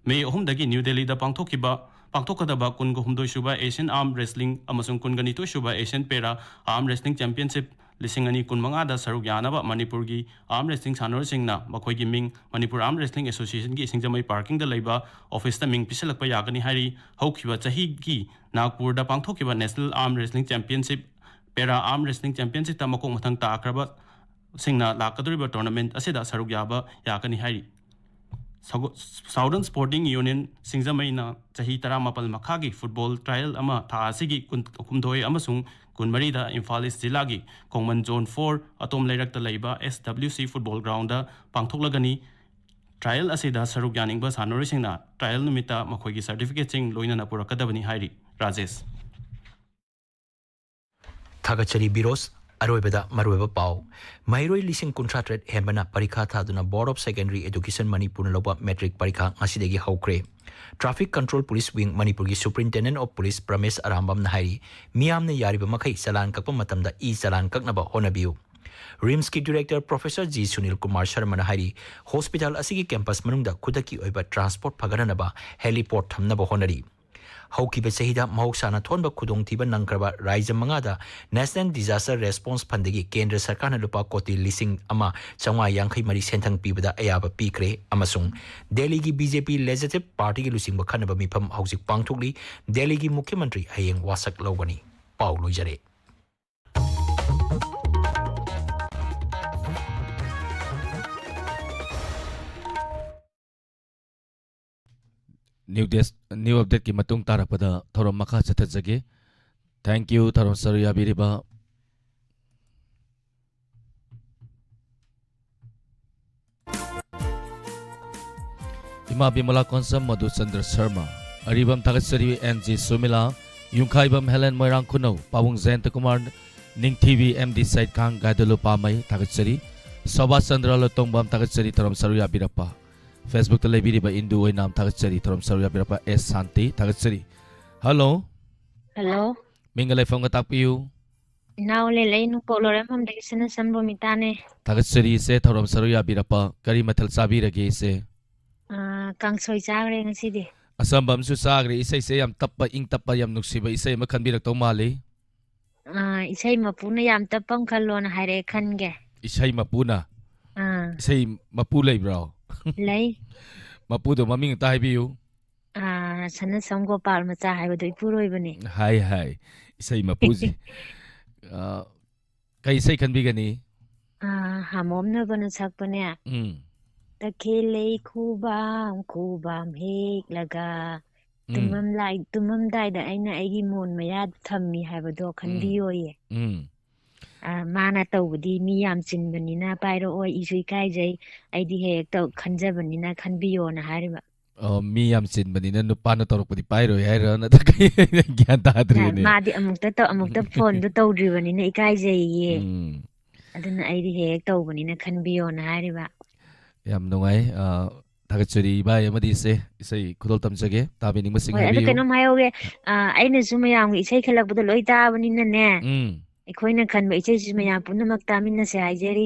ꯃꯦ ꯑꯍꯨꯝꯗꯒꯤ ꯅ꯭ꯌꯨ ꯗꯦꯜꯂꯤꯗ ꯄꯥꯡꯊꯣꯛꯈꯤꯕ, ꯄꯥꯡꯊꯣꯛꯀꯗꯕ ꯀꯨꯟꯒ ꯍꯨꯝꯗꯣꯏ ꯁꯨꯕ ꯑꯦꯁꯤꯌꯟ ꯑꯥꯔꯝ ꯔꯦꯁꯂꯤꯡ ꯑꯃꯁꯨꯡ ꯀꯨꯟꯒ ꯅꯤꯊꯣꯏ ꯁꯨꯕ ꯑꯦꯁꯤꯌꯟ ꯄꯦꯔꯥ ꯑꯥꯔꯝ ꯔꯦꯁꯂꯤꯡ ꯆꯦꯝꯄꯤꯌꯟꯁꯤꯞ ꯂꯤꯁꯤꯡ ꯑꯅꯤ ꯀꯨꯟꯃꯉꯥꯗ ꯁꯔꯨꯛ ꯌꯥꯅꯕ ꯃꯅꯤꯄꯨꯔꯒꯤ ꯑꯥꯔꯝ ꯔꯦꯁꯂꯤꯡ ꯁꯥꯟꯅꯔꯣꯏꯁꯤꯡꯅ ꯃꯈꯣꯏꯒꯤ ꯃꯤꯡ ꯃꯅꯤꯄꯨꯔ ꯑꯥꯔꯝ ꯔꯦꯁꯂꯤꯡ ꯑꯦꯁꯣꯁꯤꯌꯦꯁꯟꯒꯤ ꯁꯤꯡꯖꯃꯩ ꯄꯥꯔꯀꯤꯡꯗ ꯂꯩꯕ ꯑꯣꯐꯤꯁꯇ ꯃꯤꯡ ꯄꯤꯁꯤꯜꯂꯛꯄ ꯌꯥꯒꯅꯤ ꯍꯥꯏꯔꯤ꯫ ꯍꯧꯈꯤꯕ ꯆꯍꯤꯒꯤ ꯅꯥꯒꯄꯨꯔꯗ ꯄꯥꯡꯊꯣꯛꯈꯤꯕ ꯅꯦꯁꯅꯦꯜ ꯑꯥꯔꯝ ꯔꯦꯁꯂꯤꯡ ꯆꯦꯝꯄꯤꯌꯟꯁꯤꯞ, ꯄꯦꯔꯥ ꯑꯥꯔꯝ ꯔꯦꯁꯂꯤꯡ ꯆꯦꯝꯄꯤꯌꯟꯁꯤꯞꯇ ꯃꯀꯣꯛ ꯃꯊꯪ ꯇꯥꯈ꯭ꯔꯕꯁꯤꯡꯅ ꯂꯥꯛꯀꯗꯧꯔꯤꯕ ꯇꯣꯔꯅꯥꯃꯦꯟꯠ ꯑꯁꯤꯗ ꯁꯔꯨꯛ ꯌꯥꯕ ꯌꯥꯒꯅꯤ ꯍꯥꯏꯔꯤ꯫ ꯁꯒꯣ-, ꯁꯥꯎꯗꯔꯟ ꯁ꯭ꯄꯣꯔꯇꯤꯡ ꯌꯨꯅꯤꯌꯟ ꯁꯤꯡꯖꯃꯩꯅ ꯆꯍꯤ ꯇꯔꯥꯃꯥꯄꯜ ꯃꯈꯥꯒꯤ ꯐꯨꯠꯕꯣꯜ ꯇ꯭ꯔꯥꯌꯦꯜ ꯑꯃ ꯊꯥ ꯑꯁꯤꯒꯤ ꯀꯨꯟꯍꯨꯝꯗꯣꯏ ꯑꯃꯁꯨꯡ ꯀꯨꯟꯃꯔꯤꯗ ꯏꯝꯐꯥꯜ ꯏꯁ ꯖꯤꯂꯥꯒꯤ ꯈꯣꯡꯃꯟ ꯖꯣꯟ ꯐꯣꯔ ꯑꯇꯣꯝ ꯂꯩꯔꯛꯇ ꯂꯩꯕ ꯑꯦꯁ ꯗꯕ꯭ꯂꯤꯌꯨ ꯁꯤ ꯐꯨꯠꯕꯣꯜ ꯒ꯭ꯔꯥꯎꯟꯗ ꯄꯥꯡꯊꯣꯛꯂꯒꯅꯤ꯫ ꯇ꯭ꯔꯥꯌꯦꯜ ꯑꯁꯤꯗ ꯁꯔꯨꯛ ꯌꯥꯅꯤꯡꯕ ꯁꯥꯟꯅꯔꯣꯏꯁꯤꯡꯅ ꯇ꯭ꯔꯥꯌꯦꯜ ꯅꯨꯃꯤꯠꯇ ꯃꯈꯣꯏꯒꯤ ꯁꯔꯇꯤꯐꯤꯀꯦꯠꯁꯤꯡ ꯂꯣꯏꯅꯅ ꯄꯨꯔꯛꯀꯗꯕꯅꯤ ꯍꯥꯏꯔꯤ꯫ ꯔꯥꯖꯦꯁ꯫ ꯊꯥꯒꯠꯆꯔꯤ ꯕꯤꯔꯣꯁ꯫ ꯑꯔꯣꯏꯕꯗ ꯃꯔꯨꯑꯣꯏꯕ ꯄꯥꯎ꯫ ꯃꯍꯩꯔꯣꯏ ꯂꯤꯁꯤꯡ ꯀꯨꯟꯊ꯭ꯔꯥ ꯇꯔꯦꯠ ꯍꯦꯟꯕꯅ ꯄꯔꯤꯈꯥ ꯊꯥꯗꯨꯅ Board of Secondary Education ꯃꯅꯤꯄꯨꯔꯅ ꯂꯧꯕ ꯃꯦꯇ꯭ꯔꯤꯛ ꯄꯔꯤꯈꯥ ꯉꯁꯤꯗꯒꯤ ꯍꯧꯈ꯭ꯔꯦ꯫ Traffic Control Police Wing ꯃꯅꯤꯄꯨꯔꯒꯤ Superintendent of Police ꯄ꯭ꯔꯃꯦꯁ ꯑꯔꯥꯝꯕꯝꯅ ꯍꯥꯏꯔꯤ, ꯃꯤꯌꯥꯝꯅ ꯌꯥꯔꯤꯕ ꯃꯈꯩ ꯆꯂꯥꯟ ꯀꯛꯄ ꯃꯇꯝꯗ ꯏ ꯆꯂꯥꯟ ꯀꯛꯅꯕ ꯍꯣꯠꯅꯕꯤꯌꯨ꯫ ꯔꯤꯝꯁꯀꯤ director professor G Sunil Kumar ꯁꯔꯃꯅ ꯍꯥꯏꯔꯤ, ꯍꯣꯁꯄꯤꯇꯥꯜ ꯑꯁꯤꯒꯤ ꯀꯦꯝꯄꯁ ꯃꯅꯨꯡꯗ ꯈꯨꯗꯛꯀꯤ ꯑꯣꯏꯕ ꯇ꯭ꯔꯥꯟꯁꯄꯣꯔꯠ ꯐꯒꯠꯍꯟꯅꯕ ꯍꯦꯂꯤꯄꯣꯔꯠ ꯊꯝꯅꯕ ꯍꯣꯠꯅꯔꯤ꯫ ꯍꯧꯈꯤꯕ ꯆꯍꯤꯗ ꯃꯍꯧꯁꯥꯅ ꯊꯣꯛꯍꯟꯕ ꯈꯨꯗꯣꯡꯊꯤꯕ ꯅꯪꯈ꯭ꯔꯕ ꯔꯥꯖ꯭ꯌ ꯃꯉꯥꯗ National Disaster Response Fundꯗꯒꯤ ꯀꯦꯟꯗ꯭ꯔ ꯁꯔꯀꯥꯔꯅ ꯂꯨꯄꯥ ꯀꯣꯇꯤ ꯂꯤꯁꯤꯡ ꯑꯃ ꯆꯥꯝꯃꯉꯥ ꯌꯥꯡꯈꯩ ꯃꯔꯤ ꯁꯦꯟꯊꯪ ꯄꯤꯕꯗ ꯑꯌꯥꯕ ꯄꯤꯈ꯭ꯔꯦ ꯑꯃꯁꯨꯡ ꯗꯦꯜꯂꯤꯒꯤ BJP Legislative Partyꯒꯤ ꯂꯨꯆꯤꯡꯕ ꯈꯟꯅꯕ ꯃꯤꯐꯝ ꯍꯧꯖꯤꯛ ꯄꯥꯡꯊꯣꯛꯂꯤ꯫ ꯗꯦꯜꯂꯤꯒꯤ ꯃꯨꯈ꯭ꯌ ꯃꯟꯇ꯭ꯔꯤ ꯍꯌꯦꯡ ꯋꯥꯁꯛ ꯂꯧꯒꯅꯤ꯫ ꯄꯥꯎ ꯂꯣꯏꯖꯔꯦ꯫ New Desk, New Updateꯀꯤ ꯃꯇꯨꯡ ꯇꯥꯔꯛꯄꯗ ꯊꯧꯔꯝ ꯃꯈꯥ ꯆꯠꯊꯖꯒꯦ꯫ Thank you, ꯊꯧꯔꯝ ꯁꯔꯨꯛ ꯌꯥꯕꯤꯔꯤꯕ ꯏꯃꯥ ꯕꯤꯃꯂꯥ ꯀꯣꯟꯁꯝ, ꯃꯙꯨꯆꯟꯗ꯭ꯔ ꯁꯔꯃ, ꯑꯔꯤꯕꯝ ꯊꯥꯒꯠꯆꯔꯤ, N G ꯁꯨꯃꯤꯂꯥ, ꯌꯨꯝꯈꯥꯏꯕꯝ ꯍꯦꯂꯦꯟ, ꯃꯣꯏꯔꯥꯡ ꯈꯨꯅꯧ, ꯄꯥꯕꯨꯡ ꯖꯌꯟꯇ ꯀꯨꯃꯥꯔ, ꯅꯤꯡꯊꯤꯕꯤ, M D ꯁꯩꯠꯈꯥꯡ, ꯒꯥꯏꯗꯣꯂꯨ ꯄꯥꯃꯩ, ꯊꯥꯒꯠꯆꯔꯤ꯫ ꯁꯣꯚꯥ ꯆꯟꯗ꯭ꯔ ꯂꯣꯇꯣꯡꯕꯝ, ꯊꯥꯒꯠꯆꯔꯤ, ꯊꯧꯔꯝ ꯁꯔꯨꯛ ꯌꯥꯕꯤꯔꯛꯄ꯫ Facebookꯇ ꯂꯩꯕꯤꯔꯤꯕ ꯏꯟꯗꯨ ꯑꯣꯏꯅꯥꯝ, ꯊꯥꯒꯠꯆꯔꯤ, ꯊꯧꯔꯝ ꯁꯔꯨꯛ ꯌꯥꯕꯤꯔꯛꯄ꯫ ꯑꯦꯁ ꯁꯥꯟꯇꯤ, ꯊꯥꯒꯠꯆꯔꯤ꯫ Hello꯫ Hello꯫ ꯃꯤꯡꯒ ꯂꯩꯐꯝꯒ ꯇꯥꯛꯄꯤꯌꯨ꯫ ꯏꯅꯥꯎ ꯂꯦꯂꯩ, ꯅꯣꯡꯄꯣꯛ ꯂꯣꯏꯔꯦꯝꯕꯝꯗꯒꯤ ꯁꯅꯥꯁꯝ ꯕꯣꯃꯤꯇꯥꯅꯦ꯫ ꯊꯥꯒꯠꯆꯔꯤ ꯏꯆꯦ, ꯊꯧꯔꯝ ꯁꯔꯨꯛ ꯌꯥꯕꯤꯔꯛꯄ꯫ ꯀꯔꯤ ꯃꯊꯦꯜ ꯆꯥꯕꯤꯔꯒꯦ ꯏꯆꯦ? ꯑꯥ, ꯀꯥꯡꯁꯣꯏ ꯆꯥꯈ꯭ꯔꯦ ꯉꯁꯤꯗꯤ꯫ ꯑꯆꯝꯕ ꯑꯃꯁꯨ ꯆꯥꯈ꯭ꯔꯦ꯫ ꯏꯁꯩꯁꯦ ꯌꯥꯝ ꯇꯞꯄ, ꯏꯪ ꯇꯞꯄ, ꯌꯥꯝ ꯅꯨꯡꯁꯤꯕ ꯏꯁꯩ ꯑꯃ ꯈꯟꯕꯤꯔꯛꯇꯧ ꯃꯥꯜꯂꯤ꯫ ꯑꯥ, ꯏꯁꯩ ꯃꯄꯨꯅ ꯌꯥꯝ ꯇꯞꯄ ꯑꯃ ꯈꯜꯂꯣꯅ ꯍꯥꯏꯔꯛꯑꯦ, ꯈꯟꯒꯦ꯫ ꯏꯁꯩ ꯃꯄꯨꯅ? ꯑꯥ꯫ ꯏꯁꯩ ꯃꯄꯨ ꯂꯩꯕ꯭ꯔꯣ? ꯂꯩ꯫ ꯃꯄꯨꯗꯣ ꯃꯃꯤꯡ ꯑꯝꯇ ꯍꯥꯏꯕꯤꯌꯨ꯫ ꯑꯥ, ꯁꯅꯥꯁꯝ ꯒꯣꯄꯥꯜ ꯃꯆꯥ ꯍꯥꯏꯕꯗꯣ ꯏꯄꯨꯔꯣꯏꯕꯅꯦ꯫ ꯍꯥꯏ, ꯍꯥꯏ꯫ ꯏꯁꯩ ꯃꯄꯨꯁꯤ꯫ ꯑꯥ, ꯀꯩ ꯏꯁꯩ ꯈꯟꯕꯤꯒꯅꯤ? ꯑꯥ, ꯍꯥꯃꯣꯝꯅꯕꯅ ꯁꯛꯄꯅꯦ꯫ ꯎꯝ꯫ "ꯇꯈꯦꯜ ꯂꯩ ꯈꯨꯕꯥꯝ, ꯈꯨꯕꯥꯝ ꯍꯦꯛꯂꯒ, ꯎꯝ꯫ ꯇꯨꯝꯃꯝꯂꯥꯏ-, ꯇꯨꯝꯃꯝꯗꯥꯏꯗ ꯑꯩꯅ ꯑꯩꯒꯤ ꯃꯣꯟ ꯃꯌꯥꯗ ꯊꯝꯃꯤ ꯍꯥꯏꯕꯗꯣ ꯎꯝ꯫ ꯈꯟꯕꯤꯌꯣꯌꯦ꯫ ꯎꯝ꯫ ꯑꯥ, ꯃꯥꯅ ꯇꯧꯕꯗꯤ ꯃꯤ ꯌꯥꯝ ꯆꯤꯟꯕꯅꯤꯅ ꯄꯥꯏꯔꯛꯑꯣꯏ, ꯏꯁꯨ ꯏꯀꯥꯏꯖꯩ, ꯑꯩꯗꯤ ꯍꯦꯛ ꯍꯦꯛ ꯇꯧ-, ꯈꯟꯖꯕꯅꯤꯅ ꯈꯟꯕꯤꯌꯣꯅ ꯍꯥꯏꯔꯤꯕ꯫ ꯑꯣ, ꯃꯤ ꯌꯥꯝ ꯆꯤꯟꯕꯅꯤꯅ ꯅꯨꯄꯥꯅ ꯇꯧꯔꯛꯄꯗꯤ ꯄꯥꯏꯔꯣꯏ ꯍꯥꯏꯔꯣ? ꯅꯠꯇ꯭ꯔꯒ ꯀꯩ? ꯒ꯭ꯌꯥꯟ ꯇꯥꯗ꯭ꯔꯦꯅꯦ꯫ ꯃꯥꯗꯤ ꯑꯃꯨꯛꯇ ꯇꯧ-, ꯑꯃꯨꯛꯇ ꯐꯣꯟꯗꯣ ꯇꯧꯗ꯭ꯔꯤꯕꯅꯤꯅ ꯏꯀꯥꯏꯖꯩꯌꯦ꯫ ꯎꯝ꯫ ꯑꯗꯨꯅ ꯑꯩꯗꯤ ꯍꯦꯛ ꯍꯦꯛ ꯇꯧꯕꯅꯤꯅ ꯈꯟꯕꯤꯌꯣꯅ ꯍꯥꯏꯔꯤꯕ꯫ ꯌꯥꯝ ꯅꯨꯡꯉꯥꯏ꯫ ꯑ, ꯊꯥꯒꯠꯆꯔꯤ ꯏꯕꯥꯏ ꯑꯃꯗꯤ ꯏꯆꯦ꯫ ꯏꯁꯩ ꯈꯨꯗꯣꯜ ꯇꯝꯖꯒꯦ꯫ ꯇꯥꯕꯤꯅꯤꯡꯕꯁꯤꯡ ꯍꯣꯏ, ꯑꯗꯨ ꯍꯥꯏꯕꯤꯌꯨ꯫ ꯀꯩꯅꯣꯝ ꯍꯥꯏꯍꯧꯒꯦ꯫ ꯑ, ꯑꯩꯅꯁꯨ ꯃꯌꯥꯝꯒꯤ ꯏꯁꯩ ꯈꯜꯂꯛꯄꯗꯣ ꯂꯣꯏ ꯇꯥꯕꯅꯤꯅꯅꯦ꯫ ꯎꯝ꯫ ꯑꯩꯈꯣꯏꯅ ꯈꯟꯕ ꯏꯁꯩꯁꯤ ꯃꯌꯥꯝ ꯄꯨꯝꯅꯃꯛ ꯇꯥꯃꯤꯟꯅꯁꯦ ꯍꯥꯏꯖꯔꯤ꯫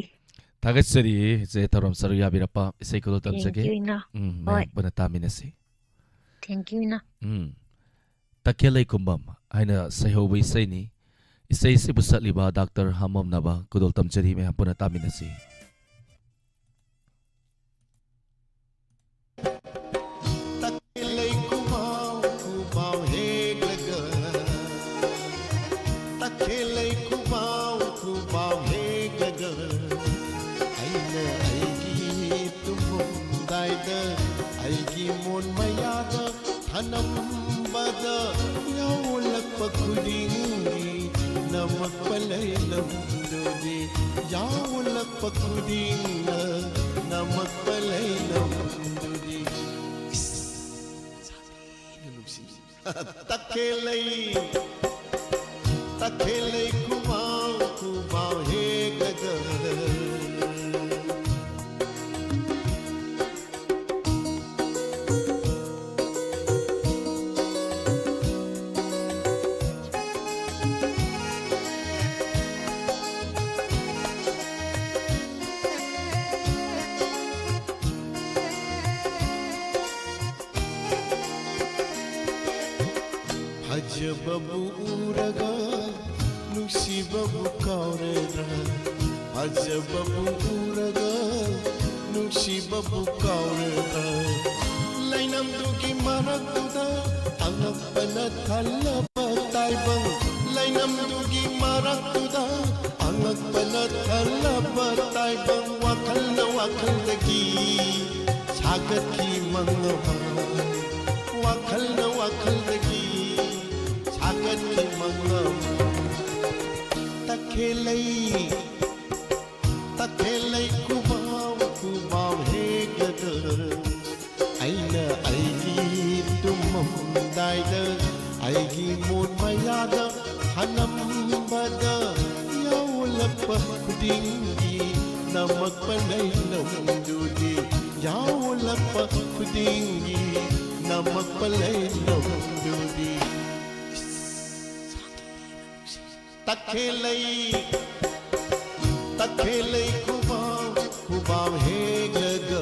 ꯊꯥꯒꯠꯆꯔꯤ ꯏꯆꯦ, ꯊꯧꯔꯝ ꯁꯔꯨꯛ ꯌꯥꯕꯤꯔꯛꯄ꯫ ꯏꯁꯩ ꯈꯨꯗꯣꯜ Thank ꯇꯝꯖꯒꯦ꯫ You, ꯏꯅꯥꯎ꯫ ꯎꯝ, ꯃꯌꯥꯝ ꯍꯣꯏ꯫ ꯄꯨꯟꯅ ꯇꯥꯃꯤꯟꯅꯁꯤ꯫ Thank you, ꯏꯅꯥꯎ꯫ ꯎꯝ꯫ ꯇꯈꯦꯜ ꯂꯩꯈꯨꯕꯝ ꯍꯥꯏꯅ ꯁꯩꯍꯧꯕ ꯏꯁꯩꯅꯤ꯫ ꯏꯁꯩꯁꯤꯕꯨ ꯁꯛꯂꯤꯕ ꯗꯥꯛꯇꯔ ꯍꯥꯃꯝꯅꯕ ꯈꯨꯗꯣꯜ ꯇꯝꯖꯔꯤ꯫ ꯃꯌꯥꯝ ꯄꯨꯟꯅ ꯇꯥꯃꯤꯟꯅꯁꯤ꯫ ꯇꯈꯦꯜ ꯂꯩꯈꯨꯕꯝ ꯈꯨꯕꯝ ꯍꯦꯛꯂꯒ, ꯇꯈꯦꯜ ꯂꯩꯈꯨꯕꯝ ꯈꯨꯕꯝ ꯍꯦꯛꯂꯒ, ꯑꯩꯅ ꯑꯩꯒꯤ ꯇꯨꯝꯐꯝꯗꯥꯏꯗ ꯑꯩꯒꯤ ꯃꯣꯟ ꯃꯌꯥꯗ ꯊꯅꯝꯕꯗ ꯌꯥꯎꯂꯛꯄ ꯈꯨꯗꯤꯡꯒꯤ ꯅꯝꯃꯛꯄ ꯂꯩꯅꯝꯗꯨꯗꯤ, ꯌꯥꯎꯂꯛꯄ ꯈꯨꯗꯤꯡꯅ ꯅꯝꯃꯛꯄ ꯂꯩꯅꯝꯗꯨꯗꯤ꯫ ꯏꯁ, ꯁꯥꯊꯤꯅ ꯅꯨꯡꯁꯤ꯫ ꯇꯈꯦꯜ ꯂꯩ, ꯇꯈꯦꯜ ꯂꯩꯈꯨꯕꯝ ꯈꯨꯕꯝ ꯍꯦꯛꯂꯒ꯫ ꯐꯖꯕꯕꯨ ꯎꯔꯒ ꯅꯨꯡꯁꯤꯕꯕꯨ ꯀꯥꯎꯔꯦꯗ, ꯐꯖꯕꯕꯨ ꯎꯔꯒ ꯅꯨꯡꯁꯤꯕꯕꯨ ꯀꯥꯎꯔꯦꯗ꯫ ꯂꯩꯅꯝꯗꯨꯒꯤ ꯃꯔꯛꯇꯨꯗ ꯑꯉꯛꯄꯅ ꯊꯜꯂꯕ ꯇꯥꯏꯕꯪ, ꯂꯩꯅꯝꯗꯨꯒꯤ ꯃꯔꯛꯇꯨꯗ ꯑꯉꯛꯄꯅ ꯊꯜꯂꯕ ꯇꯥꯏꯕꯪ꯫ ꯋꯥꯈꯜꯅ ꯋꯥꯈꯜꯗꯒꯤ ꯁꯥꯒꯠꯈꯤ ꯃꯪ ꯑꯃ, ꯋꯥꯈꯜꯅ ꯋꯥꯈꯜꯗꯒꯤ ꯁꯥꯒꯠꯈꯤ ꯃꯪ ꯑꯃ꯫ ꯇꯈꯦꯜ ꯂꯩ, ꯇꯈꯦꯜ ꯂꯩ ꯈꯨꯕꯝ ꯈꯨꯕꯝ ꯍꯦꯛꯂꯒ, ꯑꯩꯅ ꯑꯩꯒꯤ ꯇꯨꯝꯃꯝꯗꯥꯏꯗ ꯑꯩꯒꯤ ꯃꯣꯟ ꯃꯌꯥꯗ ꯊꯅꯝꯕꯗ ꯌꯥꯎꯂꯛꯄ ꯈꯨꯗꯤꯡꯒꯤ ꯅꯝꯃꯛꯄ ꯂꯩꯅꯝꯗꯨꯗꯤ, ꯌꯥꯎꯂꯛꯄ ꯈꯨꯗꯤꯡꯒꯤ ꯅꯝꯃꯛꯄ ꯂꯩꯅꯝꯗꯨꯗꯤ꯫ ꯇꯈꯦꯜ ꯂꯩ, ꯇꯈꯦꯜ ꯂꯩ ꯈꯨꯕꯝ ꯈꯨꯕꯝ ꯍꯦꯛꯂꯒ꯫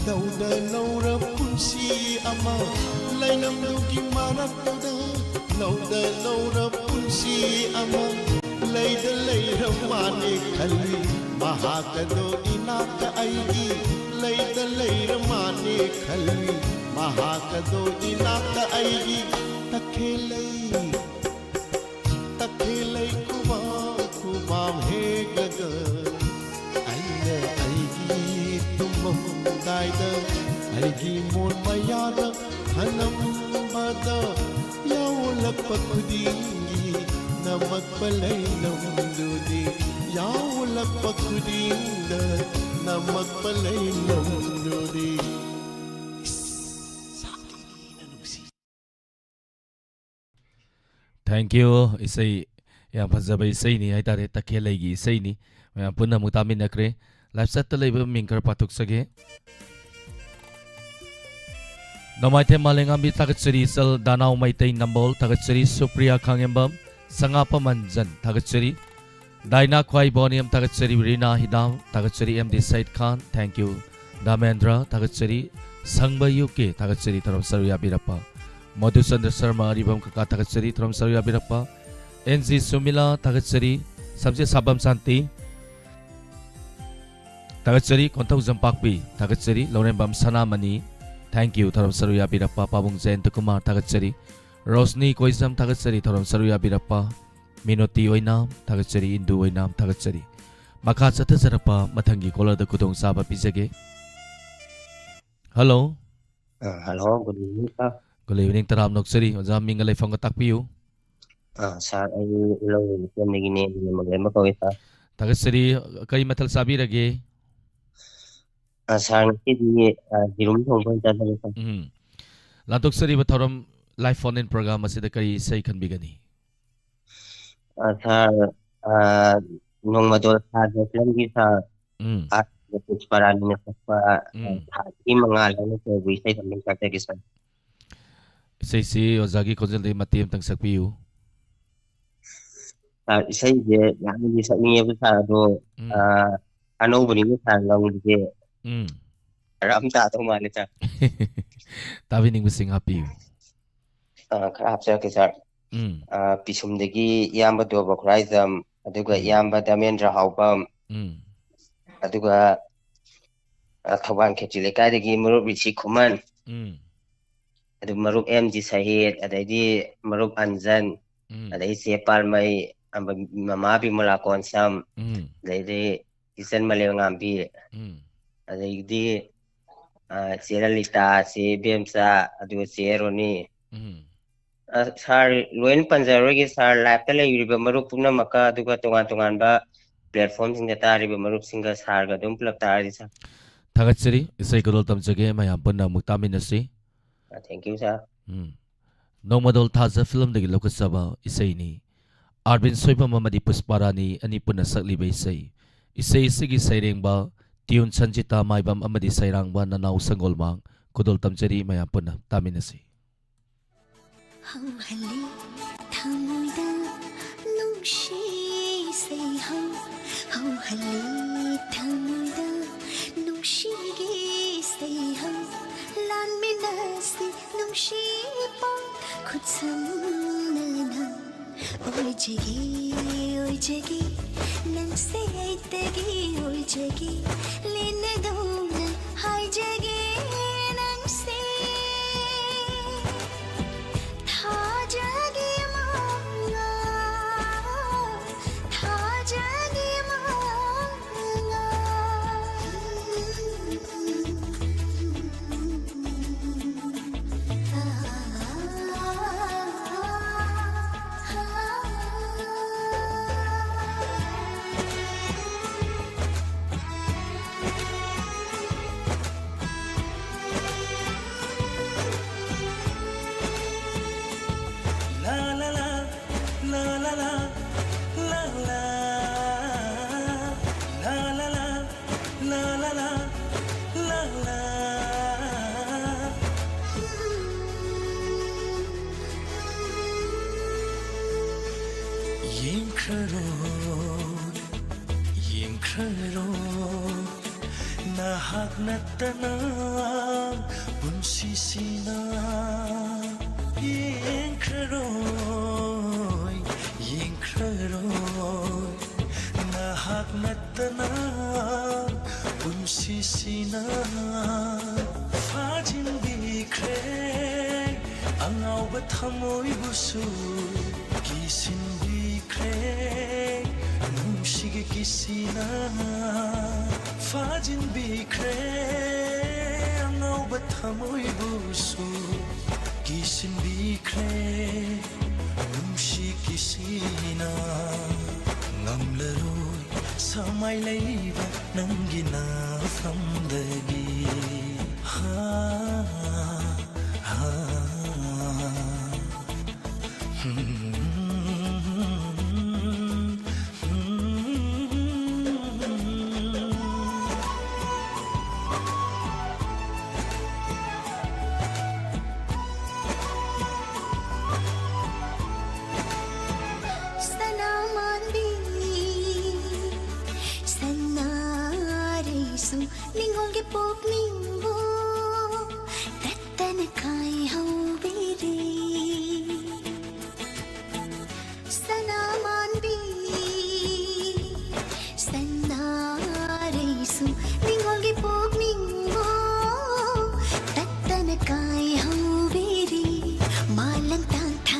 ꯂꯧꯗ ꯂꯧꯔ ꯄꯨꯟꯁꯤ ꯑꯃ, ꯂꯩꯅꯝꯗꯨꯒꯤ ꯃꯔꯛꯇꯨꯗ ꯂꯧꯗ ꯂꯧꯔ ꯄꯨꯟꯁꯤ ꯑꯃ, ꯂꯩꯗ ꯂꯩꯔ ꯃꯥꯅꯦ ꯈꯜꯂꯤ꯫ ꯃꯍꯥꯛ ꯑꯗꯣ ꯏꯅꯥꯛꯇ ꯑꯩꯒꯤ, ꯂꯩꯗ ꯂꯩꯔ ꯃꯥꯅꯦ ꯈꯜꯂꯤ꯫ ꯃꯍꯥꯛ ꯑꯗꯣ ꯏꯅꯥꯛꯇ ꯑꯩꯒꯤ꯫ ꯇꯈꯦꯜꯂꯩ, ꯇꯈꯦꯜꯂꯩ ꯈꯨꯕꯥꯛ ꯈꯨꯕꯥꯛ ꯍꯦꯛꯂꯒ ꯑꯩꯅ ꯑꯩꯒꯤ ꯇꯨꯝꯃꯝꯗꯥꯏꯗ ꯑꯩꯒꯤ ꯃꯣꯟ ꯃꯌꯥꯗ ꯊꯅꯝꯕꯗ ꯌꯥꯎꯂꯛꯄ ꯈꯨꯗꯤꯡꯒꯤ ꯅꯝꯃꯛꯄ ꯂꯩꯅꯝꯗꯨꯗꯤ, ꯌꯥꯎꯂꯛꯄ ꯈꯨꯗꯤꯡꯗ ꯅꯝꯃꯛꯄ ꯂꯩꯅꯝꯗꯨꯗꯤ꯫ Thank you. ꯏꯁꯩ ꯌꯥꯝ ꯐꯖꯕ ꯏꯁꯩꯅꯤ ꯍꯥꯏꯇꯥꯔꯦ, ꯇꯈꯦꯜꯂꯩꯒꯤ ꯏꯁꯩꯅꯤ꯫ ꯃꯌꯥꯝ ꯄꯨꯟꯅ ꯑꯃꯨꯛ ꯇꯥꯃꯤꯟꯅꯈ꯭ꯔꯦ꯫ Live chat ꯇ ꯂꯩꯕ ꯃꯤꯡ ꯈꯔ ꯄꯥꯊꯣꯛꯆꯒꯦ꯫ ꯅꯣꯡꯃꯥꯏꯊꯦꯝ ꯃꯥꯂꯦꯉꯥꯝꯕꯤ ꯊꯥꯒꯠꯆꯔꯤ, ꯏꯆꯜ ꯗꯥꯅꯥꯎ ꯃꯩꯇꯩ ꯅꯝꯕꯣꯜ ꯊꯥꯒꯠꯆꯔꯤ, ꯁꯨꯄ꯭ꯔꯤꯌꯥ ꯈꯥꯉꯦꯝꯕꯝ, ꯁꯉꯥꯄ ꯃꯟꯖꯟ ꯊꯥꯒꯠꯆꯔꯤ, ꯗꯥꯏꯅꯥ ꯈ꯭ꯋꯥꯏꯕꯣꯅꯤꯌꯝ ꯊꯥꯒꯠꯆꯔꯤ, ꯔꯤꯅꯥ ꯍꯤꯗꯥꯝ ꯊꯥꯒꯠꯆꯔꯤ, M D Syed Khan, thank you, Damendra ꯊꯥꯒꯠꯆꯔꯤ, ꯁꯪꯕ ꯌꯨ ꯀꯦ ꯊꯥꯒꯠꯆꯔꯤ, ꯊꯧꯔꯝ ꯁꯔꯨꯛ ꯌꯥꯕꯤꯔꯛꯄ, ꯃꯙꯨꯆꯟꯗ꯭ꯔ ꯁꯔꯃ ꯑꯔꯤꯕꯝ ꯀꯀꯥ ꯊꯥꯒꯠꯆꯔꯤ, ꯊꯧꯔꯝ ꯁꯔꯨꯛ ꯌꯥꯕꯤꯔꯛꯄ, ꯑꯦꯟ ꯖꯤ ꯁꯨꯃꯤꯂꯥ ꯊꯥꯒꯠꯆꯔꯤ, ꯁꯝꯖꯦꯠ ꯁꯥꯕꯝ ꯁꯥꯟꯇꯤ ꯊꯥꯒꯠꯆꯔꯤ, ꯀꯣꯟꯊꯧꯖꯝ ꯄꯥꯛꯄꯤ ꯊꯥꯒꯠꯆꯔꯤ, ꯂꯧꯔꯦꯝꯕꯝ ꯁꯅꯥꯃꯅꯤ, thank you, ꯊꯧꯔꯝ ꯁꯔꯨꯛ ꯌꯥꯕꯤꯔꯛꯄ, ꯄꯥꯕꯨꯡ ꯖꯌꯟꯇ ꯀꯨꯃꯥꯔ ꯊꯥꯒꯠꯆꯔꯤ, ꯔꯣꯁꯅꯤ ꯀꯣꯏꯖꯝ ꯊꯥꯒꯠꯆꯔꯤ, ꯊꯧꯔꯝ ꯁꯔꯨꯛ ꯌꯥꯕꯤꯔꯛꯄ, ꯃꯤꯅꯣꯇꯤ ꯑꯣꯏꯅꯥꯝ ꯊꯥꯒꯠꯆꯔꯤ, ꯏꯟꯗꯨ ꯑꯣꯏꯅꯥꯝ ꯊꯥꯒꯠꯆꯔꯤ꯫ ꯃꯈꯥ ꯆꯠꯊꯖꯔꯛꯄ ꯃꯊꯪꯒꯤ caller ꯗ ꯈꯨꯗꯣꯡꯆꯥꯕ ꯄꯤꯖꯒꯦ꯫ Hello꯫ ꯑ, hello, good evening, sir꯫ Good evening, ꯇꯔꯥꯝꯅ ꯑꯣꯛꯆꯔꯤ꯫ ꯑꯣꯖꯥ ꯃꯤꯡꯒ ꯂꯩꯐꯝꯒ ꯇꯥꯛꯄꯤꯌꯨ꯫ ꯑ, sir, ꯑꯩ ꯎꯂꯧ ꯂꯩꯃꯇꯣꯟꯗꯒꯤꯅꯦ, ꯅꯤꯔꯃꯜ ꯂꯩꯃ ꯀꯧꯏ, sir꯫ ꯊꯥꯒꯠꯆꯔꯤ꯫ ꯀꯔꯤ ꯃꯊꯦꯜ ꯆꯥꯕꯤꯔꯒꯦ? ꯑ, sir, ꯉꯁꯤꯗꯤ, ꯑ, ꯌꯦꯔꯨꯝ ꯊꯣꯡꯕ ꯑꯣꯏꯅ ꯆꯥꯖꯔꯦ, sir꯫ ꯎꯝ꯫ ꯂꯥꯟꯊꯣꯛꯆꯔꯤꯕ ꯊꯧꯔꯝ Live Phone In Program ꯑꯁꯤꯗ ꯀꯔꯤ ꯏꯁꯩ ꯈꯟꯕꯤꯒꯅꯤ? ꯑ, sir, ꯑ, ꯅꯣꯡꯃꯗꯣ ꯁꯥꯗ ꯐꯤꯂꯝꯒꯤ, sir, ꯎꯝ꯫ ꯑ, ꯄꯨꯁꯄꯔꯥꯅꯤꯅ ꯁꯛꯄ, ꯑ, ꯎꯝ꯫ ꯊꯥꯒꯤ ꯃꯉꯥꯜ ꯍꯥꯏꯅ ꯀꯧꯕ ꯏꯁꯩꯗꯣ ꯑꯝꯇꯪ ꯆꯥꯖꯒꯦ, sir꯫ ꯏꯁꯩꯁꯤ ꯑꯣꯖꯥꯒꯤ ꯈꯣꯟꯖꯦꯜꯗꯒꯤ ꯃꯇꯦꯛ ꯑꯃꯇꯪ ꯁꯛꯄꯤꯌꯨ꯫ Sir, ꯏꯁꯩꯁꯦ ꯌꯥꯝꯅꯗꯤ ꯁꯛꯅꯤꯡꯉꯦꯕ, sir, ꯑꯗꯣ, ꯎꯝ꯫ ꯑ, ꯑꯅꯧꯕꯅꯤꯅ, sir, ꯉꯪꯕꯁꯦ ꯎꯝ꯫ ꯈꯔ ꯑꯃ ꯇꯥꯗꯧ ꯃꯥꯜꯂꯦ, ꯁꯥꯔ꯫ ꯇꯥꯕꯤꯅꯤꯡꯕꯁꯤꯡ ꯍꯥꯞꯄꯤꯌꯨ꯫ ꯑ, ꯈꯔ ꯍꯥꯞꯆꯔꯛꯀꯦ, ꯁꯥꯔ꯫ ꯎꯝ ꯑ, ꯄꯤꯁꯨꯝꯗꯒꯤ ꯏꯌꯥꯝꯕ ꯗꯣꯕ ꯈꯨꯔꯥꯏꯖꯝ, ꯑꯗꯨꯒ ꯎꯝ ꯏꯌꯥꯝꯕ ꯙꯔꯃꯦꯟꯗ꯭ꯔ ꯍꯥꯎꯕꯝ, ꯎꯝ ꯑꯗꯨꯒ ꯑ, ꯊꯧꯕꯥꯜ ꯈꯦꯇ꯭ꯔꯤ ꯂꯩꯀꯥꯏꯗꯒꯤ ꯃꯔꯨꯞ ꯔꯤꯁꯤ ꯈꯨꯃꯟ, ꯎꯝ ꯑꯗꯨ ꯃꯔꯨꯞ ꯑꯦꯝ ꯖꯤ ꯁꯍꯤꯠ, ꯑꯗꯩꯗꯤ ꯃꯔꯨꯞ ꯑꯟꯖꯟ, ꯎꯝ ꯑꯗꯩ ꯆꯦ ꯄꯥꯜꯃꯩ, ꯑꯃ-, ꯃꯃꯥ ꯕꯤꯃꯂꯥ ꯀꯣꯟꯁꯝ, ꯎꯝ ꯑꯗꯩꯗꯤ ꯏꯆꯟ ꯃꯂꯦꯝꯉꯥꯝꯕꯤ, ꯎꯝ ꯑꯗꯩꯗꯤ ꯑ, ꯆꯦ ꯂꯂꯤꯇꯥ, ꯆꯦ ꯏꯕꯦꯝꯆꯥ, ꯑꯗꯨꯒ ꯆꯦ ꯔꯣꯅꯤ꯫ ꯎꯝ ꯑ, ꯁꯥꯔ ꯂꯣꯏꯅ ꯄꯟꯖꯔꯔꯣꯏꯒꯦ, ꯁꯥꯔ ꯂꯥꯏꯞꯇ ꯂꯩꯔꯤꯕ ꯃꯔꯨꯞ ꯄꯨꯝꯅꯃꯛꯀ, ꯑꯗꯨꯒ ꯇꯣꯉꯥꯟ ꯇꯣꯉꯥꯟꯕ ꯄ꯭ꯂꯦꯠꯐꯣꯝꯁꯤꯡꯗ ꯇꯥꯔꯤꯕ ꯃꯔꯨꯞꯁꯤꯡꯒ ꯁꯥꯔꯒ ꯑꯗꯨꯝ ꯄꯨꯂꯞ ꯇꯥꯔꯗꯤ, ꯁꯥꯔ꯫ ꯊꯥꯒꯠꯆꯔꯤ꯫ ꯏꯁꯩ ꯈꯨꯗꯣꯜ ꯇꯝꯖꯒꯦ, ꯃꯌꯥꯝ ꯄꯨꯟꯅ ꯑꯃꯨꯛ ꯇꯥꯃꯤꯟꯅꯁꯤ꯫ ꯑ, thank you, ꯁꯥꯔ꯫ ꯎꯝ꯫ ꯅꯣꯡꯃꯗꯣꯜ ꯊꯥꯖ ꯐꯤꯂꯝꯗꯒꯤ ꯂꯧꯈꯠꯆꯕ ꯏꯁꯩꯅꯤ꯫ ꯑꯥꯔꯕꯤꯟ ꯁꯣꯏꯕꯝ ꯑꯃꯗꯤ ꯄꯨꯁꯄꯥꯔꯥꯅꯤ ꯑꯅꯤ ꯄꯨꯟꯅ ꯁꯛꯂꯤꯕ ꯏꯁꯩ꯫ ꯏꯁꯩ ꯑꯁꯤꯒꯤ ꯁꯩꯔꯦꯡꯕ ꯇ꯭ꯌꯨꯟ ꯁꯟꯖꯤꯇꯥ ꯃꯥꯏꯕꯝ ꯑꯃꯗꯤ ꯁꯩꯔꯥꯡꯕ ꯅꯅꯥꯎ ꯁꯪꯒꯣꯜꯃꯥꯡ꯫ ꯈꯨꯗꯣꯜ ꯇꯝꯖꯔꯤ, ꯃꯌꯥꯝ ꯄꯨꯟꯅ ꯇꯥꯃꯤꯟꯅꯁꯤ꯫ ꯍꯧꯍꯜꯂꯤ ꯊꯃꯣꯏꯗ ꯅꯨꯡꯁꯤ ꯏꯁꯩ ꯍꯧ, ꯍꯧꯍꯜꯂꯤ ꯊꯃꯣꯏꯗ ꯅꯨꯡꯁꯤꯒꯤ ꯏꯁꯩ ꯍꯧ, ꯂꯥꯟꯃꯤꯟꯅꯁꯤ ꯅꯨꯡꯁꯤ ꯄꯥꯎ ꯈꯨꯠꯁꯝꯅꯅ꯫ ꯑꯣꯏꯖꯒꯦ, ꯑꯣꯏꯖꯒꯦ, ꯅꯪꯁꯦ ꯑꯩꯇꯒꯤ ꯑꯣꯏꯖꯒꯦ, ꯂꯦꯟꯅꯗꯧꯅ ꯍꯥꯏꯖꯒꯦ ꯅꯪꯁꯦ꯫ ꯊꯥꯖꯒꯦ ꯃꯉꯥ, ꯊꯥꯖꯒꯦ ꯃꯉꯥ꯫ ꯌꯦꯡꯈ꯭ꯔꯔꯣ, ꯌꯦꯡꯈ꯭ꯔꯔꯣ, ꯅꯍꯥꯛ ꯅꯠꯇꯅ ꯄꯨꯟꯁꯤꯁꯤꯅ ꯌꯦꯡꯈ꯭ꯔꯔꯣꯏ, ꯌꯦꯡꯈ꯭ꯔꯔꯣꯏ꯫ ꯅꯍꯥꯛ ꯅꯠꯇꯅ ꯄꯨꯟꯁꯤꯁꯤꯅ ꯐꯥꯖꯤꯟꯕꯤꯈ꯭ꯔꯦ꯫ ꯑꯉꯥꯎꯕ ꯊꯃꯣꯏꯕꯨꯁꯨ ꯀꯤꯁꯤꯟꯕꯤꯈ꯭ꯔꯦ꯫ ꯅꯨꯡꯁꯤꯒꯤ ꯀꯤꯁꯤꯅ ꯐꯥꯖꯤꯟꯕꯤꯈ꯭ꯔꯦ꯫ ꯑꯉꯥꯎꯕ ꯊꯃꯣꯏꯕꯨꯁꯨ ꯀꯤꯁꯤꯟꯕꯤꯈ꯭ꯔꯦ꯫ ꯅꯨꯡꯁꯤ ꯀꯤꯁꯤꯅ ꯉꯝꯂꯔꯣꯏ ꯁꯃꯥꯏ ꯂꯩꯕ ꯅꯪꯒꯤ ꯅꯐꯝꯗꯒꯤ꯫ ꯍꯥ, ꯍꯥ꯫ ꯁꯅꯥꯃꯥꯟꯕꯤ, ꯁꯅꯥꯔꯩꯁꯨ ꯅꯤꯡꯉꯣꯜꯒꯤ ꯄꯨꯛꯅꯤꯡꯕꯨ ꯇꯠꯇꯅ ꯀꯥꯏꯍꯧꯕꯤꯔꯤ꯫ ꯁꯅꯥꯃꯥꯟꯕꯤ, ꯁꯅꯥꯔꯩꯁꯨ ꯅꯤꯡꯉꯣꯜꯒꯤ ꯄꯨꯛꯅꯤꯡꯕꯨ ꯇꯠꯇꯅ ꯀꯥꯏꯍꯧꯕꯤꯔꯤ꯫ ꯃꯥꯂꯪ ꯇꯥꯡꯊꯥ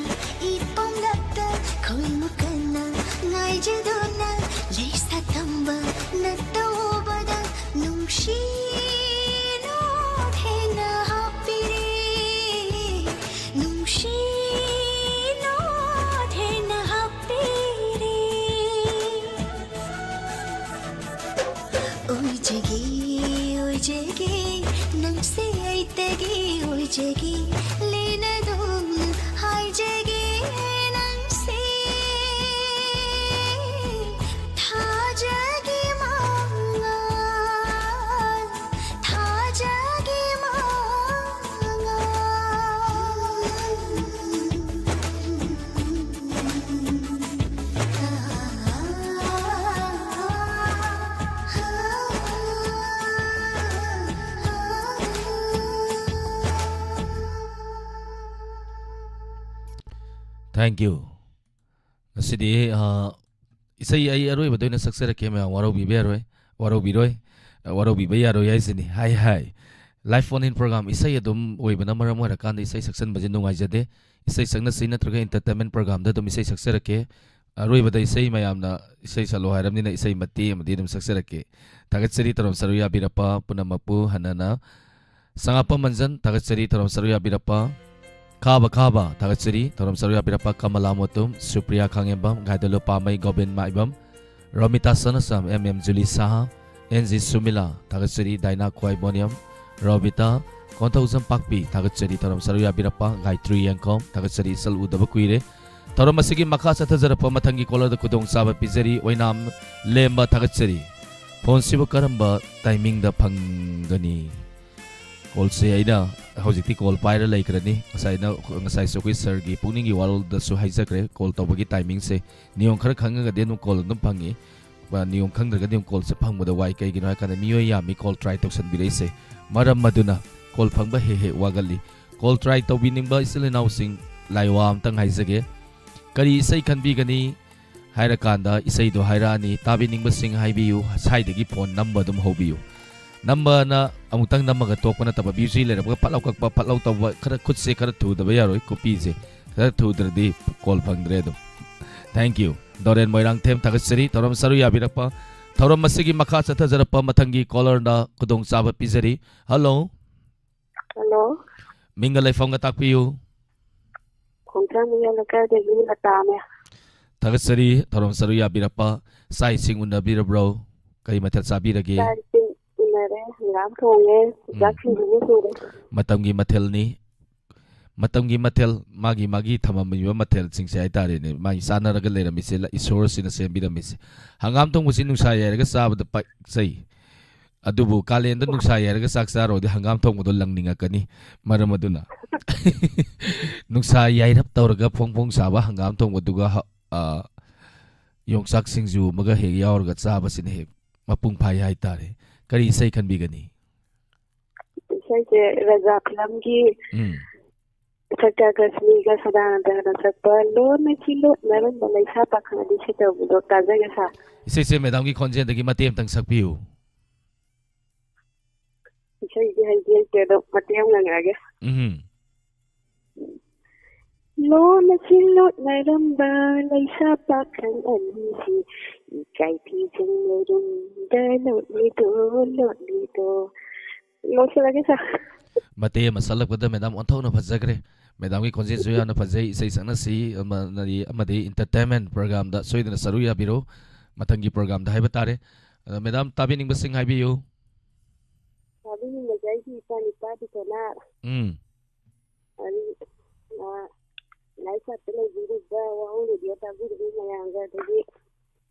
ꯏꯄꯣꯝꯂꯛꯇ ꯈꯣꯏꯃꯨ ꯀꯟꯅ ꯉꯥꯏꯖꯗꯨꯅ ꯂꯩꯁꯥ ꯇꯝꯕ ꯅꯠꯇꯧꯕꯗ ꯅꯨꯡꯁꯤꯅ ꯊꯦꯡꯅ ꯍꯥꯞꯄꯤꯔꯦ꯫ ꯅꯨꯡꯁꯤꯅ ꯊꯦꯡꯅ ꯍꯥꯞꯄꯤꯔꯦ꯫ ꯑꯣꯏꯖꯒꯦ, ꯑꯣꯏꯖꯒꯦ, ꯅꯪꯁꯦ ꯑꯩꯇꯒꯤ ꯑꯣꯏꯖꯒꯦ, ꯂꯦꯟꯅꯗꯨꯝ ꯍꯥꯏꯖꯒꯦ ꯅꯪꯁꯦ꯫ ꯊꯥꯖꯒꯤ ꯃꯉꯥꯜ, ꯊꯥꯖꯒꯤ ꯃꯉꯥꯜ꯫ Thank you. ꯉꯁꯤꯗꯤ, ꯑ, ꯏꯁꯩ ꯑꯩ ꯑꯔꯣꯏꯕꯗ ꯑꯣꯏꯅ ꯁꯛꯆꯔꯛꯀꯦ, ꯃꯌꯥꯝ ꯋꯥꯔꯧꯕꯤꯕ ꯌꯥꯔꯣꯏ, ꯋꯥꯔꯧꯕꯤꯔꯣꯏ, ꯑ, ꯋꯥꯔꯧꯕꯤꯕ ꯌꯥꯔꯣꯏ ꯍꯥꯏꯁꯤꯅꯤ꯫ ꯍꯥꯏ, ꯍꯥꯏ꯫ Live phone in program, ꯏꯁꯩ ꯑꯗꯨꯝ ꯑꯣꯏꯕꯅ ꯃꯔꯝ ꯑꯣꯏꯔꯀꯥꯟꯗ ꯏꯁꯩ ꯁꯛꯆꯟꯕꯁꯦ ꯅꯨꯡꯉꯥꯏꯖꯗꯦ꯫ ꯏꯁꯩ ꯁꯛꯅꯁꯤ ꯅꯠꯇ꯭ꯔꯒ entertainment programꯗ ꯑꯗꯨꯝ ꯏꯁꯩ ꯁꯛꯆꯔꯛꯀꯦ꯫ ꯑꯔꯣꯏꯕꯗ ꯏꯁꯩ ꯃꯌꯥꯝꯅ ꯏꯁꯩ ꯁꯛꯂꯣ ꯍꯥꯏꯔꯕꯅꯤꯅ ꯏꯁꯩ ꯃꯇꯦꯛ ꯑꯃꯗꯤ ꯑꯗꯨꯝ ꯁꯛꯆꯔꯛꯀꯦ꯫ ꯊꯥꯒꯠꯆꯔꯤ ꯊꯧꯔꯝ ꯁꯔꯨꯛ ꯌꯥꯕꯤꯔꯛꯄ ꯄꯨꯝꯅꯃꯛꯄꯨ ꯍꯟꯅꯅ꯫ ꯁꯉꯥꯄꯝ ꯃꯟꯖꯟ, ꯊꯥꯒꯠꯆꯔꯤ ꯊꯧꯔꯝ ꯁꯔꯨꯛ ꯌꯥꯕꯤꯔꯛꯄ꯫ ꯈꯥꯕ ꯈꯥꯕ, ꯊꯥꯒꯠꯆꯔꯤ ꯊꯧꯔꯝ ꯁꯔꯨꯛ ꯌꯥꯕꯤꯔꯛꯄ꯫ Kamala Motum, Supriya Khangembam, Gaidolu Pammei, Gobin Maibam, Romita Sanasam, M M Juli Saha, N G Sumila, ꯊꯥꯒꯠꯆꯔꯤ ꯗꯥꯏꯅꯥ ꯈ꯭ꯋꯥꯏꯕꯣꯅꯤꯌꯝ, ꯔꯣꯕꯤꯇꯥ, ꯀꯣꯟꯊꯧꯖꯝ ꯄꯥꯛꯄꯤ, ꯊꯥꯒꯠꯆꯔꯤ ꯊꯧꯔꯝ ꯁꯔꯨꯛ ꯌꯥꯕꯤꯔꯛꯄ꯫ ꯒꯥꯏꯇ꯭ꯔꯤ ꯌꯦꯡꯈꯣꯝ, ꯊꯥꯒꯠꯆꯔꯤ ꯏꯁꯜ ꯎꯗꯕ ꯀꯨꯏꯔꯦ꯫ ꯊꯧꯔꯝ ꯑꯁꯤꯒꯤ ꯃꯈꯥ ꯆꯠꯊꯖꯔꯛꯄ ꯃꯊꯪꯒꯤ caller ꯗ ꯈꯨꯗꯣꯡꯆꯥꯕ ꯄꯤꯖꯔꯤ꯫ ꯑꯣꯏꯅꯥꯝ ꯂꯦꯝꯕ, ꯊꯥꯒꯠꯆꯔꯤ꯫ Phone ꯁꯤꯕꯨ ꯀꯔꯝꯕ timing ꯗ ꯐꯪꯒꯅꯤ? Call ꯁꯦ ꯑꯩꯅ ꯍꯧꯖꯤꯛꯇꯤ call ꯄꯥꯏꯔ ꯂꯩꯈ꯭ꯔꯅꯤ꯫ ꯉꯁꯥꯏꯅ, ꯉꯁꯥꯏꯁꯨ ꯑꯩꯈꯣꯏ sir ꯒꯤ ꯄꯨꯛꯅꯤꯡꯒꯤ ꯋꯥꯔꯣꯜꯗꯁꯨ ꯍꯥꯏꯖꯈ꯭ꯔꯦ, call ꯇꯧꯕꯒꯤ timing ꯁꯦ꯫ ꯅꯤꯌꯣꯝ ꯈꯔ ꯈꯪꯉꯒꯗꯤ ꯑꯗꯨꯝ call ꯑꯗꯨꯝ ꯐꯪꯉꯤ꯫ ꯅꯤꯌꯣꯝ ꯈꯪꯗ꯭ꯔꯒꯗꯤ ꯑꯃꯨꯛ call ꯁꯦ ꯐꯪꯕꯗ ꯋꯥꯏ꯫ ꯀꯩꯒꯤꯅꯣ ꯍꯥꯏ ꯀꯥꯟꯗ ꯃꯤꯑꯣꯏ ꯌꯥꯝꯃꯤ call try ꯇꯧꯁꯟꯕꯤꯔꯛꯏꯁꯦ꯫ ꯃꯔꯝ ꯑꯗꯨꯅ call ꯐꯪꯕ ꯍꯦꯛ ꯍꯦꯛ ꯋꯥꯒꯜꯂꯤ꯫ Call try ꯇꯧꯕꯤꯅꯤꯡꯕ ꯏꯆꯤꯜ ꯏꯅꯥꯎꯁꯤꯡ, ꯂꯥꯏ ꯋꯥ ꯑꯝꯇꯪ ꯍꯥꯏꯖꯒꯦ꯫ ꯀꯔꯤ ꯏꯁꯩ ꯈꯟꯕꯤꯒꯅꯤ ꯍꯥꯏꯔꯀꯥꯟꯗ ꯏꯁꯩꯗꯣ ꯍꯥꯏꯔꯛꯑꯅꯤ, ꯇꯥꯕꯤꯅꯤꯡꯕꯁꯤꯡ ꯍꯥꯏꯕꯤꯌꯨ, ꯁ꯭ꯋꯥꯏꯗꯒꯤ phone ꯅꯝꯕ ꯑꯗꯨꯝ ꯍꯧꯕꯤꯌꯨ꯫ ꯅꯝꯕꯅ ꯑꯃꯨꯛꯇꯪ ꯅꯝꯃꯒ ꯇꯣꯛꯄ ꯅꯠꯇꯕ, busy ꯂꯩꯔꯝꯃꯒ ꯐꯠ ꯂꯥꯎ ꯀꯛꯄ, ꯐꯠ ꯂꯥꯎ ꯇꯧꯕ, ꯈꯔ ꯈꯨꯠꯁꯦ ꯈꯔ ꯊꯨꯗꯕ ꯌꯥꯔꯣꯏ, ꯈꯨꯠꯄꯤꯁꯦ ꯈꯔ ꯊꯨꯗ꯭ꯔꯗꯤ call ꯐꯪꯗ꯭ꯔꯦ ꯑꯗꯨꯝ꯫ Thank you꯫ ꯗꯣꯔꯦꯟ ꯃꯣꯏꯔꯥꯡꯊꯦꯝ, ꯊꯥꯒꯠꯆꯔꯤ ꯊꯧꯔꯝ ꯁꯔꯨꯛ ꯌꯥꯕꯤꯔꯛꯄ꯫ ꯊꯧꯔꯝ ꯑꯁꯤꯒꯤ ꯃꯈꯥ ꯆꯠꯊꯖꯔꯛꯄ ꯃꯊꯪꯒꯤ caller ꯗ ꯈꯨꯗꯣꯡꯆꯥꯕ ꯄꯤꯖꯔꯤ꯫ Hello꯫ Hello꯫ ꯃꯤꯡꯒ ꯂꯩꯐꯝꯒ ꯇꯥꯛꯄꯤꯌꯨ꯫ ꯈꯣꯡꯖꯥꯡ ꯃꯌꯥꯏ ꯂꯩꯀꯥꯏꯗꯒꯤ ꯂꯇꯥꯅꯦ꯫ ꯊꯥꯒꯠꯆꯔꯤ ꯊꯧꯔꯝ ꯁꯔꯨꯛ ꯌꯥꯕꯤꯔꯛꯄ꯫ ꯆꯥꯛ ꯏꯁꯤꯡ ꯎꯅꯕꯤꯔꯕ꯭ꯔꯣ? ꯀꯔꯤ ꯃꯊꯦꯜ ꯆꯥꯕꯤꯔꯒꯦ? ꯆꯥꯛ ꯏꯁꯤꯡ ꯎꯅꯔꯦ, ꯍꯪꯒꯥꯝ ꯊꯣꯡꯉꯦ, ꯎꯝ꯫ ꯆꯥꯛ ꯁꯤꯡꯖꯨꯁꯨ ꯁꯨꯔꯦ꯫ ꯃꯇꯝꯒꯤ ꯃꯊꯦꯜꯅꯤ꯫ ꯃꯇꯝꯒꯤ ꯃꯊꯦꯜ, ꯃꯥꯒꯤ ꯃꯥꯒꯤ ꯊꯝꯃꯝꯃꯤꯕ ꯃꯊꯦꯜꯁꯤꯡꯁꯦ ꯍꯥꯏꯇꯥꯔꯦꯅꯦ, ꯃꯥꯒꯤ ꯆꯥꯟꯅꯔꯒ ꯂꯩꯔꯝꯃꯤꯁꯦ, ꯂ-, ꯏꯁꯣꯔꯁꯤꯅ ꯁꯦꯝꯕꯤꯔꯝꯃꯤꯁꯦ꯫ ꯍꯪꯒꯥꯝ ꯊꯣꯡꯕꯁꯤ ꯅꯨꯡꯁꯥ ꯌꯥꯏꯔꯒ ꯆꯥꯕꯗ ꯄꯛꯆꯩ꯫ ꯑꯗꯨꯕꯨ ꯀꯥꯂꯦꯟꯗ ꯅꯨꯡꯁꯥ ꯌꯥꯏꯔꯒ ꯆꯥꯛ ꯆꯥꯔꯨꯔꯗꯤ ꯍꯪꯒꯥꯝ ꯊꯣꯡꯕꯗꯣ ꯂꯪꯅꯤꯡꯉꯛꯀꯅꯤ꯫ ꯃꯔꯝ ꯑꯗꯨꯅ ꯅꯨꯡꯁꯥ ꯌꯥꯏꯔꯞ ꯇꯧꯔꯒ ꯐꯣꯡ ꯐꯣꯡ ꯁꯥꯕ ꯍꯪꯒꯥꯝ ꯊꯣꯡꯕꯗꯨꯒ ꯍ-, ꯑ, ꯌꯣꯡꯆꯥꯛ ꯁꯤꯡꯖꯨ ꯑꯃꯒ ꯍꯦꯛ ꯌꯥꯎꯔꯒ ꯆꯥꯕꯁꯤꯅ ꯍꯦꯛ ꯃꯄꯨꯡ ꯐꯥꯏ ꯍꯥꯏꯇꯥꯔꯦ꯫ ꯀꯔꯤ ꯏꯁꯩ ꯈꯟꯕꯤꯒꯅꯤ? ꯏꯁꯩꯁꯦ ꯔꯖꯥ ꯐꯤꯂꯝꯒꯤ ꯎꯝ꯫ ꯁꯛꯇꯥ ꯀꯁꯃꯤꯒ ꯁꯗꯥꯅꯟꯗꯒꯅ ꯁꯛꯄ ꯂꯣꯟꯅ ꯆꯤꯜꯂꯣꯠꯅꯔꯝꯕ ꯂꯩꯁꯥ ꯄꯥꯈꯪ ꯑꯅꯤ ꯁꯤꯇꯧꯕꯗꯣ ꯇꯥꯖꯒꯦ ꯁꯥꯔ꯫ ꯏꯁꯩꯁꯦ ꯃꯦꯗꯥꯝꯒꯤ ꯈꯣꯟꯖꯦꯜꯗꯒꯤ ꯃꯇꯦꯛ ꯑꯃꯇꯪ ꯁꯛꯄꯤꯌꯨ꯫ ꯏꯁꯩꯗꯤ ꯍꯩꯗꯤ ꯍꯩꯇꯦ ꯑꯗꯣ ꯃꯇꯦꯛ ꯑꯃ ꯉꯪꯉꯛꯑꯒꯦ꯫ ꯎꯝ꯫ ꯂꯣꯟꯅ ꯆꯤꯜꯂꯣꯠꯅꯔꯝꯕ ꯂꯩꯁꯥ ꯄꯥꯈꯪ ꯑꯅꯤꯁꯤ ꯏꯀꯥꯏ ꯐꯤꯖꯪ ꯃꯔꯨꯝꯗ ꯂꯣꯠꯂꯤꯗꯣ, ꯂꯣꯠꯂꯤꯗꯣ꯫ ꯂꯣꯏꯁꯤꯜꯂꯒꯦ ꯁꯥꯔ꯫ ꯃꯇꯦꯛ ꯑꯃ ꯁꯛꯂꯛꯄꯗ ꯃꯦꯗꯥꯝ ꯑꯣꯟꯊꯣꯛꯅ ꯐꯖꯈ꯭ꯔꯦ꯫ ꯃꯦꯗꯥꯝꯒꯤ ꯈꯣꯟꯖꯦꯜꯁꯨ ꯌꯥꯝꯅ ꯐꯖꯩ, ꯏꯁꯩ ꯁꯛꯅꯁꯤ ꯑꯃꯗꯤ, ꯑꯃꯗꯤ entertainment programꯗ ꯁꯣꯏꯗꯅ ꯁꯔꯨꯛ ꯌꯥꯕꯤꯔꯣ, ꯃꯊꯪꯒꯤ programꯗ ꯍꯥꯏꯕ ꯇꯥꯔꯦ꯫ ꯑꯗꯣ ꯃꯦꯗꯥꯝ ꯇꯥꯕꯤꯅꯤꯡꯕꯁꯤꯡ ꯍꯥꯏꯕꯤꯌꯨ꯫ ꯇꯥꯕꯤꯅꯤꯡꯕꯁꯦ ꯑꯩꯒꯤ ꯏꯆꯥ ꯅꯨꯄꯥꯗꯨꯗꯅ ꯎꯝ꯫ ꯑꯗꯨ, ꯑ, ꯂꯥꯏꯔꯤꯛ ꯄꯥꯕ ꯂꯩꯕꯤꯔꯤꯕ ꯋꯥꯍꯪ ꯔꯦꯗꯤꯑꯣ ꯇꯥꯕꯤꯔꯤꯕ ꯃꯌꯥꯝꯒ ꯑꯗꯒꯤ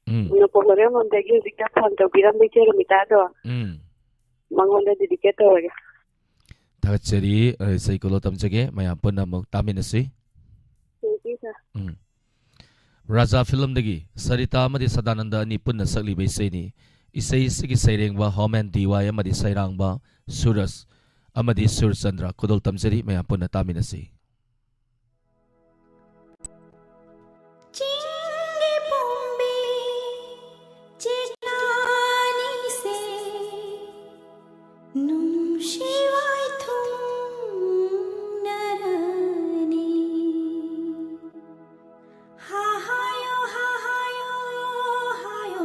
ꯎꯝ꯫ ꯅꯣꯡꯄꯣꯛ ꯂꯣꯏꯔꯦꯝꯕꯝꯗꯒꯤ ꯍꯧꯖꯤꯛꯇ ꯐꯣꯟ ꯇꯧꯕꯤꯔꯝꯕ ꯏꯆꯦ ꯔꯣꯃꯤꯇꯥꯗꯣ, ꯎꯝ꯫ ꯃꯉꯣꯟꯗ dedicate ꯇꯧꯔꯒꯦ꯫ ꯊꯥꯒꯠꯆꯔꯤ꯫ ꯑ, ꯏꯁꯩ ꯈꯨꯂꯣ ꯇꯝꯖꯒꯦ꯫ ꯃꯌꯥꯝ ꯄꯨꯟꯅ ꯑꯃꯨꯛ ꯇꯥꯃꯤꯟꯅꯁꯤ꯫ Thank you, sir꯫ ꯎꯝ꯫ ꯔꯥꯖꯥ ꯐꯤꯂꯝꯗꯒꯤ ꯁꯔꯤꯇꯥ ꯑꯃꯗꯤ ꯁꯗꯥꯅꯟꯗ ꯑꯅꯤ ꯄꯨꯟꯅ ꯁꯛꯂꯤꯕ ꯏꯁꯩꯅꯤ꯫ ꯏꯁꯩ ꯑꯁꯤꯒꯤ ꯁꯩꯔꯦꯡꯕ ꯍꯣꯃꯦꯟ ꯗꯤ ꯋꯥꯏ ꯑꯃꯗꯤ ꯁꯩꯔꯥꯡꯕ ꯁꯨꯔꯖ ꯑꯃꯗꯤ ꯁꯨꯔꯆꯟꯗ꯭ꯔ꯫ ꯈꯨꯗꯣꯜ ꯇꯝꯖꯔꯤ, ꯃꯌꯥꯝ ꯄꯨꯟꯅ ꯇꯥꯃꯤꯟꯅꯁꯤ꯫ ꯆꯤꯡꯒꯤ ꯄꯣꯝꯕꯤ ꯆꯦꯛꯂꯥꯅꯤꯁꯦ ꯅꯨꯡꯁꯤ ꯋꯥꯏꯊꯨꯡꯅꯔꯅꯤ꯫ ꯍꯥꯍꯥꯌꯣ, ꯍꯥꯍꯥꯌꯣ, ꯍꯥꯌꯣ,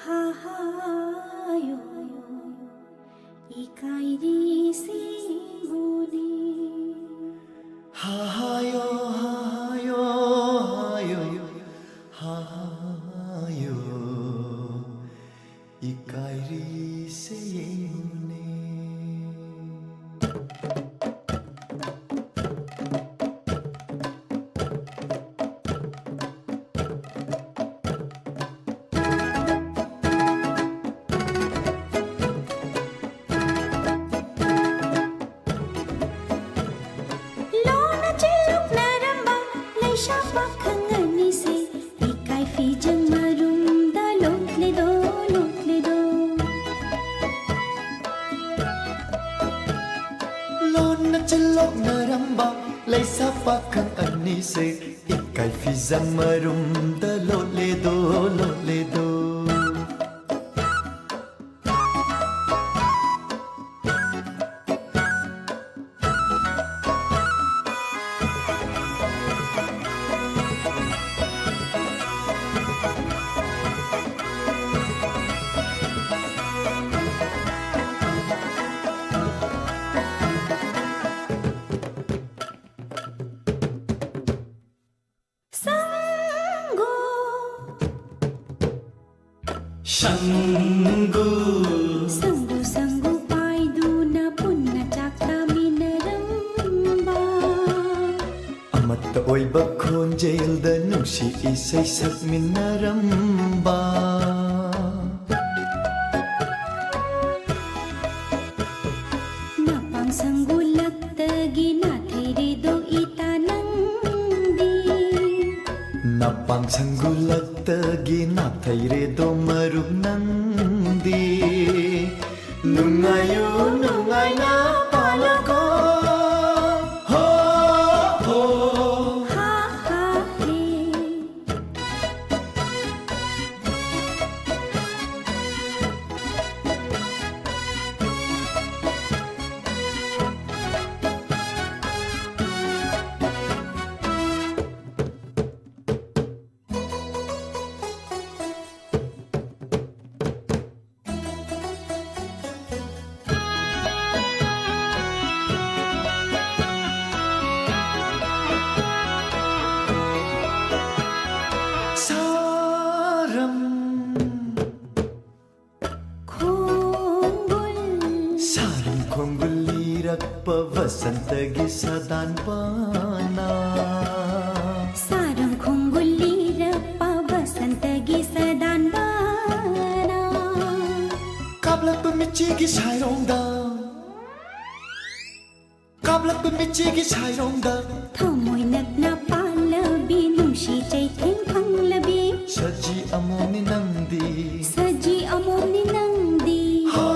ꯍꯥꯍꯥꯌꯣ꯫ ꯏꯀꯥꯏꯔꯤꯁꯦ ꯃꯣꯅꯤ꯫ ꯍꯥꯍꯥꯌꯣ, ꯍꯥꯍꯥꯌꯣ, ꯍꯥꯌꯣ, ꯍꯥꯍꯥꯌꯣ꯫ ꯏꯀꯥꯏꯔꯤꯁꯦ ꯌꯦꯡꯉꯨꯅꯦ꯫ ꯂꯣꯟꯅ ꯆꯤꯜꯂꯨꯛꯅꯔꯝꯕ ꯂꯩꯁꯥ ꯄꯥꯈꯪ ꯑꯅꯤꯁꯦ ꯏꯀꯥꯏ ꯐꯤꯖꯪ ꯃꯔꯨꯝꯗ ꯂꯣꯠꯂꯦꯗꯣ, ꯂꯣꯠꯂꯦꯗꯣ꯫ ꯂꯣꯟꯅ ꯆꯤꯜꯂꯣꯛꯅꯔꯝꯕ ꯂꯩꯁꯥ ꯄꯥꯈꯪ ꯑꯅꯤꯁꯦ ꯏꯀꯥꯏ ꯐꯤꯖꯪ ꯃꯔꯨꯝꯗ ꯂꯣꯠꯂꯦꯗꯣ, ꯂꯣꯠꯂꯦꯗꯣ꯫ ꯁꯪꯒꯨ꯫ ꯁꯪꯒꯨ꯫ ꯁꯪꯒꯨ, ꯁꯪꯒꯨ ꯄꯥꯏꯗꯨꯅ ꯄꯨꯟꯅ ꯆꯥꯛ ꯆꯥꯃꯤꯟꯅꯔꯝꯕ꯫ ꯑꯃꯠꯇ ꯑꯣꯏꯕ ꯈꯣꯟꯖꯦꯜꯗ ꯅꯨꯡꯁꯤ ꯏꯁꯩ ꯁꯛꯃꯤꯟꯅꯔꯝꯕ꯫ ꯅꯄꯥꯡ ꯁꯪꯒꯨ ꯂꯛꯇꯒꯤ ꯅꯥꯊꯩꯔꯦꯗꯣ ꯏꯇꯥ ꯅꯪꯗꯤ꯫ ꯅꯄꯥꯡ ꯁꯪꯒꯨ ꯂꯛꯇꯒꯤ ꯅꯥꯊꯩꯔꯦꯗꯣ ꯃꯔꯨꯞ ꯅꯪꯗꯤ꯫ ꯅꯨꯡꯉꯥꯏꯌꯨ ꯅꯨꯡꯉꯥꯏꯅ ꯄꯥꯜꯂꯣꯀꯣ꯫ ꯍꯣ, ꯍꯣ꯫ ꯍꯥ, ꯍꯥ, ꯍꯦ꯫ ꯁꯥꯔꯝ ꯈꯣꯡꯒꯨꯜ꯫ ꯁꯥꯔꯝ ꯈꯣꯡꯒꯨꯜ ꯂꯤꯔꯛꯄ ꯕꯁꯟꯇꯒꯤ ꯁꯥꯗꯥꯟꯕꯅ꯫ ꯁꯥꯔꯝ ꯈꯣꯡꯒꯨꯜ ꯂꯤꯔꯛꯄ ꯕꯁꯟꯇꯒꯤ ꯁꯥꯗꯥꯟꯕꯅ꯫ ꯀꯥꯞꯂꯛꯄ ꯃꯤꯠꯆꯤꯒꯤ ꯁꯥꯏꯔꯣꯡꯗ꯫ ꯀꯥꯞꯂꯛꯄ ꯃꯤꯠꯆꯤꯒꯤ ꯁꯥꯏꯔꯣꯡꯗ꯫ ꯊꯃꯣꯏ ꯅꯛꯅ ꯄꯥꯜꯂꯕꯤ ꯅꯨꯡꯁꯤ ꯆꯩꯊꯦꯡ ꯐꯪꯂꯕꯤ꯫ ꯁꯖꯤ ꯑꯃꯣꯝꯅꯤ ꯅꯪꯗꯤ꯫ ꯁꯖꯤ ꯑꯃꯣꯝꯅꯤ ꯅꯪꯗꯤ꯫ ꯍꯣ,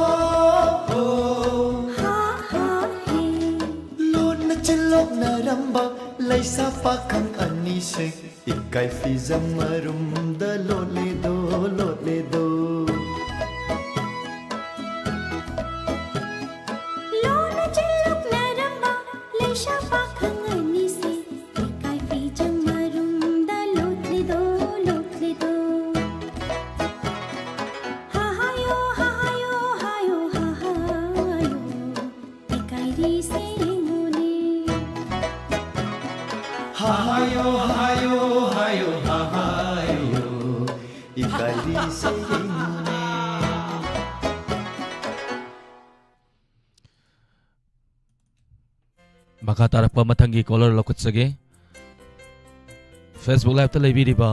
ꯍꯣ꯫ ꯍꯥ, ꯍꯥ, ꯍꯦ꯫ ꯂꯣꯟꯅ ꯆꯤꯜꯂꯣꯛꯅꯔꯝꯕ ꯂꯩꯁꯥ ꯄꯥꯈꯪ ꯑꯅꯤꯁꯦ ꯏꯀꯥꯏ ꯐꯤꯖꯝ ꯃꯔꯨꯝꯗ ꯂꯣꯠꯂꯦꯗꯣ, ꯂꯣꯠꯂꯦꯗꯣ꯫ ꯂꯣꯟꯅ ꯆꯤꯜꯂꯣꯛꯅꯔꯝꯕ ꯂꯩꯁꯥ ꯄꯥꯈꯪ ꯑꯅꯤꯁꯦ ꯏꯀꯥꯏ ꯐꯤꯖꯝ ꯃꯔꯨꯝꯗ ꯂꯣꯠꯂꯦꯗꯣ, ꯂꯣꯠꯂꯦꯗꯣ꯫ ꯍꯥ ꯍꯥꯌꯣ, ꯍꯥ ꯍꯥꯌꯣ, ꯍꯥꯌꯣ, ꯍꯥ ꯍꯥꯌꯣ꯫ ꯏꯀꯥꯏꯔꯤꯁꯦ ꯌꯦꯡꯉꯨꯅꯦ꯫ ꯍꯥ ꯍꯥꯌꯣ, ꯍꯥ ꯍꯥꯌꯣ, ꯍꯥ ꯍꯥꯌꯣ, ꯍꯥ ꯍꯥꯌꯣ꯫ ꯏꯀꯥꯏꯔꯤꯁꯦ ꯌꯦꯡꯉꯨꯅꯦ꯫ ꯃꯈꯥ ꯇꯥꯔꯛꯄ ꯃꯊꯪꯒꯤ caller ꯂꯧꯈꯠꯆꯒꯦ꯫ Facebook Live-ꯇ ꯂꯩꯕꯤꯔꯤꯕ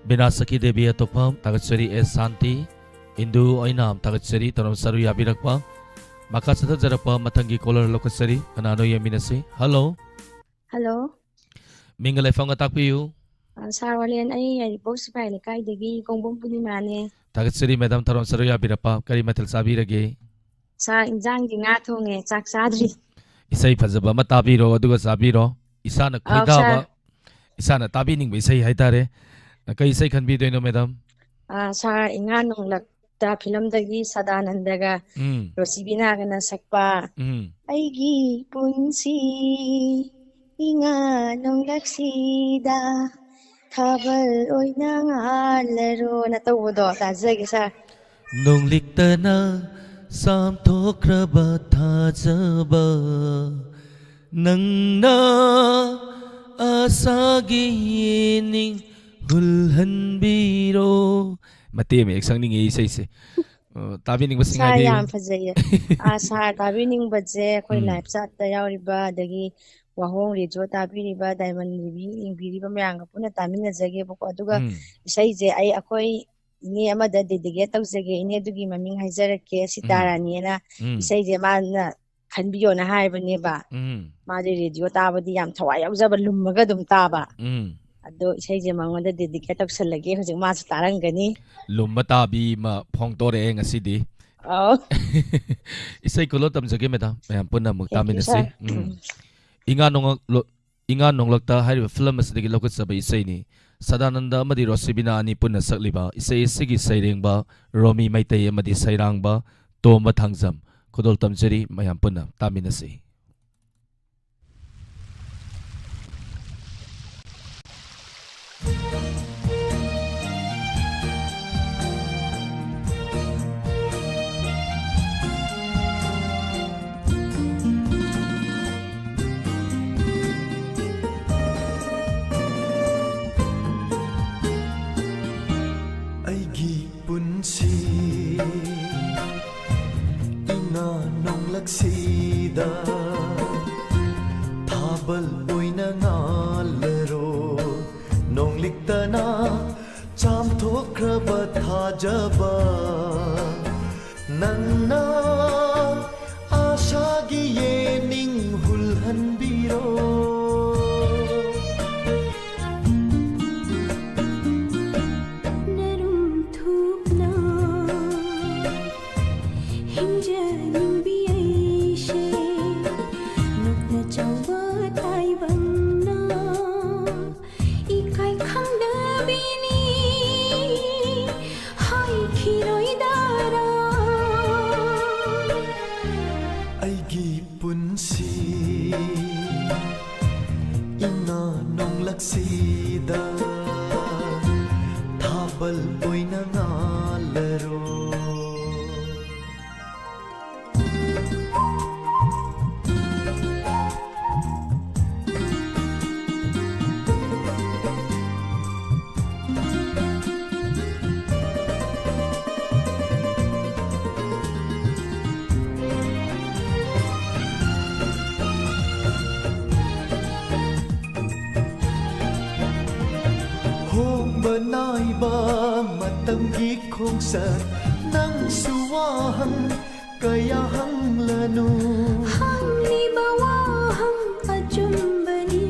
ꯕꯤꯅꯥ ꯁꯈꯤ ꯗꯦꯕꯤ ꯑꯇꯣꯞꯄ, ꯊꯥꯒꯠꯆꯔꯤ꯫ ꯑꯦꯁ ꯁꯥꯟꯇꯤ, ꯏꯟꯗꯨ ꯑꯣꯏꯅꯥꯝ, ꯊꯥꯒꯠꯆꯔꯤ꯫ ꯇꯧꯔꯝ ꯆꯔꯨ ꯌꯥꯕꯤꯔꯛꯄ꯫ ꯃꯈꯥ ꯆꯠꯊꯖꯔꯛꯄ ꯃꯊꯪꯒꯤ caller ꯂꯧꯈꯠꯆꯔꯤ꯫ ꯀꯅꯥꯅꯣ ꯌꯦꯡꯃꯤꯟꯅꯁꯤ꯫ Hello꯫ Hello꯫ ꯃꯤꯡꯒ ꯂꯩꯐꯝꯒ ꯇꯥꯛꯄꯤꯌꯨ꯫ ꯑ, ꯁꯥꯔ ꯋꯥꯂꯦꯟ, ꯑꯩ ꯌꯥꯏꯔꯤꯄꯣꯛ ꯁꯤꯐꯥꯏ ꯂꯩꯀꯥꯏꯗꯒꯤ ꯀꯣꯡꯕꯝ ꯄꯨꯔꯅꯤꯃꯥꯅꯦ꯫ ꯊꯥꯒꯠꯆꯔꯤ ꯃꯦꯗꯥꯝ, ꯊꯧꯔꯝ ꯁꯔꯨꯛ ꯌꯥꯕꯤꯔꯛꯄ꯫ ꯀꯔꯤ ꯃꯊꯦꯜ ꯆꯥꯕꯤꯔꯒꯦ? ꯁꯥꯔ, ꯏꯟꯖꯥꯡꯗꯤ ꯉꯥ ꯊꯣꯡꯉꯦ, ꯆꯥꯛ ꯆꯥꯗ꯭ꯔꯤ꯫ ꯏꯁꯩ ꯐꯖꯕ ꯑꯃ ꯇꯥꯕꯤꯔꯣ, ꯑꯗꯨꯒ ꯆꯥꯕꯤꯔꯣ꯫ ꯏꯁꯥꯅ ꯑꯧ, ꯈꯣꯏꯗꯥꯕ, ꯁꯥꯔ꯫ ꯏꯁꯥꯅ ꯇꯥꯕꯤꯅꯤꯡꯕ ꯏꯁꯩ ꯍꯥꯏꯇꯥꯔꯦ꯫ ꯀꯩ ꯏꯁꯩ ꯈꯟꯕꯤꯗꯣꯏꯅꯣ, ꯃꯦꯗꯥꯝ? ꯑ, ꯁꯥꯔ, ꯏꯉꯥ ꯅꯣꯡꯂꯛꯇ ꯐꯤꯂꯝꯗꯒꯤ ꯁꯗꯥꯅꯟꯗꯒ ꯎꯝ꯫ ꯔꯣꯁꯤꯕꯤꯅꯥꯒꯅ ꯁꯛꯄ ꯎꯝ꯫ ꯑꯩꯒꯤ ꯄꯨꯟꯁꯤ ꯏꯉꯥ ꯅꯣꯡꯂꯛꯁꯤꯗ ꯊꯥꯕꯜ ꯑꯣꯏꯅ ꯉꯥꯜꯂꯔꯣꯅ ꯇꯧꯕꯗꯣ ꯇꯥꯖꯒꯦ, ꯁꯥꯔ꯫ ꯅꯣꯡꯂꯤꯛꯇꯅ ꯆꯥꯝꯊꯣꯛꯈ꯭ꯔꯕ ꯊꯥꯖꯕ, ꯅꯪꯅ ꯑꯁꯥꯒꯤ ꯌꯦꯅꯤꯡ ꯍꯨꯜꯍꯟꯕꯤꯔꯣ꯫ ꯃꯇꯦꯛ ꯑꯃ ꯍꯦꯛ ꯁꯛꯅꯤꯡꯉꯦ ꯏꯁꯩꯁꯦ꯫ ꯑ, ꯇꯥꯕꯤꯅꯤꯡꯕꯁꯤꯡ ꯁꯥꯔ, ꯍꯥꯏꯕꯤꯌꯨ꯫ ꯌꯥꯝ ꯐꯖꯩꯌꯦ꯫ ꯑ, ꯁꯥꯔ, ꯇꯥꯕꯤꯅꯤꯡꯕꯁꯦ ꯑꯩꯈꯣꯏ ꯎꯝ꯫ Live chat-ꯇ ꯌꯥꯎꯔꯤꯕ, ꯑꯗꯒꯤ ꯋꯥꯍꯣꯡ ꯔꯦꯗꯤꯑꯣ ꯇꯥꯕꯤꯔꯤꯕ, ꯗꯥꯏꯃꯟ ꯇꯤꯚꯤ ꯌꯦꯡꯕꯤꯔꯤꯕ ꯃꯌꯥꯝꯒ ꯄꯨꯟꯅ ꯇꯥꯃꯤꯟꯅꯖꯒꯦꯕꯀꯣ꯫ ꯑꯗꯨꯒ ꯎꯝ꯫ ꯏꯁꯩꯁꯦ ꯑꯩ ꯑꯩꯈꯣꯏ ꯏꯅꯦ ꯑꯃꯗ dedicate ꯇꯧꯖꯒꯦ꯫ ꯏꯅꯦ ꯑꯗꯨꯒꯤ ꯃꯃꯤꯡ ꯍꯥꯏꯖꯔꯛꯀꯦ, ꯎꯝ꯫ ꯁꯤꯇꯥꯔꯥꯅꯤꯅ꯫ ꯎꯝ꯫ ꯏꯁꯩꯁꯦ ꯃꯥꯅ ꯈꯟꯕꯤꯌꯣꯅ ꯍꯥꯏꯕꯅꯦꯕ꯫ ꯎꯝ꯫ ꯃꯥꯗꯤ ꯔꯦꯗꯤꯑꯣ ꯇꯥꯕꯗꯤ ꯌꯥꯝ ꯊꯋꯥꯏ ꯌꯥꯎꯖꯕ, ꯂꯨꯝꯃꯒ ꯑꯗꯨꯝ ꯇꯥꯕ꯫ ꯎꯝ꯫ ꯑꯗꯣ ꯏꯁꯩꯁꯦ ꯃꯉꯣꯟꯗ dedicate ꯇꯧꯁꯜꯂꯒꯦ, ꯍꯧꯖꯤꯛ ꯃꯥꯁꯨ ꯇꯥꯔꯝꯒꯅꯤ꯫ ꯂꯨꯝꯕ ꯇꯥꯕꯤ ꯑꯃ ꯐꯣꯡꯗꯣꯔꯛꯑꯦ ꯉꯁꯤꯗꯤ꯫ ꯑꯧ꯫ ꯏꯁꯩ ꯈꯨꯂꯣ ꯇꯝꯖꯒꯦ ꯃꯦꯗꯥꯝ, ꯃꯌꯥꯝ ꯄꯨꯟꯅ ꯑꯃꯨꯛ Thank you, ꯇꯥꯃꯤꯟꯅꯁꯤ꯫ Sir꯫ ꯎꯝ꯫ ꯎꯝ꯫ ꯏꯉꯥ ꯅꯣꯡꯂꯛ-, ꯂꯣ-, ꯏꯉꯥ ꯅꯣꯡꯂꯛꯇ ꯍꯥꯏꯔꯤꯕ ꯐꯤꯂꯝ ꯑꯁꯤꯗꯒꯤ ꯂꯧꯈꯠꯆꯕ ꯏꯁꯩꯅꯤ꯫ ꯁꯗꯥꯅꯟꯗ ꯑꯃꯗꯤ ꯔꯣꯁꯤꯕꯤꯅꯥ ꯑꯅꯤ ꯄꯨꯟꯅ ꯁꯛꯂꯤꯕ ꯏꯁꯩ ꯑꯁꯤꯒꯤ ꯁꯩꯔꯦꯡꯕ ꯔꯣꯃꯤ ꯃꯩꯇꯩ ꯑꯃꯗꯤ ꯁꯩꯔꯥꯡꯕ ꯇꯣꯝꯕ ꯊꯥꯡꯖꯝ꯫ ꯈꯨꯗꯣꯜ ꯇꯝꯖꯔꯤ, ꯃꯌꯥꯝ ꯄꯨꯟꯅ ꯇꯥꯃꯤꯟꯅꯁꯤ꯫ ꯑꯩꯒꯤ ꯄꯨꯟꯁꯤ ꯏꯉꯥ ꯅꯣꯡꯂꯛꯁꯤꯗ ꯊꯥꯕꯜ ꯑꯣꯏꯅ ꯉꯥꯜꯂꯔꯣ꯫ ꯅꯣꯡꯂꯤꯛꯇꯅ ꯆꯥꯝꯊꯣꯛꯈ꯭ꯔꯕ ꯊꯥꯖꯕ ꯅꯪꯅ ꯑꯥꯁꯥꯒꯤ ꯌꯦꯅꯤꯡ ꯍꯨꯜꯍꯟꯕꯤꯔꯣ꯫ ꯅꯔꯨꯝ ꯊꯨꯞꯅ ꯍꯤꯡꯖꯅꯤꯡꯕꯤ ꯑꯩꯁꯦ ꯅꯣꯛꯅ ꯆꯥꯎꯕ ꯇꯥꯏꯕꯪꯅ ꯏꯀꯥꯏ ꯈꯪꯗꯕꯤꯅꯤ ꯍꯥꯏꯈꯤꯔꯣꯏꯗꯔꯥ꯫ ꯑꯩꯒꯤ ꯄꯨꯟꯁꯤ ꯏꯉꯥ ꯅꯣꯡꯂꯛꯁꯤꯗ ꯊꯥꯕꯜ ꯑꯣꯏꯅ ꯉꯥꯜꯂꯔꯣ꯫ ꯍꯣꯡꯕ ꯅꯥꯏꯕ ꯃꯇꯝꯒꯤ ꯈꯣꯡꯆꯠ ꯅꯪꯁꯨ ꯋꯥꯍꯪ ꯀꯌꯥ ꯍꯪꯂꯅꯨ꯫ ꯍꯪꯂꯤꯕ ꯋꯥꯍꯪ ꯑꯆꯨꯝꯕꯅꯤ,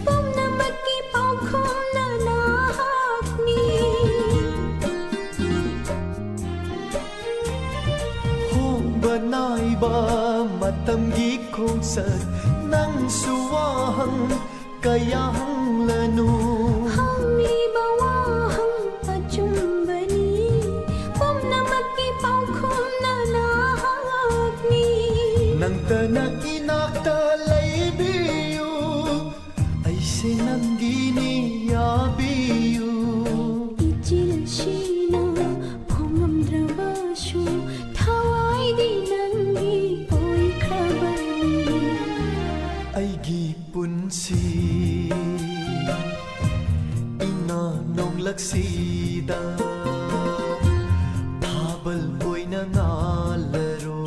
ꯄꯨꯝꯅꯃꯛꯀꯤ ꯄꯥꯎꯈꯨꯝꯅ ꯅꯍꯥꯛꯅꯤ꯫ ꯍꯣꯡꯕ ꯅꯥꯏꯕ ꯃꯇꯝꯒꯤ ꯈꯣꯡꯆꯠ ꯅꯪꯁꯨ ꯋꯥꯍꯪ ꯀꯌꯥ ꯍꯪꯂꯅꯨ꯫ ꯍꯪꯂꯤꯕ ꯋꯥꯍꯪ ꯑꯆꯨꯝꯕꯅꯤ, ꯄꯨꯝꯅꯃꯛꯀꯤ ꯄꯥꯎꯈꯨꯝꯅ ꯅꯍꯥꯛꯅꯤ꯫ ꯅꯪꯇꯅ ꯏꯅꯥꯛꯇ ꯂꯩꯕꯤꯌꯨ, ꯑꯩꯁꯦ ꯅꯪꯒꯤꯅꯤ ꯌꯥꯕꯤꯌꯨ꯫ ꯏꯆꯤꯜꯁꯤꯅ ꯐꯣꯡꯉꯝꯗ꯭ꯔꯕꯁꯨ ꯊꯋꯥꯏꯗꯤ ꯅꯪꯒꯤ ꯑꯣꯏꯈ꯭ꯔꯕꯅꯤ꯫ ꯑꯩꯒꯤ ꯄꯨꯟꯁꯤ ꯏꯉꯥ ꯅꯣꯡꯂꯛꯁꯤꯗ ꯊꯥꯕꯜ ꯑꯣꯏꯅ ꯉꯥꯜꯂꯔꯣ꯫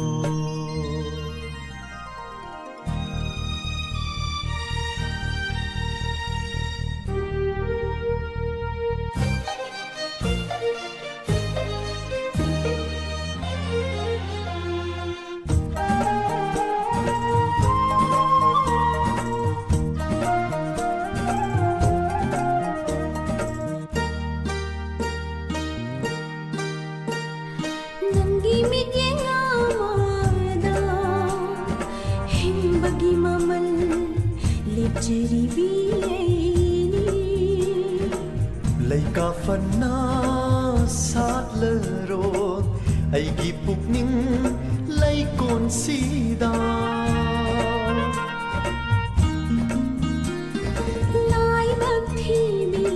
ꯅꯪꯒꯤ ꯃꯤꯠꯌꯦꯡ ꯑꯃꯗ ꯍꯤꯡꯕꯒꯤ ꯃꯃꯜ ꯂꯦꯞꯆꯔꯤꯕꯤ ꯑꯩꯅꯤ꯫ ꯂꯩꯀꯥ ꯐꯅ ꯁꯥꯠꯂꯔꯣ ꯑꯩꯒꯤ ꯄꯨꯛꯅꯤꯡ ꯂꯩꯀꯣꯟꯁꯤꯗ꯫ ꯂꯥꯏꯕꯛ ꯊꯤꯕꯤ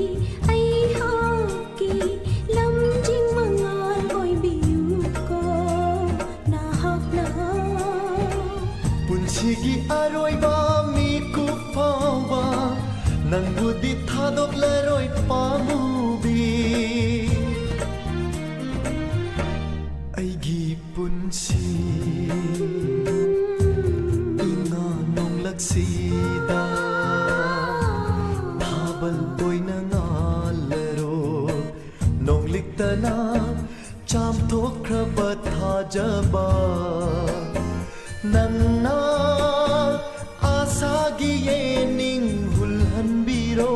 ꯑꯩꯍꯥꯛꯀꯤ ꯂꯝꯖꯤꯡ ꯃꯉꯥꯜ ꯑꯣꯏꯕꯤꯌꯨꯀꯣ ꯅꯍꯥꯛꯅ꯫ ꯄꯨꯟꯁꯤꯒꯤ ꯑꯔꯣꯏꯕ ꯃꯤꯀꯨꯞ ꯐꯥꯎꯕ ꯅꯪꯕꯨꯗꯤ ꯊꯥꯗꯣꯛꯂꯔꯣꯏ ꯄꯥꯝꯃꯨꯕꯤ꯫ ꯑꯩꯒꯤ ꯄꯨꯟꯁꯤ ꯏꯉꯥ ꯅꯣꯡꯂꯛꯁꯤꯗ ꯊꯥꯕꯜ ꯑꯣꯏꯅ ꯉꯥꯜꯂꯔꯣ꯫ ꯅꯣꯡꯂꯤꯛꯇꯅ ꯆꯥꯝꯊꯣꯛꯈ꯭ꯔꯕ ꯊꯥꯖꯕ ꯅꯪꯅ ꯑꯥꯁꯥꯒꯤ ꯌꯦꯅꯤꯡ ꯍꯨꯜꯍꯟꯕꯤꯔꯣ꯫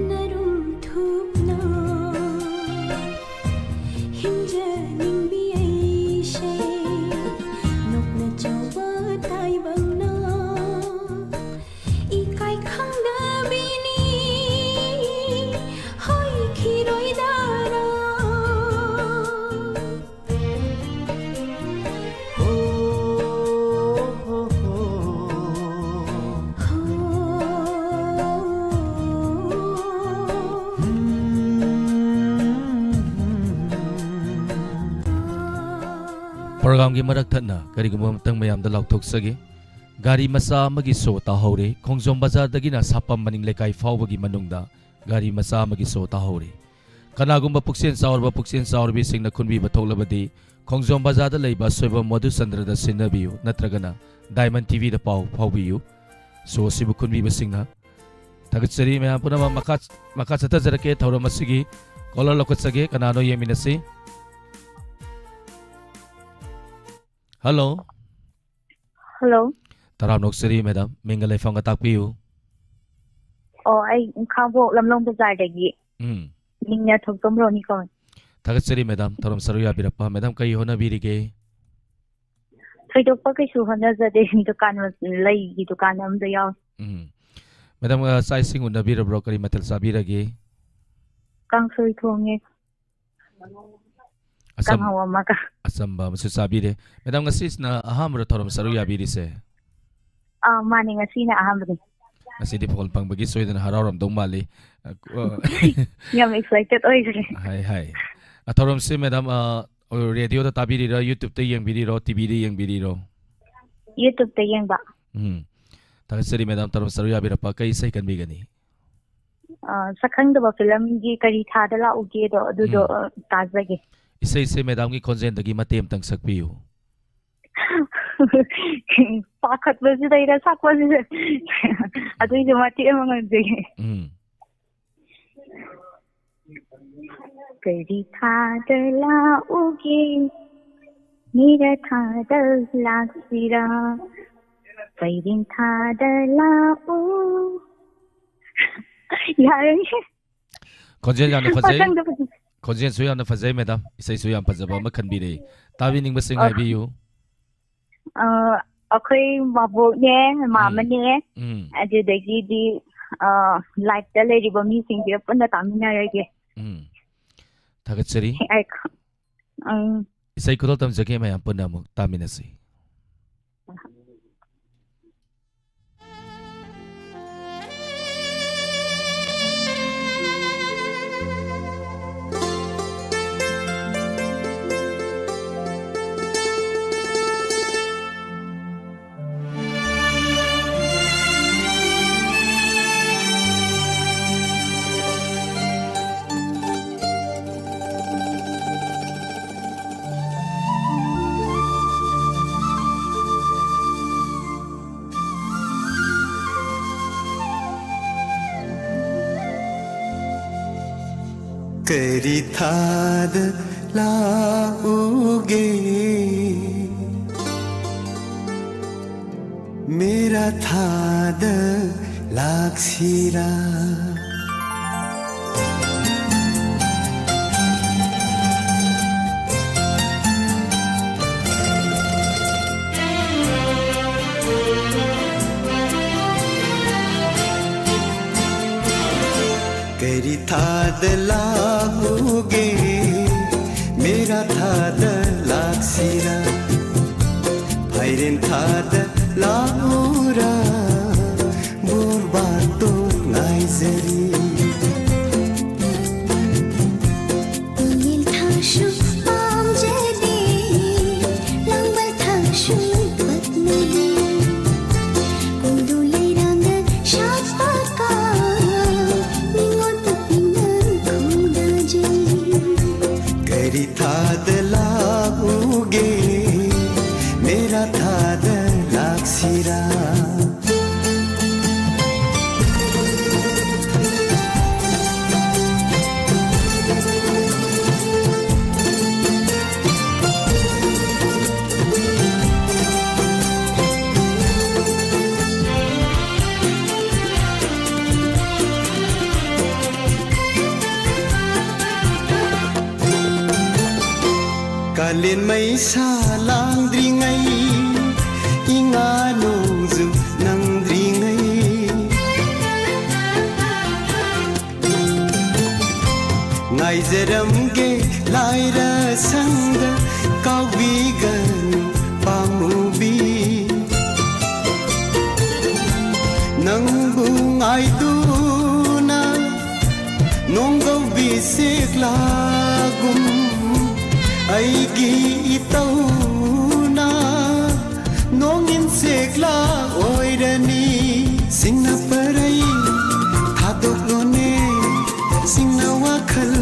ꯅꯔꯨꯝ ꯊꯨꯞꯅ ꯈꯪꯖꯅꯤꯡꯕꯤ ꯑꯩꯁꯦ ꯅꯣꯛꯅ ꯆꯥꯎꯕ ꯇꯥꯏꯕꯪꯅ ꯏꯀꯥꯏ ꯈꯪꯗꯕꯤꯅꯤ ꯍꯣꯏꯈꯤꯔꯣꯏꯗꯔꯥ꯫ ꯄ꯭ꯔꯣꯒ꯭ꯔꯥꯝꯒꯤ ꯃꯔꯛ ꯊꯠꯅ ꯀꯔꯤꯒꯨꯝꯕ ꯑꯃꯇꯪ ꯃꯌꯥꯝꯗ ꯂꯥꯎꯊꯣꯛꯆꯒꯦ꯫ ꯒꯥꯔꯤ ꯃꯆꯥ ꯑꯃꯒꯤ ꯁꯣ ꯇꯥꯍꯧꯔꯦ꯫ ꯈꯣꯡꯖꯣꯝ ꯕꯖꯥꯔꯗꯒꯤꯅ ꯁꯥꯄꯝ ꯃꯅꯤꯡ ꯂꯩꯀꯥꯏ ꯐꯥꯎꯕꯒꯤ ꯃꯅꯨꯡꯗ ꯒꯥꯔꯤ ꯃꯆꯥ ꯑꯃꯒꯤ ꯁꯣ ꯇꯥꯍꯧꯔꯦ꯫ ꯀꯅꯥꯒꯨꯝꯕ ꯄꯨꯛꯆꯦꯜ ꯆꯥꯎꯔꯕ, ꯄꯨꯛꯆꯦꯜ ꯆꯥꯎꯔꯕꯤꯁꯤꯡꯅ ꯈꯨꯟꯕꯤꯕ ꯊꯣꯛꯂꯕꯗꯤ ꯈꯣꯡꯖꯣꯝ ꯕꯖꯥꯔꯗ ꯂꯩꯕ ꯁꯣꯏꯕꯝ ꯃꯣꯗꯨꯆꯟꯗ꯭ꯔꯗ ꯁꯤꯟꯅꯕꯤꯌꯨ, ꯅꯠꯇ꯭ꯔꯒꯅ ꯗꯥꯏꯃꯟ ꯇꯤꯚꯤꯗ ꯄꯥꯎ ꯐꯥꯎꯕꯤꯌꯨ꯫ ꯁꯣ ꯑꯁꯤꯕꯨ ꯈꯨꯟꯕꯤꯕꯁꯤꯡꯅ ꯊꯥꯒꯠꯆꯔꯤ꯫ ꯃꯌꯥꯝ ꯄꯨꯝꯅꯃꯛ ꯃꯈꯥ, ꯃꯈꯥ ꯆꯠꯊꯖꯔꯛꯀꯦ꯫ ꯊꯧꯔꯝ ꯑꯁꯤꯒꯤ ꯀꯣꯂꯔ ꯂꯧꯈꯠꯆꯒꯦ꯫ ꯀꯅꯥꯅꯣ ꯌꯦꯡꯃꯤꯟꯅꯁꯤ꯫ ꯍꯜꯂꯣ꯫ ꯍꯜꯂꯣ꯫ ꯇꯔꯥꯝꯅ ꯑꯣꯛꯆꯔꯤ ꯃꯦꯗꯥꯝ, ꯃꯤꯡꯒ ꯂꯩꯐꯝꯒ ꯇꯥꯛꯄꯤꯌꯨ꯫ ꯑꯣ, ꯑꯩ ꯈꯥꯡꯕꯣꯛ ꯂꯝꯂꯣꯡ ꯕꯖꯥꯔꯗꯒꯤ꯫ ꯎꯝ꯫ ꯃꯤꯡꯅ ꯊꯣꯛꯆꯣꯝ ꯔꯣꯅꯤ ꯀꯧꯏ꯫ ꯊꯥꯒꯠꯆꯔꯤ ꯃꯦꯗꯥꯝ, ꯊꯧꯔꯝ ꯁꯔꯨꯛ ꯌꯥꯕꯤꯔꯛꯄ꯫ ꯃꯦꯗꯥꯝ, ꯀꯔꯤ ꯍꯣꯠꯅꯕꯤꯔꯤꯒꯦ? ꯊꯣꯏꯗꯣꯛꯄ ꯀꯩꯁꯨ ꯍꯣꯠꯅꯖꯗꯦ꯫ ꯗꯨꯀꯥꯟ ꯃ-, ꯂꯩꯒꯤ ꯗꯨꯀꯥꯟ ꯑꯝꯗ ꯌꯥꯎꯔꯤ꯫ ꯎꯝ꯫ ꯃꯦꯗꯥꯝ, ꯑ, ꯆꯥꯛ ꯏꯁꯤꯡ ꯎꯅꯕꯤꯔꯕ꯭ꯔꯣ? ꯀꯔꯤ ꯃꯊꯦꯜ ꯆꯥꯕꯤꯔꯒꯦ? ꯀꯥꯡꯁꯣꯏ ꯊꯣꯡꯉꯦ꯫ ꯑꯆꯝ-, ꯀꯥꯡꯍꯧ ꯑꯃꯒ꯫ ꯑꯆꯝꯕ ꯑꯃꯁꯨ ꯆꯥꯕꯤꯔꯦ꯫ ꯃꯦꯗꯥꯝ, ꯉꯁꯤꯁꯤꯅ ꯑꯍꯥꯟꯕꯔꯣ ꯊꯧꯔꯝ ꯁꯔꯨꯛ ꯌꯥꯕꯤꯔꯤꯁꯦ? ꯑꯥ, ꯃꯥꯅꯦ, ꯉꯁꯤꯅ ꯑꯍꯥꯟꯕꯅꯤ꯫ ꯉꯁꯤꯗꯤ ꯐꯣꯟ ꯐꯪꯕꯒꯤ ꯁꯣꯏꯗꯅ ꯍꯔꯥꯎꯔꯝꯗꯧ ꯃꯥꯜꯂꯤ꯫ ꯑ, ꯀ-, ꯌꯥꯝ excited ꯑꯣꯏꯈ꯭ꯔꯦ꯫ ꯍꯥꯏ, ꯍꯥꯏ꯫ ꯑ, ꯊꯧꯔꯝꯁꯤ ꯃꯦꯗꯥꯝ, ꯑ, ꯔꯦꯗꯤꯑꯣꯗ ꯇꯥꯕꯤꯔꯤꯔꯣ, YouTube-ꯇ ꯌꯦꯡꯕꯤꯔꯤꯔꯣ, ꯇꯤꯚꯤꯗ ꯌꯦꯡꯕꯤꯔꯤꯔꯣ? YouTube-ꯇ ꯌꯦꯡꯕ꯫ ꯎꯝ꯫ ꯊꯥꯒꯠꯆꯔꯤ ꯃꯦꯗꯥꯝ, ꯊꯧꯔꯝ ꯁꯔꯨꯛ ꯌꯥꯕꯤꯔꯛꯄ꯫ ꯀꯩ ꯏꯁꯩ ꯀꯟꯕꯤꯒꯅꯤ? ꯑ, ꯁꯛꯈꯪꯗꯕ ꯐꯤꯂꯝꯒꯤ ꯀꯔꯤ ꯊꯥꯗ ꯂꯥꯛꯎꯒꯦꯗꯣ, ꯑꯗꯨꯗꯣ, ꯎꯝ꯫ ꯑ, ꯇꯥꯖꯒꯦ꯫ ꯏꯁꯩꯁꯦ ꯃꯦꯗꯥꯝꯒꯤ ꯈꯣꯟꯖꯦꯜꯗꯒꯤ ꯃꯇꯦꯛ ꯑꯃꯇꯪ ꯁꯛꯄꯤꯌꯨ꯫ ꯄꯥꯈꯠꯄꯁꯤꯗ ꯑꯩꯅ ꯁꯛꯄꯁꯤꯗ꯫ ꯑꯗꯨꯏꯁꯨ ꯃꯇꯦꯛ ꯑꯃ ꯉꯪꯖꯒꯦ꯫ ꯎꯝ꯫ ꯀꯔꯤ ꯊꯥꯗ ꯂꯥꯛꯎꯒꯦ? ꯃꯤꯔ ꯊꯥꯗ ꯂꯥꯛꯁꯤꯔꯥ? ꯄꯩꯔꯤꯡ ꯊꯥꯗ ꯂꯥꯛꯎ꯫ ꯌꯥꯔꯅꯤ꯫ ꯈꯣꯟꯖꯦꯜ ꯌꯥꯝꯅ ꯐꯖꯩ꯫ ꯄꯥꯈꯪꯗ ꯐꯖ-, ꯈꯣꯟꯖꯦꯜꯁꯨ ꯌꯥꯝꯅ ꯐꯖꯩ, ꯃꯦꯗꯥꯝ꯫ ꯏꯁꯩꯁꯨ ꯌꯥꯝ ꯐꯖꯕ ꯑꯃ ꯈꯟꯕꯤꯔꯛꯏ꯫ ꯇꯥꯕꯤꯅꯤꯡꯕꯁꯤꯡ ꯑ, ꯍꯥꯏꯕꯤꯌꯨ꯫ ꯑ, ꯑꯩꯈꯣꯏ ꯃꯕꯣꯛꯅꯦ, ꯎꯝ꯫ ꯃꯥꯃꯅꯦ, ꯎꯝ꯫ ꯑꯗꯨꯗꯒꯤꯗꯤ, ꯑ, live-ꯇ ꯂꯩꯔꯤꯕ ꯃꯤꯁꯤꯡꯁꯤꯒ ꯄꯨꯟꯅ ꯇꯥꯃꯤꯟꯅꯔꯒꯦ꯫ ꯎꯝ꯫ ꯊꯥꯒꯠꯆꯔꯤ꯫ ꯑꯩ ꯈ-, ꯎꯝ꯫ ꯏꯁꯩ ꯈꯨꯗꯣꯜ ꯇꯝꯖꯒꯦ, ꯃꯌꯥꯝ ꯄꯨꯟꯅ ꯑꯃꯨꯛ ꯇꯥꯃꯤꯟꯅꯁꯤ꯫ ꯀꯔꯤ ꯊꯥꯗ ꯂꯥꯛꯎꯒꯦ? ꯃꯦꯔꯥ ꯊꯥꯗ ꯂꯥꯛꯁꯤꯔꯥ? ꯀꯔꯤ ꯊꯥꯗ ꯂꯥꯛꯎꯒꯦ? ꯃꯦꯔꯥ ꯊꯥꯗ ꯂꯥꯛꯁꯤꯔꯥ? ꯐꯥꯏꯔꯦꯟ ꯊꯥꯗ ꯂꯥꯛꯎꯔꯥ? ꯕꯣꯔꯕꯥꯇꯣꯟ ꯉꯥꯏꯖꯔꯤ꯫ ꯇꯨꯂꯤꯜ ꯊꯥꯁꯨ ꯄꯥꯝꯖꯗꯦ, ꯂꯥꯡꯕꯜ ꯊꯥꯁꯨ ꯄꯛꯅꯗꯦ꯫ ꯀꯣꯏꯗꯧ ꯂꯩꯔꯥꯡꯗ ꯁꯥꯠꯄ ꯀꯥ, ꯅꯤꯉꯣꯜ ꯄꯨꯛꯅꯤꯡꯅ ꯈꯣꯡꯗꯥꯖꯩ꯫ ꯀꯔꯤ ꯊꯥꯗ ꯂꯥꯛꯎꯒꯦ? ꯃꯦꯔꯥ ꯊꯥꯗ ꯂꯥꯛꯁꯤꯔꯥ? ꯀꯥꯂꯦꯟ ꯃꯩꯁꯥ ꯂꯥꯡꯗ꯭ꯔꯤꯉꯩ, ꯏꯉꯥ ꯅꯣꯡꯖꯨ ꯅꯪꯗ꯭ꯔꯤꯉꯩ, ꯉꯥꯏꯖꯔꯝꯒꯦ ꯂꯥꯏꯔ ꯁꯪꯗ, ꯀꯥꯎꯕꯤꯒꯅꯨ ꯄꯥꯝꯃꯨꯕꯤ꯫ ꯅꯪꯕꯨ ꯉꯥꯏꯗꯨꯅ ꯅꯣꯡꯒꯧꯕꯤ ꯁꯦꯛꯂꯥꯒꯨꯝ, ꯑꯩꯒꯤ ꯏꯇꯧꯅ ꯅꯣꯡꯏꯟ ꯁꯦꯛꯂꯥ ꯑꯣꯏꯔꯅꯤ꯫ ꯁꯤꯡꯅ ꯄꯔꯩ ꯊꯥꯗꯣꯛꯂꯣꯅꯦ, ꯁꯤꯡꯅ ꯋꯥꯈꯜ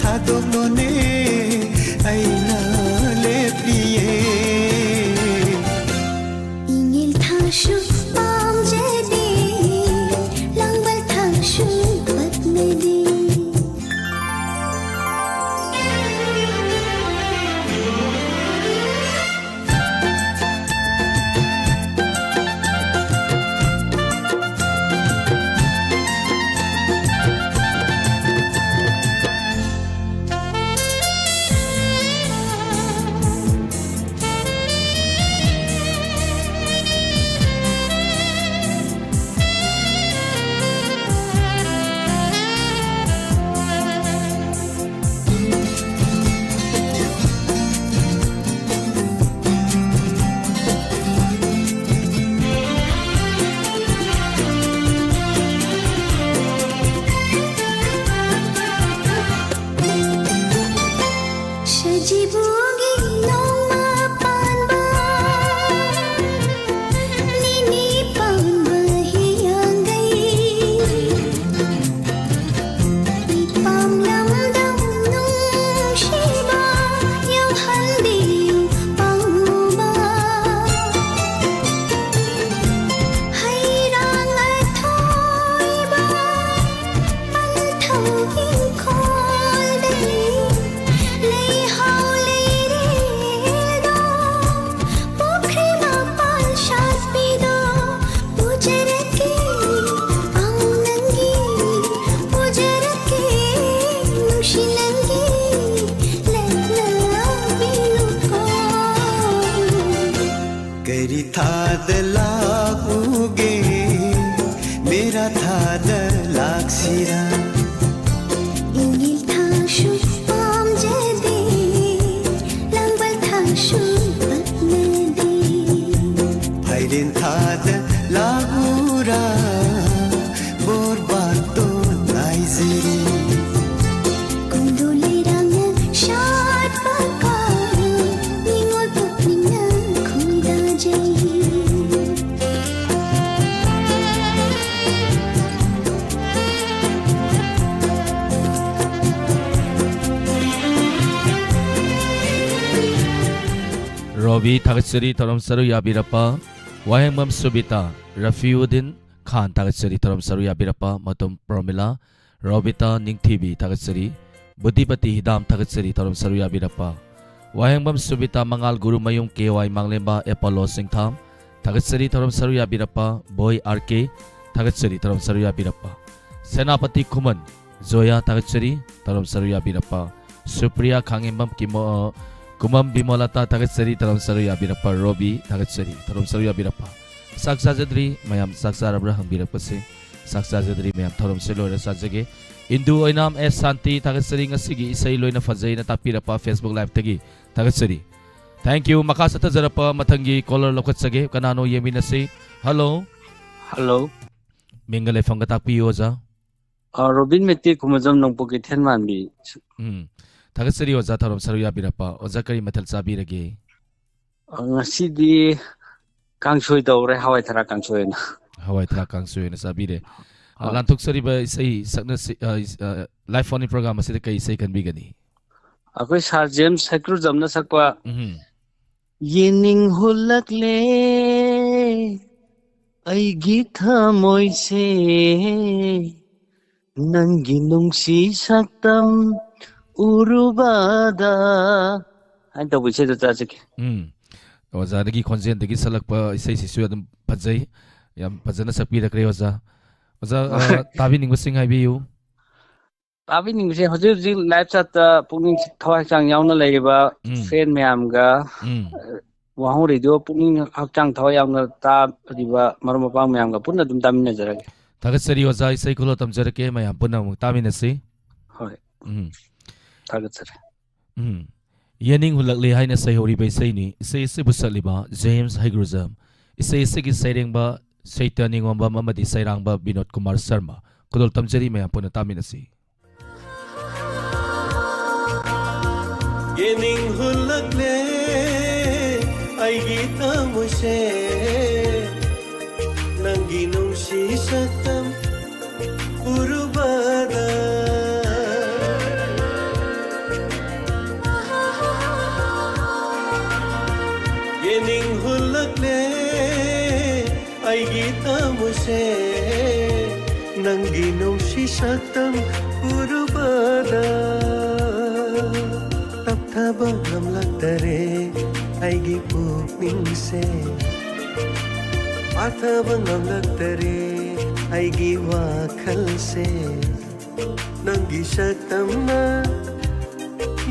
ꯊꯥꯗꯣꯛꯂꯣꯅꯦ, ꯑꯩꯅ ꯂꯦꯞꯂꯤꯌꯦ꯫ ꯏꯉꯤꯜ ꯊꯥꯁꯨ ꯄꯥꯝꯖꯗꯦ, ꯂꯥꯡꯕꯜ ꯊꯥꯁꯨ ꯄꯛꯅꯗꯦ꯫ ꯁꯖꯤꯕꯨꯒꯤ ꯅꯣꯡꯃ ꯄꯥꯟꯕ, ꯅꯤꯅꯤ ꯄꯥꯟꯕ ꯍꯤꯌꯥꯡꯒꯩ, ꯏꯄꯥꯝ ꯂꯝꯗꯝ ꯅꯨꯡꯁꯤꯕ ꯌꯧꯍꯟꯕꯤꯌꯨ ꯄꯥꯝꯃꯨꯕ꯫ ꯍꯩꯔꯥꯡ ꯑꯊꯣꯏꯕ ꯄꯟꯊꯧ ꯏꯪꯈꯣꯜꯗꯒꯤ ꯂꯩꯍꯥꯎ ꯂꯩ ꯐꯥꯏꯔꯦꯟ ꯊꯥꯗ ꯂꯥꯛꯎꯔꯥ, ꯕꯣꯔ ꯕꯥꯇꯣꯟ ꯉꯥꯏꯖꯔꯤ꯫ ꯀꯣꯟꯗꯣ ꯂꯩꯔꯥꯡꯅ ꯁꯥꯠꯄ ꯀꯥꯔꯣ, ꯅꯤꯉꯣꯜ ꯄꯨꯛꯅꯤꯡꯅ ꯈꯣꯏꯗꯥꯖꯩ꯫ ꯔꯣꯕꯤ, ꯊꯥꯒꯠꯆꯔꯤ ꯊꯧꯔꯝ ꯁꯔꯨꯛ ꯌꯥꯕꯤꯔꯛꯄ꯫ ꯋꯥꯍꯦꯡꯕꯝ ꯁꯨꯕꯤꯇꯥ, ꯔꯐꯤꯎꯗꯤꯟ ꯈꯥꯟ, ꯊꯥꯒꯠꯆꯔꯤ ꯊꯧꯔꯝ ꯁꯔꯨꯛ ꯌꯥꯕꯤꯔꯛꯄ꯫ ꯃꯇꯨꯝ ꯄ꯭ꯔꯣꯃꯤꯂꯥ, ꯔꯣꯕꯤꯇꯥ ꯅꯤꯡꯊꯤꯕꯤ, ꯊꯥꯒꯠꯆꯔꯤ꯫ ꯕꯨꯙꯤꯄꯇꯤ ꯍꯤꯗꯥꯝ, ꯊꯥꯒꯠꯆꯔꯤ ꯊꯧꯔꯝ ꯁꯔꯨꯛ ꯌꯥꯕꯤꯔꯛꯄ꯫ ꯋꯥꯍꯦꯡꯕꯝ ꯁꯨꯕꯤꯇꯥ, ꯃꯉꯥꯜ ꯒꯨꯔꯨꯃꯌꯨꯝ, ꯀꯦ ꯋꯥꯏ ꯃꯥꯡꯂꯦꯝꯕ, ꯑꯦꯄꯣꯂꯣ ꯁꯤꯡꯊꯥꯝ, ꯊꯥꯒꯠꯆꯔꯤ ꯊꯧꯔꯝ ꯁꯔꯨꯛ ꯌꯥꯕꯤꯔꯛꯄ꯫ ꯕꯣꯏ ꯑꯥꯔ ꯀꯦ, ꯊꯥꯒꯠꯆꯔꯤ ꯊꯧꯔꯝ ꯁꯔꯨꯛ ꯌꯥꯕꯤꯔꯛꯄ꯫ ꯁꯦꯅꯥꯄꯇꯤ ꯈꯨꯃꯟ, ꯖꯣꯌꯥ, ꯊꯥꯒꯠꯆꯔꯤ ꯊꯧꯔꯝ ꯁꯔꯨꯛ ꯌꯥꯕꯤꯔꯛꯄ꯫ ꯁꯨꯄ꯭ꯔꯤꯌꯥ ꯈꯥꯉꯦꯝꯕꯝ ꯀꯤꯃꯣ-, ꯀꯨꯃꯝ ꯕꯤꯃꯣꯂꯇꯥ, ꯊꯥꯒꯠꯆꯔꯤ ꯊꯧꯔꯝ ꯁꯔꯨꯛ ꯌꯥꯕꯤꯔꯛꯄ꯫ ꯔꯣꯕꯤ, ꯊꯥꯒꯠꯆꯔꯤ ꯊꯧꯔꯝ ꯁꯔꯨꯛ ꯌꯥꯕꯤꯔꯛꯄ꯫ ꯆꯥꯛ ꯆꯥꯖꯗ꯭ꯔꯤ, ꯃꯌꯥꯝ ꯆꯥꯛ ꯆꯥꯔꯕ꯭ꯔꯥ ꯍꯪꯕꯤꯔꯛꯄꯁꯦ꯫ ꯆꯥꯛ ꯆꯥꯖꯗ꯭ꯔꯤ, ꯃꯌꯥꯝ ꯊꯧꯔꯝꯁꯦ ꯂꯣꯏꯔ ꯆꯥꯖꯒꯦ꯫ ꯏꯟꯗꯨ ꯑꯣꯏꯅꯥꯝ ꯑꯦꯁ ꯁꯥꯟꯇꯤ, ꯊꯥꯒꯠꯆꯔꯤ ꯉꯁꯤꯒꯤ ꯏꯁꯩ ꯂꯣꯏꯅ ꯐꯖꯩꯅ ꯇꯥꯛꯄꯤꯔꯛꯄ Facebook Live ꯇꯒꯤ꯫ ꯊꯥꯒꯠꯆꯔꯤ꯫ Thank you꯫ ꯃꯈꯥ ꯆꯠꯊꯖꯔꯛꯄ ꯃꯊꯪꯒꯤ caller ꯂꯧꯈꯠꯆꯒꯦ꯫ ꯀꯅꯥꯅꯣ ꯌꯦꯡꯃꯤꯟꯅꯁꯤ꯫ Hello꯫ Hello꯫ ꯃꯤꯡꯒ ꯂꯩꯐꯝꯒ ꯇꯥꯛꯄꯤꯌꯨ, ꯑꯣꯖꯥ꯫ ꯑ, ꯔꯣꯕꯤꯟ ꯃꯩꯇꯩ, ꯈꯨꯃꯖꯝ ꯅꯣꯡꯄꯣꯛ ꯀꯩꯊꯦꯜ ꯃꯥꯟꯕꯤ꯫ ꯎꯝ꯫ ꯊꯥꯒꯠꯆꯔꯤ ꯑꯣꯖꯥ, ꯊꯧꯔꯝ ꯁꯔꯨꯛ ꯌꯥꯕꯤꯔꯛꯄ꯫ ꯑꯣꯖꯥ, ꯀꯔꯤ ꯃꯊꯦꯜ ꯆꯥꯕꯤꯔꯒꯦ? ꯑ, ꯉꯁꯤꯗꯤ ꯀꯥꯡꯁꯣꯏ ꯇꯧꯔꯦ, ꯍꯋꯥꯏ ꯊꯔꯥꯛ ꯀꯥꯡꯁꯣꯏ ꯑꯣꯏꯅ꯫ ꯍꯋꯥꯏ ꯊꯔꯥꯛ ꯀꯥꯡꯁꯣꯏ ꯑꯣꯏꯅ ꯆꯥꯕꯤꯔꯦ꯫ ꯑ, ꯍꯣꯏ꯫ ꯂꯥꯟꯊꯣꯛꯆꯔꯤꯕ ꯏꯁꯩ ꯁꯛꯅꯁꯤ-, ꯑ, ꯏꯁ-, ꯑ, live phone-in program ꯑꯁꯤꯗ ꯀꯔꯤ ꯏꯁꯩ ꯈꯟꯕꯤꯒꯅꯤ? ꯑꯩꯈꯣꯏ ꯁꯥꯔ ꯖꯦꯝꯁ ꯁꯩꯀ꯭ꯔꯨꯖꯝꯅ ꯁꯛꯄ ꯎꯝ꯫ ꯌꯦꯡꯅꯤꯡ ꯍꯨꯜꯂꯛꯂꯦ ꯑꯩꯒꯤ ꯊꯃꯣꯏꯁꯦ, ꯅꯪꯒꯤ ꯅꯨꯡꯁꯤ ꯁꯛꯇꯝ ꯎꯔꯨꯕꯗ ꯍꯥꯏꯅ ꯇꯧꯕ ꯏꯁꯩꯗꯣ ꯆꯥꯖꯒꯦ꯫ ꯎꯝ꯫ ꯑꯣꯖꯥꯗꯒꯤ ꯈꯣꯟꯖꯦꯜꯗꯒꯤ ꯁꯛꯂꯛꯄ ꯏꯁꯩꯁꯤꯁꯨ ꯑꯗꯨꯝ ꯐꯖꯩ꯫ ꯌꯥꯝ ꯐꯖꯅ ꯁꯛꯄꯤꯔꯛꯈ꯭ꯔꯦ, ꯑꯣꯖꯥ꯫ ꯑꯣꯖꯥ, ꯑ, ꯇꯥꯕꯤꯅꯤꯡꯕꯁꯤꯡ ꯍꯥꯏꯕꯤꯌꯨ꯫ ꯇꯥꯕꯤꯅꯤꯡꯕꯁꯦ ꯍꯧꯖꯤꯛ ꯍꯧꯖꯤꯛ live chat-ꯇ ꯄꯨꯛꯅꯤꯡ ꯊꯋꯥꯏ ꯍꯛꯆꯥꯡ ꯌꯥꯎꯅ ꯂꯩꯔꯤꯕ ꯎꯝ꯫ Fan ꯃꯌꯥꯝꯒ, ꯎꯝ꯫ ꯋꯥꯍꯣꯡ ꯔꯦꯗꯤꯑꯣ ꯄꯨꯛꯅꯤꯡ ꯍꯛꯆꯥꯡ ꯊꯋꯥꯏ ꯌꯥꯎꯅ ꯇꯥꯕꯤꯕ ꯃꯔꯨꯞ ꯃꯄꯥꯡ ꯃꯌꯥꯝꯒ ꯄꯨꯟꯅ ꯑꯗꯨꯝ ꯇꯥꯃꯤꯟꯅꯖꯔꯒꯦ꯫ ꯊꯥꯒꯠꯆꯔꯤ ꯑꯣꯖꯥ, ꯏꯁꯩ ꯈꯨꯂꯣ ꯇꯝꯖꯔꯛꯀꯦ, ꯃꯌꯥꯝ ꯄꯨꯟꯅ ꯑꯃꯨꯛ ꯇꯥꯃꯤꯟꯅꯁꯤ꯫ ꯍꯣꯏ꯫ ꯎꯝ꯫ ꯊꯥꯒꯠꯆꯔꯤ꯫ ꯎꯝ꯫ ꯌꯦꯅꯤꯡ ꯍꯨꯜꯂꯛꯂꯦ ꯍꯥꯏꯅ ꯁꯩꯍꯧꯔꯤꯕ ꯏꯁꯩꯅꯤ꯫ ꯏꯁꯩ ꯑꯁꯤꯕꯨ ꯁꯛꯂꯤꯕ ꯖꯦꯝꯁ ꯍꯩꯒ꯭ꯔꯨꯖꯝ꯫ ꯏꯁꯩ ꯑꯁꯤꯒꯤ ꯁꯩꯔꯦꯡꯕ ꯁꯩꯇ꯭ꯌ ꯅꯤꯉꯣꯝꯕꯝ ꯑꯃꯗꯤ ꯁꯩꯔꯥꯡꯕ ꯕꯤꯅꯣꯗ ꯀꯨꯃꯥꯔ ꯁꯔꯃ꯫ ꯈꯨꯗꯣꯜ ꯇꯝꯖꯔꯤ, ꯃꯌꯥꯝ ꯄꯨꯟꯅ ꯇꯥꯃꯤꯟꯅꯁꯤ꯫ ꯌꯦꯅꯤꯡ ꯍꯨꯜꯂꯛꯂꯦ ꯑꯩꯒꯤ ꯊꯃꯣꯏꯁꯦ, ꯅꯪꯒꯤ ꯅꯨꯡꯁꯤ ꯁꯛꯇꯝ ꯎꯔꯨꯕꯗ꯫ ꯌꯦꯅꯤꯡ ꯍꯨꯜꯂꯛꯂꯦ ꯑꯩꯒꯤ ꯊꯃꯣꯏꯁꯦ, ꯅꯪꯒꯤ ꯅꯨꯡꯁꯤ ꯁꯛꯇꯝ ꯎꯔꯨꯕꯗ꯫ ꯇꯞꯊꯕ ꯉꯝꯂꯛꯇꯔꯦ ꯑꯩꯒꯤ ꯄꯨꯛꯅꯤꯡꯁꯦ, ꯄꯥꯊꯕ ꯉꯝꯂꯛꯇꯔꯦ ꯑꯩꯒꯤ ꯋꯥꯈꯜꯁꯦ꯫ ꯅꯪꯒꯤ ꯁꯛꯇꯝꯅ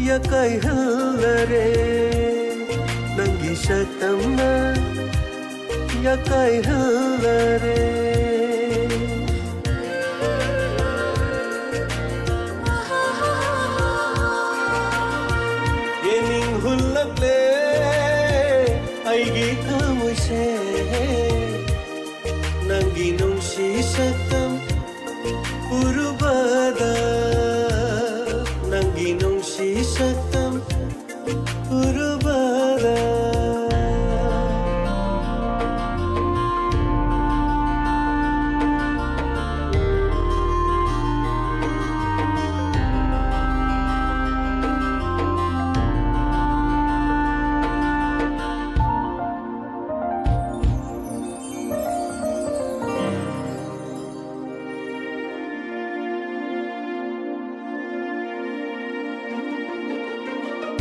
ꯌꯥꯀꯥꯏꯍꯜꯂꯔꯦ, ꯅꯪꯒꯤ ꯁꯛꯇꯝꯅ ꯌꯥꯀꯥꯏꯍꯜꯂꯔꯦ꯫ ꯌꯦꯅꯤꯡ ꯍꯨꯜꯂꯛꯂꯦ ꯑꯩꯒꯤ ꯊꯃꯣꯏꯁꯦ, ꯅꯪꯒꯤ ꯅꯨꯡꯁꯤ ꯁꯛꯇꯝ ꯎꯔꯨꯕꯗ, ꯅꯪꯒꯤ ꯅꯨꯡꯁꯤ ꯁꯛꯇꯝ ꯎꯔꯨꯕꯗ꯫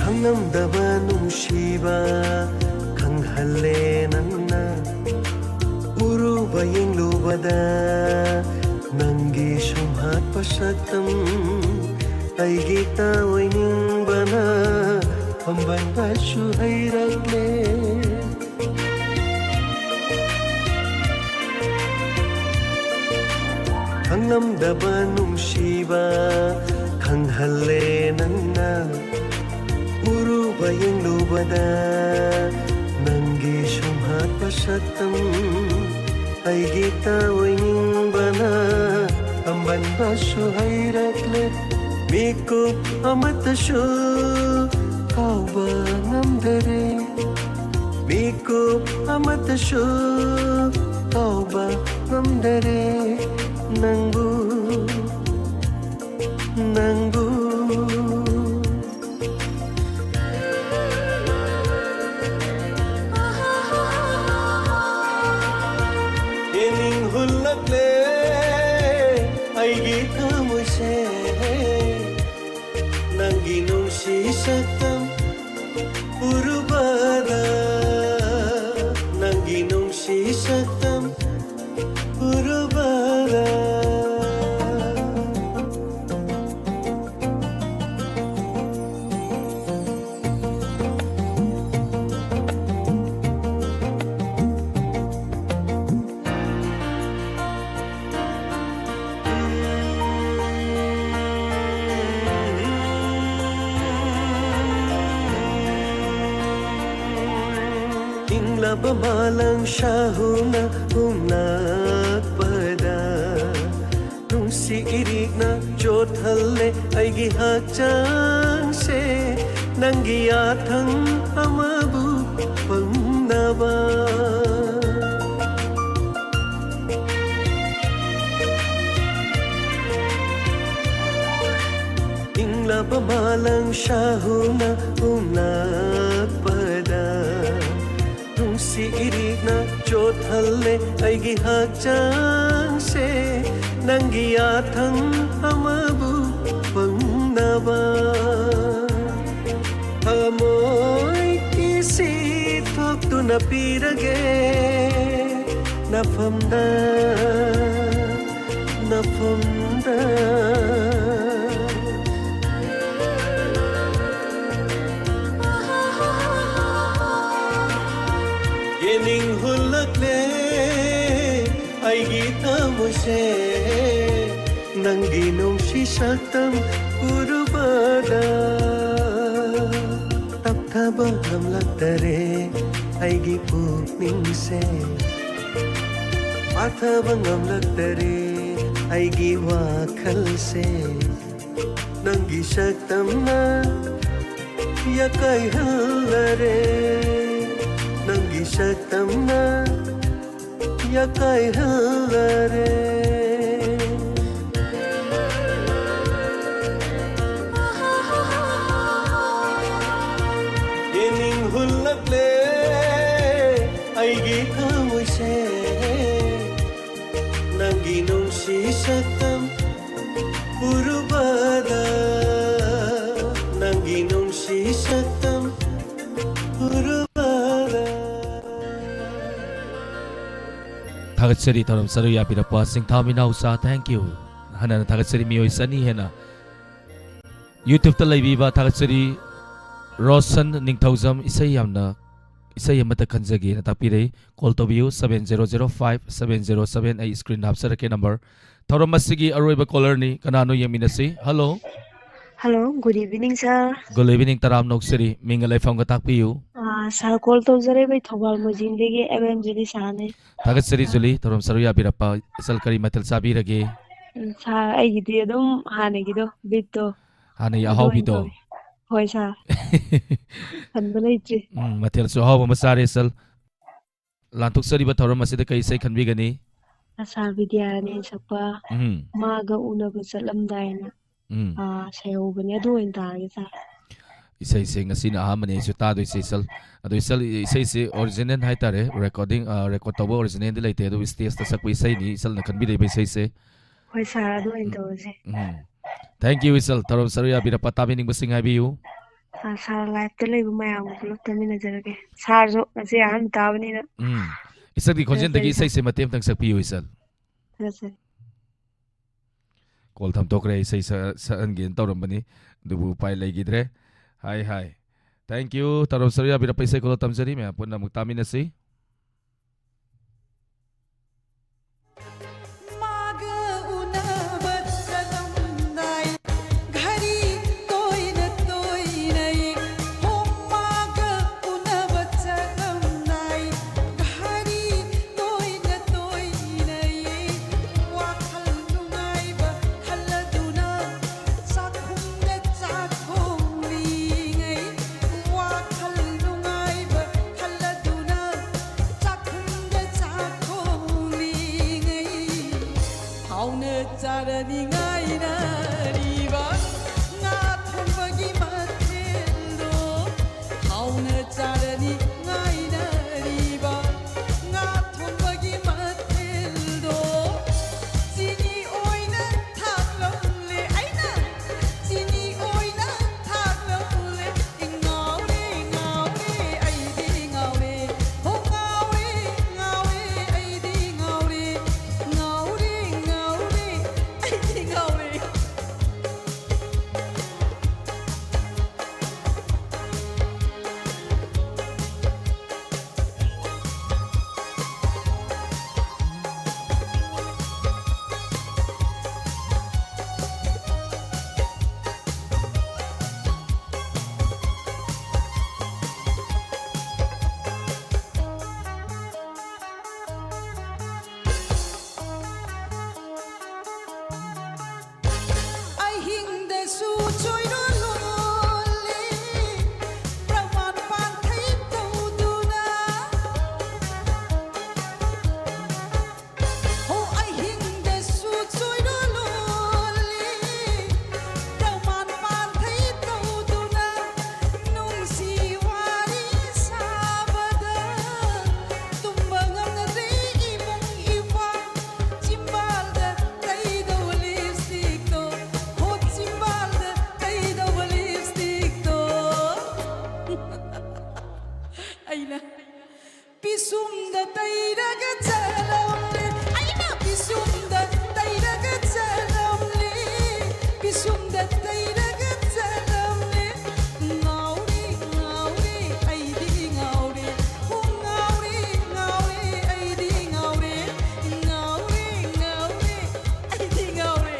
ꯈꯪꯂꯝꯗꯕ ꯅꯨꯡꯁꯤꯕ ꯈꯪꯍꯜꯂꯦ ꯅꯪꯅ꯫ ꯎꯔꯨꯕ ꯌꯦꯡꯂꯨꯕꯗ ꯅꯪꯒꯤ ꯁꯨꯝꯍꯠꯄ ꯁꯛꯇꯝ ꯑꯩꯒꯤ ꯇꯥꯑꯣꯏꯅꯤꯡꯕꯅ ꯐꯝꯕꯥꯜꯕꯁꯨ ꯍꯩꯔꯛꯂꯦ꯫ ꯈꯪꯂꯝꯗꯕ ꯅꯨꯡꯁꯤꯕ ꯈꯪꯍꯜꯂꯦ ꯅꯪꯅ꯫ ꯎꯔꯨ ꯌꯦꯡꯂꯨꯕꯗ ꯅꯪꯒꯤ ꯁꯨꯝꯍꯠꯄ ꯁꯛꯇꯝ ꯑꯩꯒꯤ ꯑꯣꯏꯅꯤꯡꯕꯅ ꯑꯝꯕꯟꯕꯁꯨ ꯍꯩꯔꯛꯂꯦ꯫ ꯃꯤꯀꯨꯞ ꯑꯃꯠꯇꯁꯨ ꯀꯥꯎꯕ ꯉꯝꯗꯔꯦ꯫ ꯃꯤꯀꯨꯞ ꯑꯃꯠꯇꯁꯨ ꯀꯥꯎꯕ ꯉꯝꯗꯔꯦ ꯅꯪꯕꯨ, ꯅꯪꯕꯨ꯫ ꯌꯦꯡꯅꯤꯡ ꯍꯨꯜꯂꯛꯂꯦ ꯑꯩꯒꯤ ꯊꯃꯣꯏꯁꯦ, ꯅꯪꯒꯤ ꯅꯨꯡꯁꯤ ꯁꯛꯇꯝ ꯎꯔꯨꯕꯗ, ꯅꯪꯒꯤ ꯅꯨꯡꯁꯤ ꯁꯛꯇꯝ ꯎꯔꯨꯕꯗ꯫ ꯏꯪꯂꯕ ꯃꯥꯂꯪ ꯁꯥꯍꯨꯅ ꯍꯨꯝꯂꯛꯄꯗ, ꯅꯨꯡꯁꯤ ꯏꯔꯤꯛꯅ ꯆꯣꯠꯍꯜꯂꯦ ꯑꯩꯒꯤ ꯍꯛꯆꯥꯡꯁꯦ, ꯅꯪꯒꯤ ꯌꯥꯊꯪ ꯑꯃꯕꯨ ꯐꯪꯅꯕ꯫ ꯏꯪꯂꯕ ꯃꯥꯂꯪ ꯁꯥꯍꯨꯅ ꯍꯨꯝꯂꯛꯄꯗ, ꯅꯨꯡꯁꯤ ꯏꯔꯤꯛꯅ ꯆꯣꯠꯍꯜꯂꯦ ꯑꯩꯒꯤ ꯍꯛꯆꯥꯡꯁꯦ, ꯅꯪꯒꯤ ꯌꯥꯊꯪ ꯑꯃꯕꯨ ꯐꯪꯅꯕ꯫ ꯊꯃꯣꯏ ꯀꯤꯁꯤ ꯊꯣꯛꯇꯨꯅ ꯄꯤꯔꯒꯦ ꯅꯐꯝꯗ, ꯅꯐꯝꯗ꯫ ꯌꯦꯡꯅꯤꯡ ꯍꯨꯜꯂꯛꯂꯦ ꯑꯩꯒꯤ ꯊꯃꯣꯏꯁꯦ, ꯅꯪꯒꯤ ꯅꯨꯡꯁꯤ ꯁꯛꯇꯝ ꯎꯔꯨꯕꯗ꯫ ꯇꯞ ꯊꯥꯕ ꯉꯝꯂꯛꯇꯔꯦ ꯑꯩꯒꯤ ꯄꯨꯛꯅꯤꯡꯁꯦ, ꯄꯥꯊꯕ ꯉꯝꯂꯛꯇꯔꯦ ꯑꯩꯒꯤ ꯋꯥꯈꯜꯁꯦ꯫ ꯅꯪꯒꯤ ꯁꯛꯇꯝꯅ ꯌꯥꯀꯥꯏꯍꯜꯂꯔꯦ, ꯅꯪꯒꯤ ꯁꯛꯇꯝꯅ ꯌꯥꯀꯥꯏꯍꯜꯂꯔꯦ꯫ ꯌꯦꯡꯅꯤꯡ ꯍꯨꯜꯂꯛꯂꯦ ꯑꯩꯒꯤ ꯊꯃꯣꯏꯁꯦ, ꯅꯪꯒꯤ ꯅꯨꯡꯁꯤ ꯁꯛꯇꯝ ꯎꯔꯨꯕꯗ, ꯅꯪꯒꯤ ꯅꯨꯡꯁꯤ ꯁꯛꯇꯝ ꯎꯔꯨꯕꯗ꯫ ꯊꯥꯒꯠꯆꯔꯤ ꯊꯧꯔꯝ ꯁꯔꯨꯛ ꯌꯥꯕꯤꯔꯛꯄ ꯁꯤꯡꯊꯥ ꯃꯤꯅꯥꯎꯆꯥ, thank you꯫ ꯍꯟꯅ ꯍꯟꯅ ꯊꯥꯒꯠꯆꯔꯤ, ꯃꯤꯑꯣꯏ ꯆꯅꯤ ꯍꯦꯟꯅ YouTube-ꯇ ꯂꯩꯕꯤꯕ ꯊꯥꯒꯠꯆꯔꯤ꯫ ꯔꯣꯁꯟ ꯅꯤꯡꯊꯧꯖꯝ, ꯏꯁꯩ ꯌꯥꯝꯅ, ꯏꯁꯩ ꯑꯃꯠꯇ ꯈꯟꯖꯒꯦꯅ ꯇꯥꯛꯄꯤꯔꯛꯏ꯫ Call ꯇꯧꯕꯤꯌꯨ, seven zero zero five seven zero seven, ꯑꯩ screen-ꯗ ꯍꯥꯞꯆꯔꯛꯀꯦ number꯫ ꯊꯧꯔꯝ ꯑꯁꯤꯒꯤ ꯑꯔꯣꯏꯕ caller-ꯅꯤ꯫ ꯀꯅꯥꯅꯣ ꯌꯦꯡꯃꯤꯟꯅꯁꯤ꯫ Hello꯫ Hello, good evening, sir꯫ Good evening, ꯇꯔꯥꯝꯅ ꯑꯣꯛꯆꯔꯤ꯫ ꯃꯤꯡꯒ ꯂꯩꯐꯝꯒ ꯇꯥꯛꯄꯤꯌꯨ꯫ ꯑꯥ, sir, call ꯇꯧꯖꯔꯛꯏꯕ ꯊꯧꯕꯥꯜ ꯃꯣꯏꯖꯤꯡꯗꯒꯤ ꯑꯦꯝ ꯑꯦꯝ ꯖꯤꯅꯤ sir-ꯅꯤ꯫ ꯊꯥꯒꯠꯆꯔꯤ ꯖꯨꯂꯤ, ꯊꯧꯔꯝ ꯁꯔꯨꯛ ꯌꯥꯕꯤꯔꯛꯄ꯫ ꯏꯆꯜ, ꯀꯔꯤ ꯃꯊꯦꯜ ꯆꯥꯕꯤꯔꯒꯦ? ꯎꯝ, sir, ꯑꯩꯒꯤꯗꯤ ꯑꯗꯨꯝ ꯍꯥꯟꯅꯒꯤꯗꯣ, ꯕꯤꯠꯇꯣ꯫ ꯍꯥꯟꯅꯒꯤ ꯑꯗꯨ ꯑꯣꯏꯅ ꯑꯍꯥꯎꯕꯤꯗꯣ? ꯇꯧꯔꯦ꯫ ꯍꯣꯏ, sir꯫ ꯍꯟꯕ ꯂꯩꯇ꯭ꯔꯤ꯫ ꯎꯝ, ꯃꯊꯦꯜꯁꯨ ꯑꯍꯥꯎꯕ ꯑꯃ ꯆꯥꯔꯦ, ꯏꯆꯜ꯫ ꯂꯥꯟꯊꯣꯛꯆꯔꯤꯕ ꯊꯧꯔꯝ ꯑꯁꯤꯗ ꯀꯔꯤ ꯏꯁꯩ ꯈꯟꯕꯤꯒꯅꯤ? ꯑꯁꯥ ꯕꯤꯗ꯭ꯌꯥꯅ ꯁꯛꯄ ꯎꯝ꯫ ꯃꯥꯒ ꯎꯅꯕ ꯆꯠꯂꯝꯗꯥꯏꯅ, ꯎꯝ꯫ ꯑꯥ, ꯁꯩꯍꯧꯕꯅꯦ꯫ ꯑꯗꯨ ꯑꯣꯏꯅ ꯇꯥꯔꯒꯦ, sir꯫ ꯏꯁꯩꯁꯦ ꯉꯁꯤꯅ ꯑꯍꯥꯟꯕꯅꯦ ꯑꯩꯁꯨ ꯇꯥꯗꯣꯏꯁꯦ, ꯏꯆꯜ꯫ ꯑꯗꯣ ꯏꯆꯜ, ꯏꯁꯩꯁꯦ original ꯍꯥꯏꯇꯥꯔꯦ, recording, ꯑ, record ꯇꯧꯕ original-ꯗꯤ ꯂꯩꯇꯦ, ꯑꯗꯨꯕꯨ stage-ꯇ ꯁꯛꯄ ꯏꯁꯩꯅꯤ ꯏꯆꯜꯅ ꯈꯟꯕꯤꯔꯛꯏꯕ ꯏꯁꯩꯁꯦ꯫ ꯍꯣꯏ, sir, ꯑꯗꯨ ꯑꯣꯏꯅ ꯎꯝ, ꯇꯧꯔꯁꯦ꯫ ꯎꯝ꯫ Thank you, ꯏꯆꯜ꯫ ꯊꯧꯔꯝ ꯁꯔꯨꯛ ꯌꯥꯕꯤꯔꯛꯄ ꯇꯥꯕꯤꯅꯤꯡꯕꯁꯤꯡ ꯍꯥꯏꯕꯤꯌꯨ꯫ ꯑ, sir, live-ꯇ ꯂꯩꯕ ꯃꯌꯥꯝꯒ ꯄꯨꯂꯞ ꯇꯥꯃꯤꯟꯅꯖꯔꯒꯦ꯫ Sir-ꯁꯨ ꯉꯁꯤ ꯑꯍꯥꯟꯕ ꯇꯥꯕꯅꯤꯅ꯫ ꯎꯝ꯫ ꯏꯆꯜꯒꯤ ꯈꯣꯟꯖꯦꯜꯗꯒꯤ ꯊꯥꯒꯠꯆꯔꯤ, sir꯫ ꯏꯁꯩꯁꯦ ꯃꯇꯦꯛ ꯑꯃꯇꯪ ꯁꯛꯄꯤꯌꯨ, ꯏꯆꯜ꯫ ꯊꯥꯒꯠꯆꯔꯤ꯫ Call ꯊꯝꯗꯣꯛꯈ꯭ꯔꯦ, ꯏꯁꯩ ꯁꯛ-, ꯁꯛꯍꯟꯒꯦꯅ ꯇꯧꯔꯝꯕꯅꯤ, ꯑꯗꯨꯕꯨ ꯎꯄꯥꯏ ꯂꯩꯈꯤꯗ꯭ꯔꯦ꯫ ꯍꯥꯏ, ꯍꯥꯏ꯫ Thank you꯫ ꯊꯧꯔꯝ ꯁꯔꯨꯛ ꯌꯥꯕꯤꯔꯛꯄ ꯏꯁꯩ ꯈꯨꯗꯣꯜ ꯇꯝꯖꯔꯤ꯫ ꯃꯌꯥꯝ ꯄꯨꯟꯅ ꯑꯃꯨꯛ ꯇꯥꯃꯤꯟꯅꯁꯤ꯫ ꯉꯥꯏꯅꯔꯤꯕ ꯉꯥ ꯊꯣꯡꯕꯒꯤ ꯃꯊꯦꯜꯗꯣ ꯍꯥꯎꯅ ꯆꯥꯔꯅꯤ ꯉꯥꯏꯅꯔꯤꯕ ꯉꯥ ꯊꯣꯡꯕꯒꯤ ꯃꯊꯦꯜꯗꯣ ꯆꯤꯅꯤ ꯑꯣꯏꯅ ꯊꯥꯛꯂꯝꯂꯦ ꯑꯩꯅ ꯆꯤꯅꯤ ꯑꯣꯏꯅ ꯊꯥꯛꯂꯝꯂꯦ ꯉꯥꯎꯔꯦ ꯉꯥꯎꯔꯦ ꯑꯩꯗꯤ ꯉꯥꯎꯔꯦ ꯍꯣ ꯉꯥꯎꯔꯦ ꯉꯥꯎꯔꯦ ꯑꯩꯗꯤ ꯉꯥꯎꯔꯦ ꯉꯥꯎꯔꯦ ꯉꯥꯎꯔꯦ ꯑꯩꯗꯤ ꯉꯥꯎꯔꯦ ꯑꯍꯤꯡꯗꯁꯨ ꯆꯣꯏꯔꯣꯜ ꯂꯣꯜꯂꯦ ꯄ꯭ꯔꯃꯥꯟ ꯄꯥꯟꯊꯩ ꯇꯧꯗꯨꯅ ꯍꯣ ꯑꯍꯤꯡꯗꯁꯨ ꯆꯣꯏꯔꯣꯜ ꯂꯣꯜꯂꯦ ꯄ꯭ꯔꯃꯥꯟ ꯄꯥꯟꯊꯩ ꯇꯧꯗꯨꯅ ꯅꯨꯡꯁꯤ ꯋꯥꯔꯤ ꯁꯥꯕꯗ ꯇꯨꯝꯕ ꯉꯝꯅꯗꯦ ꯏꯕꯨꯡ ꯏꯄ꯭ꯋꯥ ꯆꯤꯝꯕꯥꯜꯗ ꯇꯩꯗꯧꯕ ꯂꯤꯞꯁꯇꯤꯛꯇꯣ ꯍꯣ ꯆꯤꯝꯕꯥꯜꯗ ꯇꯩꯗꯧꯕ ꯂꯤꯞꯁꯇꯤꯛꯇꯣ ꯑꯩꯅ ꯄꯤꯁꯨꯝꯗ ꯇꯩꯔꯒ ꯆꯠꯂꯝꯂꯦ ꯑꯩꯅ ꯄꯤꯁꯨꯝꯗ ꯇꯩꯔꯒ ꯆꯠꯂꯝꯂꯦ ꯄꯤꯁꯨꯝꯗ ꯇꯩꯔꯒ ꯆꯠꯂꯝꯂꯦ ꯉꯥꯎꯔꯦ ꯉꯥꯎꯔꯦ ꯑꯩꯗꯤ ꯉꯥꯎꯔꯦ ꯍꯣ ꯉꯥꯎꯔꯦ ꯉꯥꯎꯔꯦ ꯑꯩꯗꯤ ꯉꯥꯎꯔꯦ ꯉꯥꯎꯔꯦ ꯉꯥꯎꯔꯦ ꯑꯩꯗꯤ ꯉꯥꯎꯔꯦ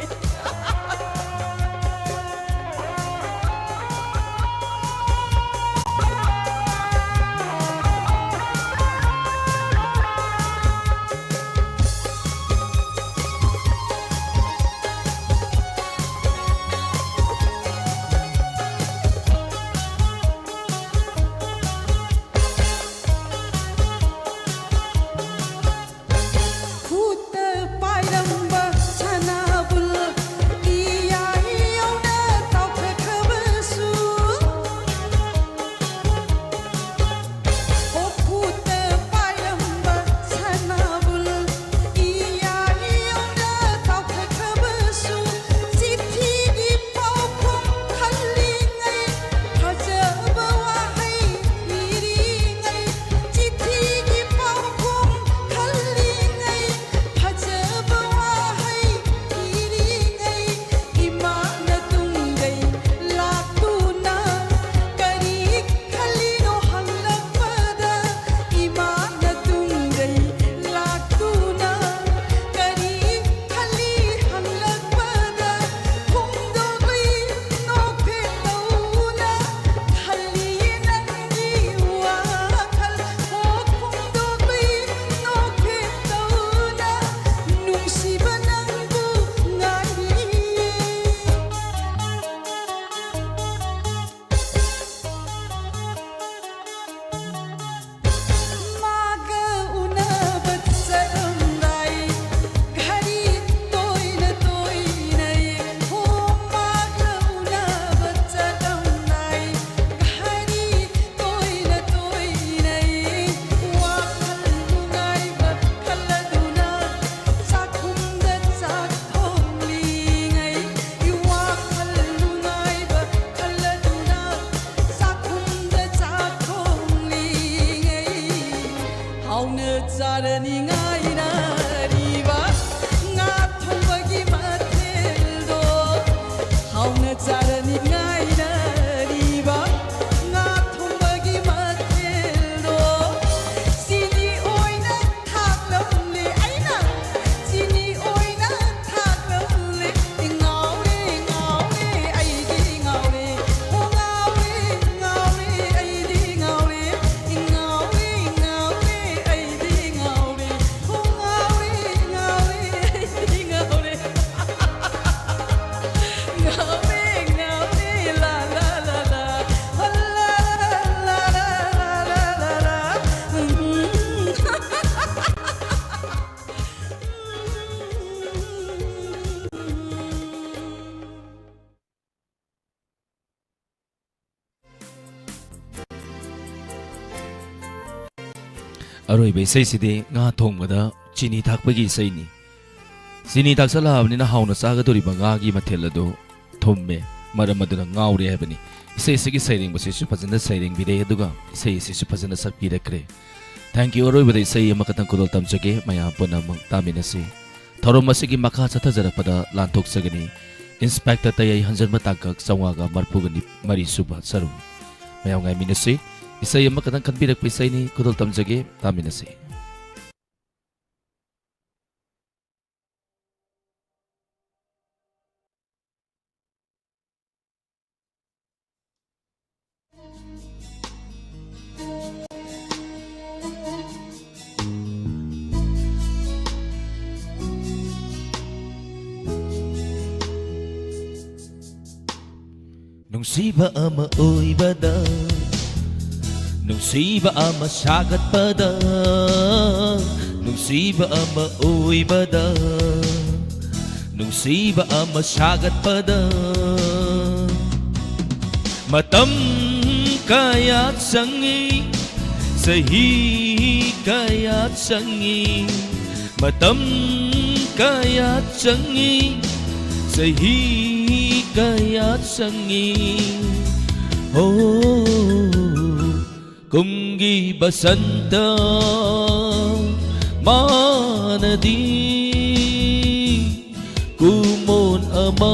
ꯆꯥꯔꯅꯤ ꯉꯥꯏꯅꯔꯤꯕ ꯉꯥ ꯊꯣꯡꯕꯒꯤ ꯃꯊꯦꯜꯗꯣ, ꯍꯥꯎꯅ ꯆꯥꯔꯅꯤ ꯉꯥꯏꯅꯔꯤꯕ ꯉꯥ ꯊꯣꯡꯕꯒꯤ ꯃꯊꯦꯜꯗꯣ, ꯆꯤꯅꯤ ꯑꯣꯏꯅ ꯊꯥꯛꯂꯝꯂꯦ ꯑꯩꯅ, ꯆꯤꯅꯤ ꯑꯣꯏꯅ ꯊꯥꯛꯂꯝꯂꯦ꯫ ꯉꯥꯎꯔꯦ, ꯉꯥꯎꯔꯦ, ꯑꯩꯗꯤ ꯉꯥꯎꯔꯦ꯫ ꯑꯣ ꯉꯥꯎꯔꯦ, ꯉꯥꯎꯔꯦ, ꯑꯩꯗꯤ ꯉꯥꯎꯔꯦ꯫ ꯉꯥꯎꯔꯦ, ꯉꯥꯎꯔꯦ, ꯑꯩꯗꯤ ꯉꯥꯎꯔꯦ꯫ ꯑꯣ ꯉꯥꯎꯔꯦ, ꯉꯥꯎꯔꯦ, ꯑꯩꯗꯤ ꯉꯥꯎꯔꯦ꯫ ꯉꯥꯎꯔꯦ, ꯉꯥꯎꯔꯦ, ꯂꯥ, ꯂꯥ, ꯂꯥ, ꯂꯥ꯫ ꯍꯣ, ꯂꯥ, ꯂꯥ, ꯂꯥ, ꯂꯥ꯫ ꯎꯝ꯫ ꯑꯔꯣꯏꯕ ꯏꯁꯩꯁꯤꯗꯤ ꯉꯥ ꯊꯣꯡꯕꯗ ꯆꯤꯅꯤ ꯊꯥꯛꯄꯒꯤ ꯏꯁꯩꯅꯤ꯫ ꯆꯤꯅꯤ ꯊꯥꯛꯆꯜꯂꯛꯑꯕꯅꯤꯅ ꯍꯥꯎꯅ ꯆꯥꯒꯗꯧꯔꯤꯕ ꯉꯥꯒꯤ ꯃꯊꯦꯜ ꯑꯗꯨ ꯊꯨꯝꯃꯦ, ꯃꯔꯝ ꯑꯗꯨꯅ ꯉꯥꯎꯔꯦ ꯍꯥꯏꯕꯅꯤ꯫ ꯏꯁꯩ ꯑꯁꯤꯒꯤ ꯁꯩꯔꯦꯡꯕꯁꯤꯁꯨ ꯐꯖꯅ ꯁꯩꯔꯦꯡꯕꯤꯔꯦ, ꯑꯗꯨꯒ ꯏꯁꯩ ꯑꯁꯤꯁꯨ ꯐꯖꯅ ꯁꯛꯄꯤꯔꯛꯈ꯭ꯔꯦ꯫ Thank you꯫ ꯑꯔꯣꯏꯕꯗ ꯏꯁꯩ ꯑꯃꯈꯛꯇꯪ ꯈꯨꯗꯣꯜ ꯇꯝꯖꯒꯦ, ꯃꯌꯥꯝ ꯄꯨꯟꯅ ꯑꯃꯨꯛ ꯇꯥꯃꯤꯟꯅꯁꯤ꯫ ꯊꯧꯔꯝ ꯑꯁꯤꯒꯤ ꯃꯈꯥ ꯆꯠꯊꯖꯔꯛꯄꯗ ꯂꯥꯟꯊꯣꯛꯆꯒꯅꯤ꯫ Inspector ꯇꯌꯥꯏ ꯍꯟꯖꯟꯕ ꯇꯥꯡꯀꯛ ꯆꯥꯝꯃꯉꯥꯒ ꯃꯔꯤꯐꯨꯒ ꯃꯔꯤ ꯁꯨꯕ ꯁꯔꯨꯛ꯫ ꯃꯌꯥꯝ ꯉꯥꯏꯃꯤꯟꯅꯁꯤ꯫ ꯏꯁꯩ ꯑꯃꯈꯛꯇꯪ ꯈꯟꯕꯤꯔꯛꯄ ꯏꯁꯩꯅꯤ, ꯈꯨꯗꯣꯜ ꯇꯝꯖꯒꯦ, ꯇꯥꯃꯤꯟꯅꯁꯤ꯫ ꯅꯨꯡꯁꯤꯕ ꯑꯃ ꯑꯣꯏꯕꯗ, ꯅꯨꯡꯁꯤꯕ ꯑꯃ ꯁꯥꯒꯠꯄꯗ, ꯅꯨꯡꯁꯤꯕ ꯑꯃ ꯑꯣꯏꯕꯗ, ꯅꯨꯡꯁꯤꯕ ꯑꯃ ꯁꯥꯒꯠꯄꯗ ꯃꯇꯝ ꯀꯌꯥ ꯆꯪꯏ, ꯆꯍꯤ ꯀꯌꯥ ꯆꯪꯏ, ꯃꯇꯝ ꯀꯌꯥ ꯆꯪꯏ, ꯆꯍꯤ ꯀꯌꯥ ꯆꯪꯏ꯫ ꯍꯣ, ꯀꯨꯝꯒꯤ ꯕꯁꯟꯇ, ꯃꯥꯅꯗꯤ ꯀꯨꯃꯣꯟ ꯑꯃ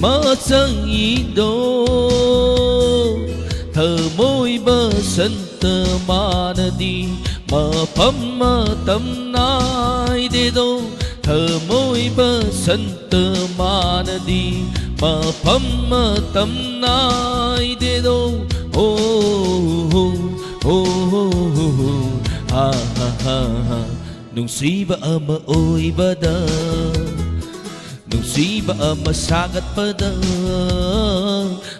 ꯃꯆꯪꯏꯗꯣ, ꯊꯃꯣꯏ ꯕꯁꯟꯇ ꯃꯥꯅꯗꯤ ꯃꯐꯝ ꯃꯇꯝ ꯅꯥꯏꯗꯦꯗꯣ, ꯊꯃꯣꯏ ꯕꯁꯟꯇ ꯃꯥꯅꯗꯤ ꯃꯐꯝ ꯃꯇꯝ ꯅꯥꯏꯗꯦꯗꯣ꯫ ꯍꯣ, ꯍꯣ, ꯍꯣ, ꯍꯣ, ꯍꯣ, ꯍꯣ, ꯍꯥ, ꯍꯥ, ꯍꯥ, ꯍꯥ꯫ ꯅꯨꯡꯁꯤꯕ ꯑꯃ ꯑꯣꯏꯕꯗ, ꯅꯨꯡꯁꯤꯕ ꯑꯃ ꯁꯥꯒꯠꯄꯗ,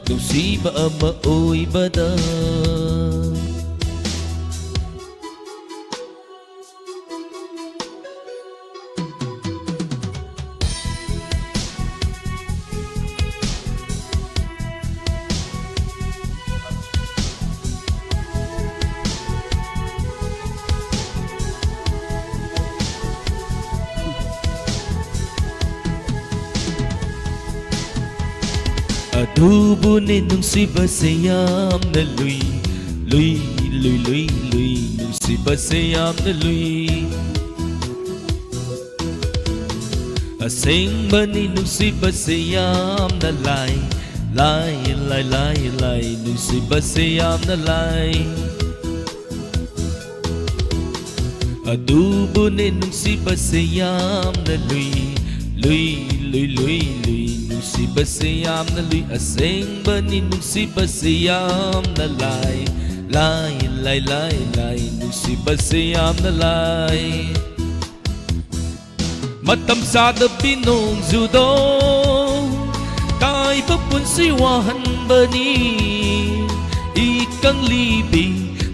ꯅꯨꯡꯁꯤꯕ ꯑꯃ ꯑꯣꯏꯕꯗ꯫ ꯑꯗꯨꯕꯨꯅꯦ ꯅꯨꯡꯁꯤꯕꯁꯦ ꯌꯥꯝꯅ ꯂꯨꯏ, ꯂꯨꯏ, ꯂꯨꯏ, ꯂꯨꯏ, ꯂꯨꯏ, ꯅꯨꯡꯁꯤꯕꯁꯦ ꯌꯥꯝꯅ ꯂꯨꯏ꯫ ꯑꯁꯦꯡꯕꯅꯤ ꯅꯨꯡꯁꯤꯕꯁꯦ ꯌꯥꯝꯅ ꯂꯥꯏ, ꯂꯥꯏ, ꯂꯥꯏ, ꯂꯥꯏ, ꯂꯥꯏ, ꯅꯨꯡꯁꯤꯕꯁꯦ ꯌꯥꯝꯅ ꯂꯥꯏ꯫ ꯑꯗꯨꯕꯨꯅꯦ ꯅꯨꯡꯁꯤꯕꯁꯦ ꯌꯥꯝꯅ ꯂꯨꯏ, ꯂꯨꯏ, ꯂꯨꯏ, ꯂꯨꯏ, ꯂꯨꯏ, ꯅꯨꯡꯁꯤꯕꯁꯦ ꯌꯥꯝꯅ ꯂꯨꯏ꯫ ꯑꯁꯦꯡꯕꯅꯤ ꯅꯨꯡꯁꯤꯕꯁꯦ ꯌꯥꯝꯅ ꯂꯥꯏ, ꯂꯥꯏ, ꯂꯥꯏ, ꯂꯥꯏ, ꯂꯥꯏ, ꯅꯨꯡꯁꯤꯕꯁꯦ ꯌꯥꯝꯅ ꯂꯥꯏ꯫ ꯃꯇꯝ ꯆꯥꯗꯕꯤ ꯅꯣꯡꯖꯨꯗꯣ ꯀꯥꯏꯕ ꯄꯨꯟꯁꯤ ꯋꯥꯍꯟꯕꯅꯤ꯫ ꯏꯀꯪꯂꯤꯕꯤ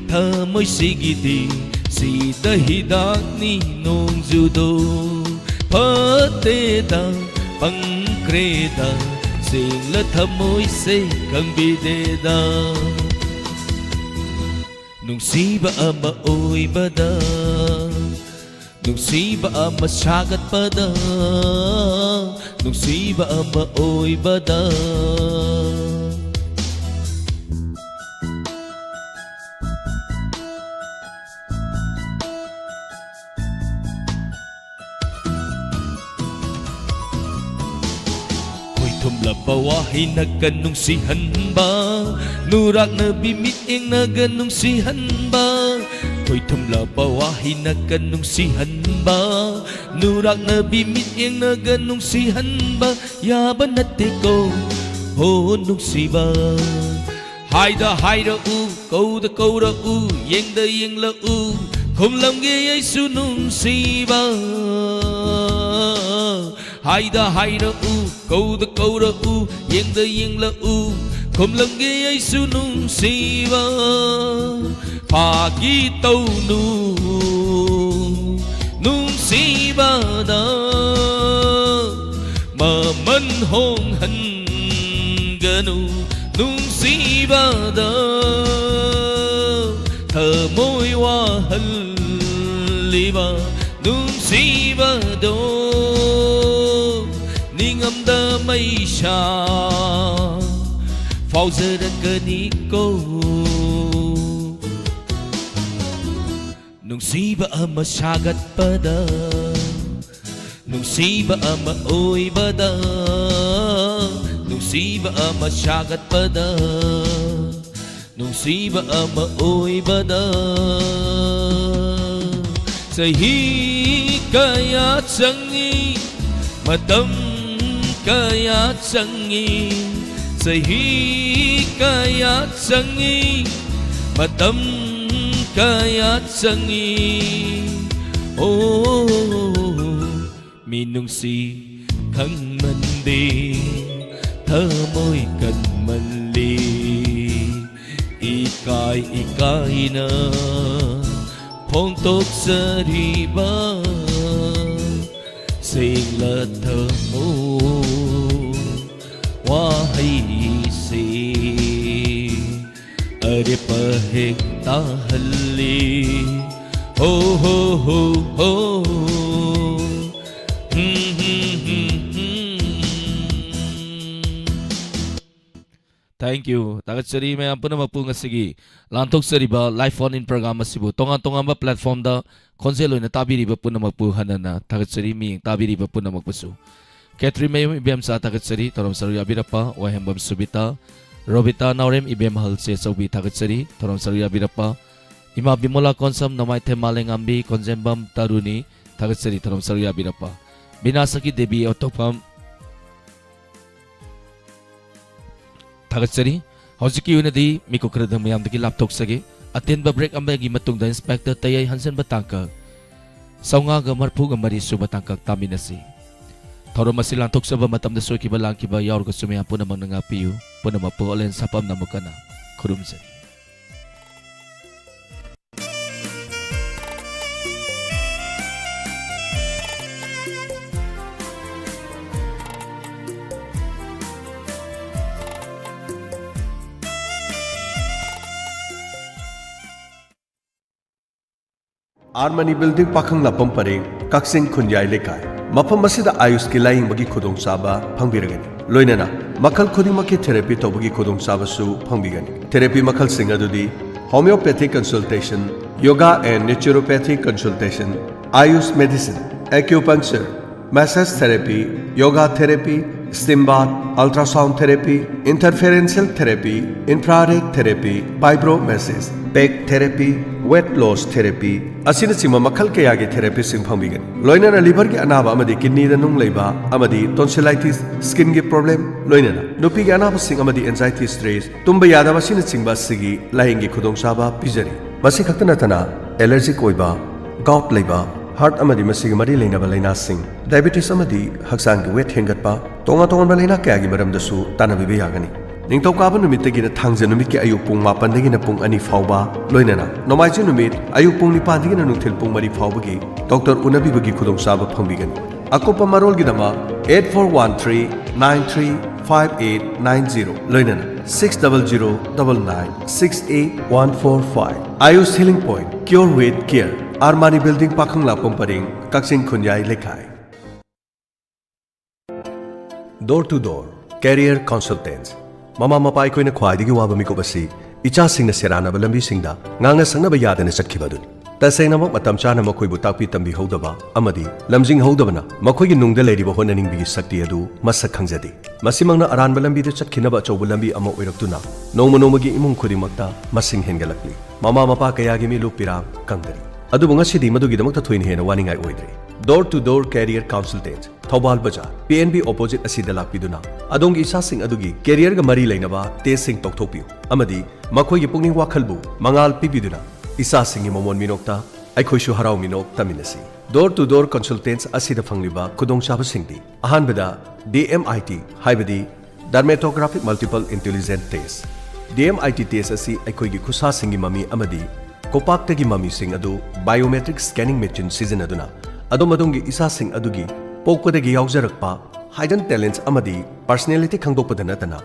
ꯊꯃꯣꯏꯁꯤꯒꯤꯗꯤ ꯁꯤꯗ ꯍꯤꯗꯥꯛꯅꯤ ꯅꯣꯡꯖꯨꯗꯣ꯫ ꯐꯠꯇꯦꯗ, ꯄꯪꯈ꯭ꯔꯦꯗ, ꯁꯦꯡꯂ ꯊꯃꯣꯏꯁꯦ ꯈꯪꯕꯤꯗꯦꯗ꯫ ꯅꯨꯡꯁꯤꯕ ꯑꯃ ꯑꯣꯏꯕꯗ, ꯅꯨꯡꯁꯤꯕ ꯑꯃ ꯁꯥꯒꯠꯄꯗ, ꯅꯨꯡꯁꯤꯕ ꯑꯃ ꯑꯣꯏꯕꯗ꯫ ꯂꯄ ꯋꯥꯍꯩꯅꯒ ꯅꯨꯡꯁꯤꯍꯟꯕ, ꯅꯨꯔꯥꯛꯅꯕꯤ ꯃꯤꯠꯌꯦꯡꯅꯒ ꯅꯨꯡꯁꯤꯍꯟꯕ, ꯈꯣꯏꯊꯨꯝꯂꯕ ꯋꯥꯍꯩꯅꯒ ꯅꯨꯡꯁꯤꯍꯟꯕ, ꯅꯨꯔꯥꯛꯅꯕꯤ ꯃꯤꯠꯌꯦꯡꯅꯒ ꯅꯨꯡꯁꯤꯍꯟꯕ ꯌꯥꯕ ꯅꯠꯇꯦꯀꯣ, ꯍꯣ ꯅꯨꯡꯁꯤꯕ꯫ ꯍꯥꯏꯗ ꯍꯥꯏꯔꯛꯎ, ꯀꯧꯗ ꯀꯧꯔꯛꯎ, ꯌꯦꯡꯗ ꯌꯦꯡꯂꯛꯎ, ꯈꯨꯝꯂꯝꯒꯦ ꯑꯩꯁꯨ ꯅꯨꯡꯁꯤꯕ꯫ ꯍꯥꯏꯗ ꯍꯥꯏꯔꯛꯎ, ꯀꯧꯗ ꯀꯧꯔꯛꯎ, ꯌꯦꯡꯗ ꯌꯦꯡꯂꯛꯎ, ꯈꯨꯝꯂꯝꯒꯦ ꯑꯩꯁꯨ ꯅꯨꯡꯁꯤꯕ꯫ ꯐꯥꯒꯤ ꯇꯧꯅꯨ, ꯅꯨꯡꯁꯤꯕꯗ ꯃꯃꯜ ꯍꯣꯡꯍꯟꯒꯅꯨ, ꯅꯨꯡꯁꯤꯕꯗ ꯊꯃꯣꯏ ꯋꯥꯍꯜꯂꯤꯕ ꯅꯨꯡꯁꯤꯕꯗꯣ ꯅꯤꯡꯉꯝꯗ ꯃꯩꯁꯥ ꯐꯥꯎꯖꯔꯛꯀꯅꯤꯀꯣ꯫ ꯅꯨꯡꯁꯤꯕ ꯑꯃ ꯁꯥꯒꯠꯄꯗ, ꯅꯨꯡꯁꯤꯕ ꯑꯃ ꯑꯣꯏꯕꯗ, ꯅꯨꯡꯁꯤꯕ ꯑꯃ ꯁꯥꯒꯠꯄꯗ, ꯅꯨꯡꯁꯤꯕ ꯑꯃ ꯑꯣꯏꯕꯗ ꯆꯍꯤ ꯀꯌꯥ ꯆꯪꯏ, ꯃꯇꯝ ꯀꯌꯥ ꯆꯪꯏ, ꯆꯍꯤ ꯀꯌꯥ ꯆꯪꯏ, ꯃꯇꯝ ꯀꯌꯥ ꯆꯪꯏ꯫ ꯑꯣ, ꯃꯤꯅꯨꯡꯁꯤ ꯈꯪꯃꯟꯗꯦ, ꯊꯃꯣꯏ ꯀꯟꯃꯜꯂꯤ, ꯏꯀꯥꯏ ꯏꯀꯥꯏꯅ ꯐꯣꯡꯗꯣꯛꯆꯔꯤꯕ ꯁꯦꯡꯂ ꯊꯃꯣꯏ ꯋꯥꯍꯩꯁꯦ ꯑꯔꯦꯞꯄ ꯍꯦꯛ ꯇꯥꯍꯜꯂꯤ꯫ ꯍꯣ, ꯍꯣ, ꯍꯣ, ꯍꯣ꯫ ꯍꯝ, ꯍꯝ, ꯍꯝ, ꯍꯝ꯫ Thank you. ꯊꯥꯒꯠꯆꯔꯤ ꯃꯌꯥꯝ ꯄꯨꯝꯅꯃꯛꯄꯨ ꯉꯁꯤꯒꯤ ꯂꯥꯟꯊꯣꯛꯆꯔꯤꯕ Live Phone In program ꯑꯁꯤꯕꯨ ꯇꯣꯉꯥꯟ ꯇꯣꯉꯥꯟꯕ platformꯗ ꯈꯣꯟꯖꯦꯜ ꯑꯣꯏꯅ ꯇꯥꯕꯤꯔꯤꯕ ꯄꯨꯝꯅꯃꯛꯄꯨ ꯍꯟꯅ ꯍꯟꯅ ꯊꯥꯒꯠꯆꯔꯤ, ꯃꯤꯠꯌꯦꯡ ꯇꯥꯕꯤꯔꯤꯕ ꯄꯨꯝꯅꯃꯛꯄꯨꯁꯨ꯫ ꯈꯦꯇ꯭ꯔꯤꯃꯌꯨꯝ ꯏꯕꯦꯝꯆꯥ ꯊꯥꯒꯠꯆꯔꯤ, ꯊꯧꯔꯝ ꯁꯔꯨꯛ ꯌꯥꯕꯤꯔꯛꯄ꯫ ꯋꯥꯍꯦꯡꯕꯝ ꯁꯨꯕꯤꯇꯥ, ꯔꯣꯕꯤꯇꯥ ꯅꯥꯎꯔꯦꯝ, ꯏꯕꯦꯝ ꯑꯍꯜ ꯆꯦꯆꯧꯕꯤ ꯊꯥꯒꯠꯆꯔꯤ, ꯊꯧꯔꯝ ꯁꯔꯨꯛ ꯌꯥꯕꯤꯔꯛꯄ꯫ ꯏꯃꯥ ꯕꯤꯃꯣꯂꯥ ꯀꯣꯟꯁꯝ, ꯅꯣꯡꯃꯥꯏꯊꯦꯝ ꯃꯥꯂꯦꯉꯥꯝꯕꯤ, ꯀꯣꯟꯖꯦꯝꯕꯝ ꯇꯔꯨꯅꯤ ꯊꯥꯒꯠꯆꯔꯤ, ꯊꯧꯔꯝ ꯁꯔꯨꯛ ꯌꯥꯕꯤꯔꯛꯄ꯫ ꯕꯤꯅꯥ ꯁꯈꯤ ꯗꯦꯕꯤ ꯑꯣꯊꯣꯛꯐꯝ ꯊꯥꯒꯠꯆꯔꯤ꯫ ꯍꯧꯖꯤꯛꯀꯤ ꯑꯣꯏꯅꯗꯤ ꯃꯤꯀꯨꯞ ꯈꯔꯗꯪ ꯃꯌꯥꯝꯗꯒꯤ ꯂꯥꯞꯊꯣꯛꯆꯒꯦ꯫ ꯑꯇꯦꯟꯕ break ꯑꯃꯒꯤ ꯃꯇꯨꯡꯗ ꯏꯟꯁꯄꯦꯛꯇꯔ ꯇꯌꯥꯏ ꯍꯟꯖꯟꯕ ꯇꯥꯡꯀꯛ ꯆꯥꯝꯃꯉꯥꯒ ꯃꯔꯤꯐꯨꯒ ꯃꯔꯤ ꯁꯨꯕ ꯇꯥꯡꯀꯛ ꯇꯥꯃꯤꯟꯅꯁꯤ꯫ ꯊꯧꯔꯝ ꯑꯁꯤ ꯂꯥꯟꯊꯣꯛꯆꯕ ꯃꯇꯝꯗ ꯁꯣꯏꯈꯤꯕ ꯂꯥꯟꯈꯤꯕ ꯌꯥꯎꯔꯒꯁꯨ ꯃꯌꯥꯝ ꯄꯨꯝꯅꯃꯛꯅ ꯉꯥꯛꯄꯤꯌꯨ꯫ ꯄꯨꯝꯅꯃꯛꯄꯨ ꯑꯣꯂꯦꯟ ꯁꯥꯄꯝꯅ ꯑꯃꯨꯛ ꯍꯟꯅ ꯈꯨꯔꯨꯝꯖꯔꯤ꯫ ꯑꯥꯔꯃꯅꯤ ꯕꯤꯜꯗꯤꯡ, ꯄꯥꯈꯪ ꯂꯥꯛꯐꯝ ꯄꯔꯦꯡ, ꯀꯛꯆꯤꯡ ꯈꯨꯟꯌꯥꯏ ꯂꯩꯀꯥꯏ꯫ ꯃꯐꯝ ꯑꯁꯤꯗ ꯑꯥꯌꯨꯁꯀꯤ ꯂꯥꯌꯦꯡꯕꯒꯤ ꯈꯨꯗꯣꯡꯆꯥꯕ ꯐꯪꯕꯤꯔꯒꯅꯤ꯫ ꯂꯣꯏꯅꯅ ꯃꯈꯜ ꯈꯨꯗꯤꯡꯃꯛꯀꯤ therapy ꯇꯧꯕꯒꯤ ꯈꯨꯗꯣꯡꯆꯥꯕꯁꯨ ꯐꯪꯕꯤꯒꯅꯤ꯫ Therapy ꯃꯈꯜꯁꯤꯡ ꯑꯗꯨꯗꯤ homeopathic consultation, yoga and naturopathic consultation, Ayush medicine, acupuncture, massage therapy, yoga therapy, steam bath, ultrasound therapy, interferential therapy, infrared therapy, fibro massage, back therapy, weight loss therapy ꯑꯁꯤꯅꯆꯤꯡꯕ ꯃꯈꯜ ꯀꯌꯥꯒꯤ therapyꯁꯤꯡ ꯐꯪꯕꯤꯒꯅꯤ꯫ ꯂꯣꯏꯅꯅ liverꯒꯤ ꯑꯅꯥꯕ ꯑꯃꯗꯤ kidneyꯗ ꯅꯨꯡ ꯂꯩꯕ ꯑꯃꯗꯤ tonsillitis, skinꯒꯤ problem, ꯂꯣꯏꯅꯅ ꯅꯨꯄꯤꯒꯤ ꯑꯅꯥꯕꯁꯤꯡ ꯑꯃꯗꯤ anxiety, stress, ꯇꯨꯝꯕ ꯌꯥꯗꯕ ꯑꯁꯤꯅꯆꯤꯡꯕ ꯑꯁꯤꯒꯤ ꯂꯥꯌꯦꯡꯒꯤ ꯈꯨꯗꯣꯡꯆꯥꯕ ꯄꯤꯖꯔꯤ꯫ ꯃꯁꯤ ꯈꯛꯇ ꯅꯠꯇꯅ allergic ꯑꯣꯏꯕ, gout ꯂꯩꯕ, heart ꯑꯃꯗꯤ ꯃꯁꯤꯒ ꯃꯔꯤ ꯂꯩꯅꯕ ꯂꯥꯏꯅꯥꯁꯤꯡ, diabetes ꯑꯃꯗꯤ ꯍꯛꯆꯥꯡꯒꯤ weight ꯍꯦꯟꯒꯠꯄ, ꯇꯣꯉꯥꯟ ꯇꯣꯉꯥꯟꯕ ꯂꯥꯏꯅꯥ ꯀꯌꯥꯒꯤ ꯃꯔꯝꯗꯁꯨ ꯇꯥꯟꯅꯕꯤꯕ ꯌꯥꯒꯅꯤ꯫ ꯅꯤꯡꯊꯧꯀꯥꯕ ꯅꯨꯃꯤꯠꯇꯒꯤꯅ ꯊꯥꯡꯖ ꯅꯨꯃꯤꯠꯀꯤ ꯑꯌꯨꯛ ꯄꯨꯡ ꯃꯥꯄꯟꯗꯒꯤꯅ ꯄꯨꯡ ꯑꯅꯤ ꯐꯥꯎꯕ, ꯂꯣꯏꯅꯅ ꯅꯣꯡꯃꯥꯏꯖꯤꯡ ꯅꯨꯃꯤꯠ ꯑꯌꯨꯛ ꯄꯨꯡ ꯅꯤꯄꯥꯟꯗꯒꯤꯅ ꯅꯨꯡꯊꯤꯜ ꯄꯨꯡ ꯃꯔꯤ ꯐꯥꯎꯕꯒꯤ doctor ꯎꯅꯕꯤꯕꯒꯤ ꯈꯨꯗꯣꯡꯆꯥꯕ ꯐꯪꯕꯤꯒꯅꯤ꯫ ꯑꯀꯨꯞꯄ ꯃꯔꯣꯜꯒꯤꯗꯃꯛ eight four one three nine three five eight nine zero, ꯂꯣꯏꯅꯅ six double zero double nine six eight one four five꯫ Ayush Healing Point, Cure with Care, Armani building, ꯄꯥꯈꯪ ꯂꯥꯛꯐꯝ ꯄꯔꯦꯡ, ꯀꯛꯆꯤꯡ ꯈꯨꯟꯌꯥꯏ ꯂꯩꯀꯥꯏ꯫ Door to Door Career Consultants꯫ ꯃꯃꯥ ꯃꯄꯥ ꯑꯩꯈꯣꯏꯅ ꯈ꯭ꯋꯥꯏꯗꯒꯤ ꯋꯥꯕ ꯃꯤꯀꯨꯞ ꯑꯁꯤ ꯏꯆꯥꯁꯤꯡꯅ ꯁꯦꯔꯥꯟꯅꯕ ꯂꯝꯕꯤꯁꯤꯡꯗ ꯉꯥꯡꯅ ꯁꯛꯅꯕ ꯌꯥꯗꯅ ꯆꯠꯈꯤꯕ ꯑꯗꯨꯅꯤ꯫ ꯇꯁꯦꯡꯅꯃꯛ, ꯃꯇꯝ ꯆꯥꯅ ꯃꯈꯣꯏꯕꯨ ꯇꯥꯛꯄꯤ ꯇꯝꯕꯤꯍꯧꯗꯕ ꯑꯃꯗꯤ ꯂꯝꯖꯤꯡꯍꯧꯗꯕꯅ ꯃꯈꯣꯏꯒꯤ ꯅꯨꯡꯗ ꯂꯩꯔꯤꯕ ꯍꯣꯠꯅꯅꯤꯡꯕꯒꯤ ꯁꯛꯇꯤ ꯑꯗꯨ ꯃꯁꯛ ꯈꯪꯖꯗꯦ꯫ ꯃꯁꯤꯃꯛꯅ ꯑꯔꯥꯟꯕ ꯂꯝꯕꯤꯗ ꯆꯠꯈꯤꯅꯕ ꯑꯆꯧꯕ ꯂꯝꯕꯤ ꯑꯃ ꯑꯣꯏꯔꯛꯇꯨꯅ ꯅꯣꯡꯃ ꯅꯣꯡꯃꯒꯤ ꯏꯃꯨꯡ ꯈꯨꯗꯤꯡꯃꯛꯇ ꯃꯁꯤꯡ ꯍꯦꯟꯒꯠꯂꯛꯂꯤ꯫ ꯃꯃꯥ ꯃꯄꯥ ꯀꯌꯥꯒꯤ ꯃꯤꯠꯂꯨ ꯄꯤꯔꯥꯡ ꯀꯪꯗꯔꯤ꯫ ꯑꯗꯨꯕꯨ ꯉꯁꯤꯗꯤ ꯃꯗꯨꯒꯤꯗꯃꯛꯇ ꯊꯣꯏꯅ ꯍꯦꯟꯅ ꯋꯥꯅꯤꯡꯉꯥꯏ ꯑꯣꯏꯗ꯭ꯔꯦ꯫ Door to Door Career Consultant, Thoubal ꯕꯖꯥꯔ, ꯄꯤ ꯑꯦꯟ ꯕꯤ opposite ꯑꯁꯤꯗ ꯂꯥꯛꯄꯤꯗꯨꯅ ꯑꯗꯣꯝꯒꯤ ꯏꯆꯥꯁꯤꯡ ꯑꯗꯨꯒꯤ careerꯒ ꯃꯔꯤ ꯂꯩꯅꯕ testꯁꯤꯡ ꯇꯧꯊꯣꯛꯄꯤꯌꯨ ꯑꯃꯗꯤ ꯃꯈꯣꯏꯒꯤ ꯄꯨꯛꯅꯤꯡ ꯋꯥꯈꯜꯕꯨ ꯃꯉꯥꯜ ꯄꯤꯕꯤꯗꯨꯅ ꯏꯆꯥꯁꯤꯡꯒꯤ ꯃꯃꯣꯟ ꯃꯤꯅꯣꯛꯇ ꯑꯩꯈꯣꯏꯁꯨ ꯍꯔꯥꯎ ꯃꯤꯅꯣꯛ ꯇꯝꯃꯤꯟꯅꯁꯤ꯫ Door to Door Consultants ꯑꯁꯤꯗ ꯐꯪꯂꯤꯕ ꯈꯨꯗꯣꯡꯆꯥꯕꯁꯤꯡꯗꯤ: ꯑꯍꯥꯟꯕꯗ, D M I T, ꯍꯥꯏꯕꯗꯤ Dermatographic Multiple Intelligent Test꯫ D M I T test ꯑꯁꯤ ꯑꯩꯈꯣꯏꯒꯤ ꯈꯨꯠꯁꯥꯁꯤꯡꯒꯤ ꯃꯃꯤ ꯑꯃꯗꯤ ꯈꯣꯄꯥꯛꯇꯒꯤ ꯃꯃꯤꯁꯤꯡ ꯑꯗꯨ biometric scanning machine ꯁꯤꯖꯤꯟꯅꯗꯨꯅ ꯑꯗꯣꯝ ꯑꯗꯣꯝꯒꯤ ꯏꯆꯥꯁꯤꯡ ꯑꯗꯨꯒꯤ ꯄꯣꯛꯄꯗꯒꯤ ꯌꯥꯎꯖꯔꯛꯄ hidden talents ꯑꯃꯗꯤ personality ꯈꯪꯗꯣꯛꯄꯗ ꯅꯠꯇꯅ,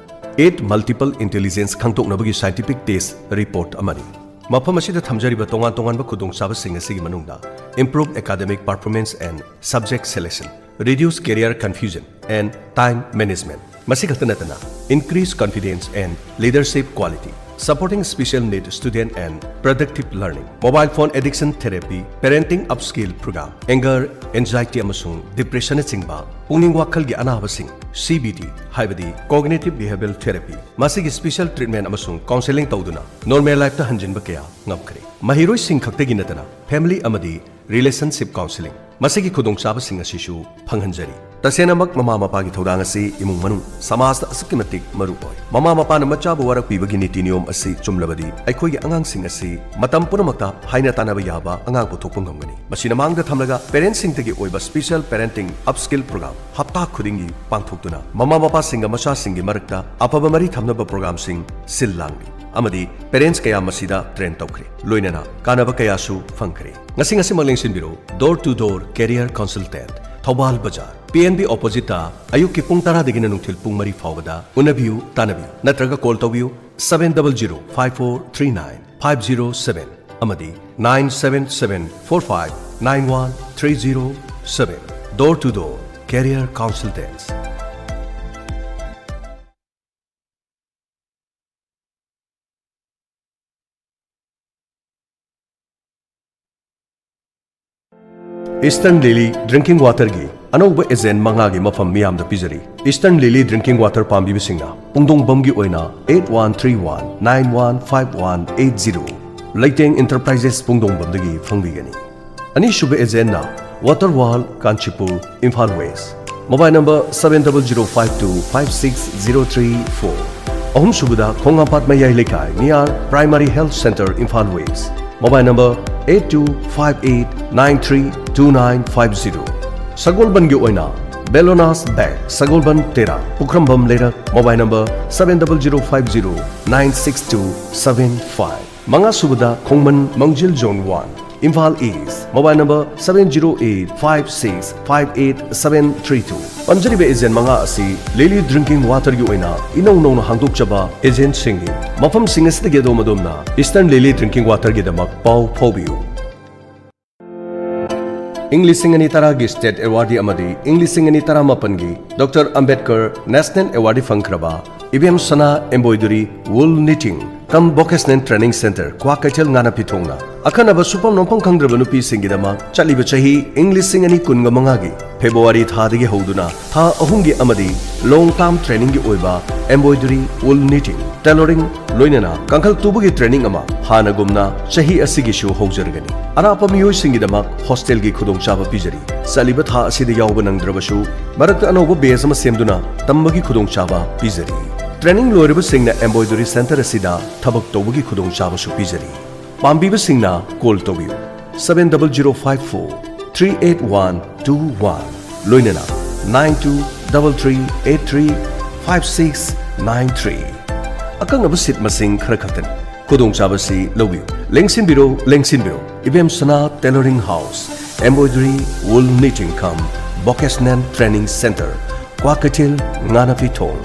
eight multiple intelligence ꯈꯪꯗꯣꯛꯅꯕꯒꯤ scientific test report ꯑꯃꯅꯤ꯫ ꯃꯐꯝ ꯑꯁꯤꯗ ꯊꯝꯖꯔꯤꯕ ꯇꯣꯉꯥꯟ ꯇꯣꯉꯥꯟꯕ ꯈꯨꯗꯣꯡꯆꯥꯕꯁꯤꯡ ꯑꯁꯤꯒꯤ ꯃꯅꯨꯡꯗ: Improve academic performance and subject selection, reduce career confusion and time management꯫ ꯃꯁꯤ ꯈꯛꯇ ꯅꯠꯇꯅ, increase confidence and leadership quality, supporting special need student and productive learning, mobile phone addiction therapy, parenting upskill program, anger, anxiety ꯑꯃꯁꯨꯡ depressionꯅꯆꯤꯡꯕ ꯄꯨꯛꯅꯤꯡ ꯋꯥꯈꯜꯒꯤ ꯑꯅꯥꯕꯁꯤꯡ, C B T, ꯍꯥꯏꯕꯗꯤ Cognitive Behavioral Therapy꯫ ꯃꯁꯤꯒꯤ special treatment ꯑꯃꯁꯨꯡ counselling ꯇꯧꯗꯨꯅ normal lifeꯇ ꯍꯟꯖꯤꯟꯕ ꯀꯌꯥ ꯉꯝꯈ꯭ꯔꯦ꯫ ꯃꯍꯩꯔꯣꯏꯁꯤꯡ ꯈꯛꯇꯒꯤ ꯅꯠꯇꯅ family ꯑꯃꯗꯤ relationship counselling, ꯃꯁꯤꯒꯤ ꯈꯨꯗꯣꯡꯆꯥꯕꯁꯤꯡ ꯑꯁꯤꯁꯨ ꯐꯪꯍꯟꯖꯔꯤ꯫ ꯇꯁꯦꯡꯅꯃꯛ, ꯃꯃꯥ ꯃꯄꯥꯒꯤ ꯊꯧꯗꯥꯡ ꯑꯁꯤ ꯏꯃꯨꯡ ꯃꯅꯨꯡ, ꯁꯃꯥꯖꯇ ꯑꯁꯨꯛꯀꯤ ꯃꯇꯤꯛ ꯃꯔꯨ ꯑꯣꯏ꯫ ꯃꯃꯥ ꯃꯄꯥꯅ ꯃꯆꯥꯕꯨ ꯋꯥꯔꯛꯄꯤꯕꯒꯤ ꯅꯤꯇꯤ ꯅꯤꯌꯣꯝ ꯑꯁꯤ ꯆꯨꯝꯂꯕꯗꯤ, ꯑꯩꯈꯣꯏꯒꯤ ꯑꯉꯥꯡꯁꯤꯡ ꯑꯁꯤ ꯃꯇꯝ ꯄꯨꯝꯅꯃꯛꯇ ꯍꯥꯏꯅ ꯇꯥꯟꯅꯕ ꯌꯥꯕ ꯑꯉꯥꯡ ꯄꯨꯊꯣꯛꯄ ꯉꯝꯒꯅꯤ꯫ ꯃꯁꯤꯅ ꯃꯥꯡꯗ ꯊꯝꯂꯒ, parentꯁꯤꯡꯇꯒꯤ ꯑꯣꯏꯕ special parenting upskill program ꯍꯞꯇꯥ ꯈꯨꯗꯤꯡꯒꯤ ꯄꯥꯡꯊꯣꯛꯇꯨꯅ, ꯃꯃꯥ ꯃꯄꯥꯁꯤꯡꯒ ꯃꯆꯥꯁꯤꯡꯒꯤ ꯃꯔꯛꯇ ꯑꯐꯕ ꯃꯔꯤ ꯊꯝꯅꯕ programꯁꯤꯡ ꯁꯤꯜ ꯂꯥꯡꯂꯤ ꯑꯃꯗꯤ parents ꯀꯌꯥ ꯃꯁꯤꯗ train ꯇꯧꯈ꯭ꯔꯦ, ꯂꯣꯏꯅꯅ ꯀꯥꯟꯅꯕ ꯀꯌꯥꯁꯨ ꯐꯪꯈ꯭ꯔꯦ꯫ ꯉꯁꯤ ꯉꯁꯤꯃꯛ ꯂꯦꯡꯁꯤꯟꯕꯤꯔꯣ꯫ Door to Door Career Consultant, Thoubal ꯕꯖꯥꯔ, P N B oppositeꯇ ꯑꯌꯨꯛꯀꯤ ꯄꯨꯡ ꯇꯔꯥꯗꯒꯤꯅ ꯅꯨꯡꯊꯤꯜ ꯄꯨꯡ ꯃꯔꯤ ꯐꯥꯎꯕꯗ ꯎꯅꯕꯤꯌꯨ, ꯇꯥꯟꯅꯕꯤꯌꯨ, ꯅꯠꯇ꯭ꯔꯒ call ꯇꯧꯕꯤꯌꯨ, seven double zero five four three nine five zero seven ꯑꯃꯗꯤ nine seven seven four five nine one three zero seven꯫ Door to Door Career Consultants꯫ Eastern Lily Drinking Waterꯒꯤ ꯑꯅꯧꯕ agent ꯃꯉꯥꯒꯤ ꯃꯐꯝ ꯃꯤꯌꯥꯝꯗ ꯄꯤꯖꯔꯤ꯫ Eastern Lily Drinking Water ꯄꯥꯝꯕꯤꯕꯁꯤꯡꯅ ꯄꯨꯡꯗꯣꯡꯕꯝꯒꯤ ꯑꯣꯏꯅ eight one three one nine one five one eight zero, ꯂꯩꯇꯦꯡ Enterprises ꯄꯨꯡꯗꯣꯡꯕꯝꯗꯒꯤ ꯐꯪꯕꯤꯒꯅꯤ꯫ ꯑꯅꯤꯁꯨꯕ agentꯅ Water World Kanchipur, Imphal West, mobile number seven double zero five two five six zero three four꯫ ꯑꯍꯨꯝꯁꯨꯕꯗ ꯈꯣꯡꯉꯥꯝꯄꯥꯠ ꯃꯌꯥꯏ ꯂꯩꯀꯥꯏ near Primary Health Centre, Imphal West, mobile number eight two five eight nine three two nine five zero꯫ ꯁꯒꯣꯜꯕꯟꯒꯤ ꯑꯣꯏꯅ Bellona's Bag, ꯁꯒꯣꯜꯕꯟ ꯇꯦꯔꯥ, ꯄꯨꯈ꯭ꯔꯝꯕꯝ ꯂꯩꯔꯛ, mobile number seven double zero five zero nine six two seven five꯫ ꯃꯉꯥꯁꯨꯕꯗ ꯈꯣꯡꯃꯟ ꯃꯥꯡꯖꯤꯜ Zone one, Imphal East, mobile number seven zero eight five six five eight seven three two꯫ ꯄꯟꯖꯔꯤꯕ agent ꯃꯉꯥ ꯑꯁꯤ Lily Drinking Waterꯒꯤ ꯑꯣꯏꯅ ꯏꯅꯧ ꯅꯧꯅ ꯍꯥꯡꯗꯣꯛꯆꯕ agentꯁꯤꯡꯅꯤ꯫ ꯃꯐꯝꯁꯤꯡ ꯑꯁꯤꯗꯒꯤ ꯑꯗꯣꯝ ꯑꯗꯣꯝꯅ Eastern Lily Drinking Waterꯒꯤꯗꯃꯛ ꯄꯥꯎ ꯐꯥꯎꯕꯤꯌꯨ꯫ ꯏꯪ ꯂꯤꯁꯤꯡ ꯑꯅꯤ ꯇꯔꯥꯒꯤ State Awardee ꯑꯃꯗꯤ ꯏꯪ ꯂꯤꯁꯤꯡ ꯑꯅꯤ ꯇꯔꯥꯃꯥꯄꯟꯒꯤ Doctor Ambedkar National Awardee ꯐꯪꯈ꯭ꯔꯕ ꯏꯕꯦꯝ ꯁꯅꯥ Embroidery Wool Knitting cum Vocational Training Centre, Kwakeithel ꯉꯥꯅꯐꯤꯊꯣꯡꯅ ꯑꯈꯟꯅꯕ ꯁꯨꯐꯝ ꯅꯣꯝꯐꯝ ꯈꯪꯗ꯭ꯔꯕ ꯅꯨꯄꯤꯁꯤꯡꯒꯤꯗꯃꯛ ꯆꯠꯂꯤꯕ ꯆꯍꯤ ꯏꯪ ꯂꯤꯁꯤꯡ ꯑꯅꯤ ꯀꯨꯟꯒ ꯃꯉꯥꯒꯤ February ꯊꯥꯗꯒꯤ ꯍꯧꯗꯨꯅ ꯊꯥ ꯑꯍꯨꯝꯒꯤ ꯑꯃꯗꯤ long term trainingꯒꯤ ꯑꯣꯏꯕ embroidery, wool knitting, tailoring, ꯂꯣꯏꯅꯅ ꯀꯥꯡꯈꯜ ꯇꯨꯕꯒꯤ training ꯑꯃ ꯍꯥꯟꯅꯒꯨꯝꯅ ꯆꯍꯤ ꯑꯁꯤꯒꯤꯁꯨ ꯍꯧꯖꯔꯒꯅꯤ꯫ ꯑꯔꯥꯞꯄ ꯃꯤꯑꯣꯏꯁꯤꯡꯒꯤꯗꯃꯛ hostelꯒꯤ ꯈꯨꯗꯣꯡꯆꯥꯕ ꯄꯤꯖꯔꯤ꯫ ꯆꯠꯂꯤꯕ ꯊꯥ ꯑꯁꯤꯗ ꯌꯥꯎꯕ ꯅꯪꯗ꯭ꯔꯕꯁꯨ, ꯃꯔꯛꯇ ꯑꯅꯧꯕ batch ꯑꯃ ꯁꯦꯝꯗꯨꯅ ꯇꯝꯕꯒꯤ ꯈꯨꯗꯣꯡꯆꯥꯕ ꯄꯤꯖꯔꯤ꯫ Training ꯂꯣꯏꯔꯕꯁꯤꯡꯅ embroidery centre ꯑꯁꯤꯗ ꯊꯕꯛ ꯇꯧꯕꯒꯤ ꯈꯨꯗꯣꯡꯆꯥꯕꯁꯨ ꯄꯤꯖꯔꯤ꯫ ꯄꯥꯝꯕꯤꯕꯁꯤꯡꯅ call ꯇꯧꯕꯤꯌꯨ, seven double zero five four three eight one two one, ꯂꯣꯏꯅꯅ nine two double three eight three five six nine three꯫ ꯑꯀꯛꯅꯕ seat ꯃꯁꯤꯡ ꯈꯔ ꯈꯛꯇꯅꯤ꯫ ꯈꯨꯗꯣꯡꯆꯥꯕꯁꯤ ꯂꯧꯕꯤꯌꯨ꯫ ꯂꯦꯡꯁꯤꯟꯕꯤꯔꯣ, ꯂꯦꯡꯁꯤꯟꯕꯤꯔꯣ꯫ ꯏꯕꯦꯝ ꯁꯅꯥ Tailoring House, Embroidery, Wool Knitting cum Vocational Training Centre, Kwakeithel, ꯉꯥꯅꯐꯤꯊꯣꯡ꯫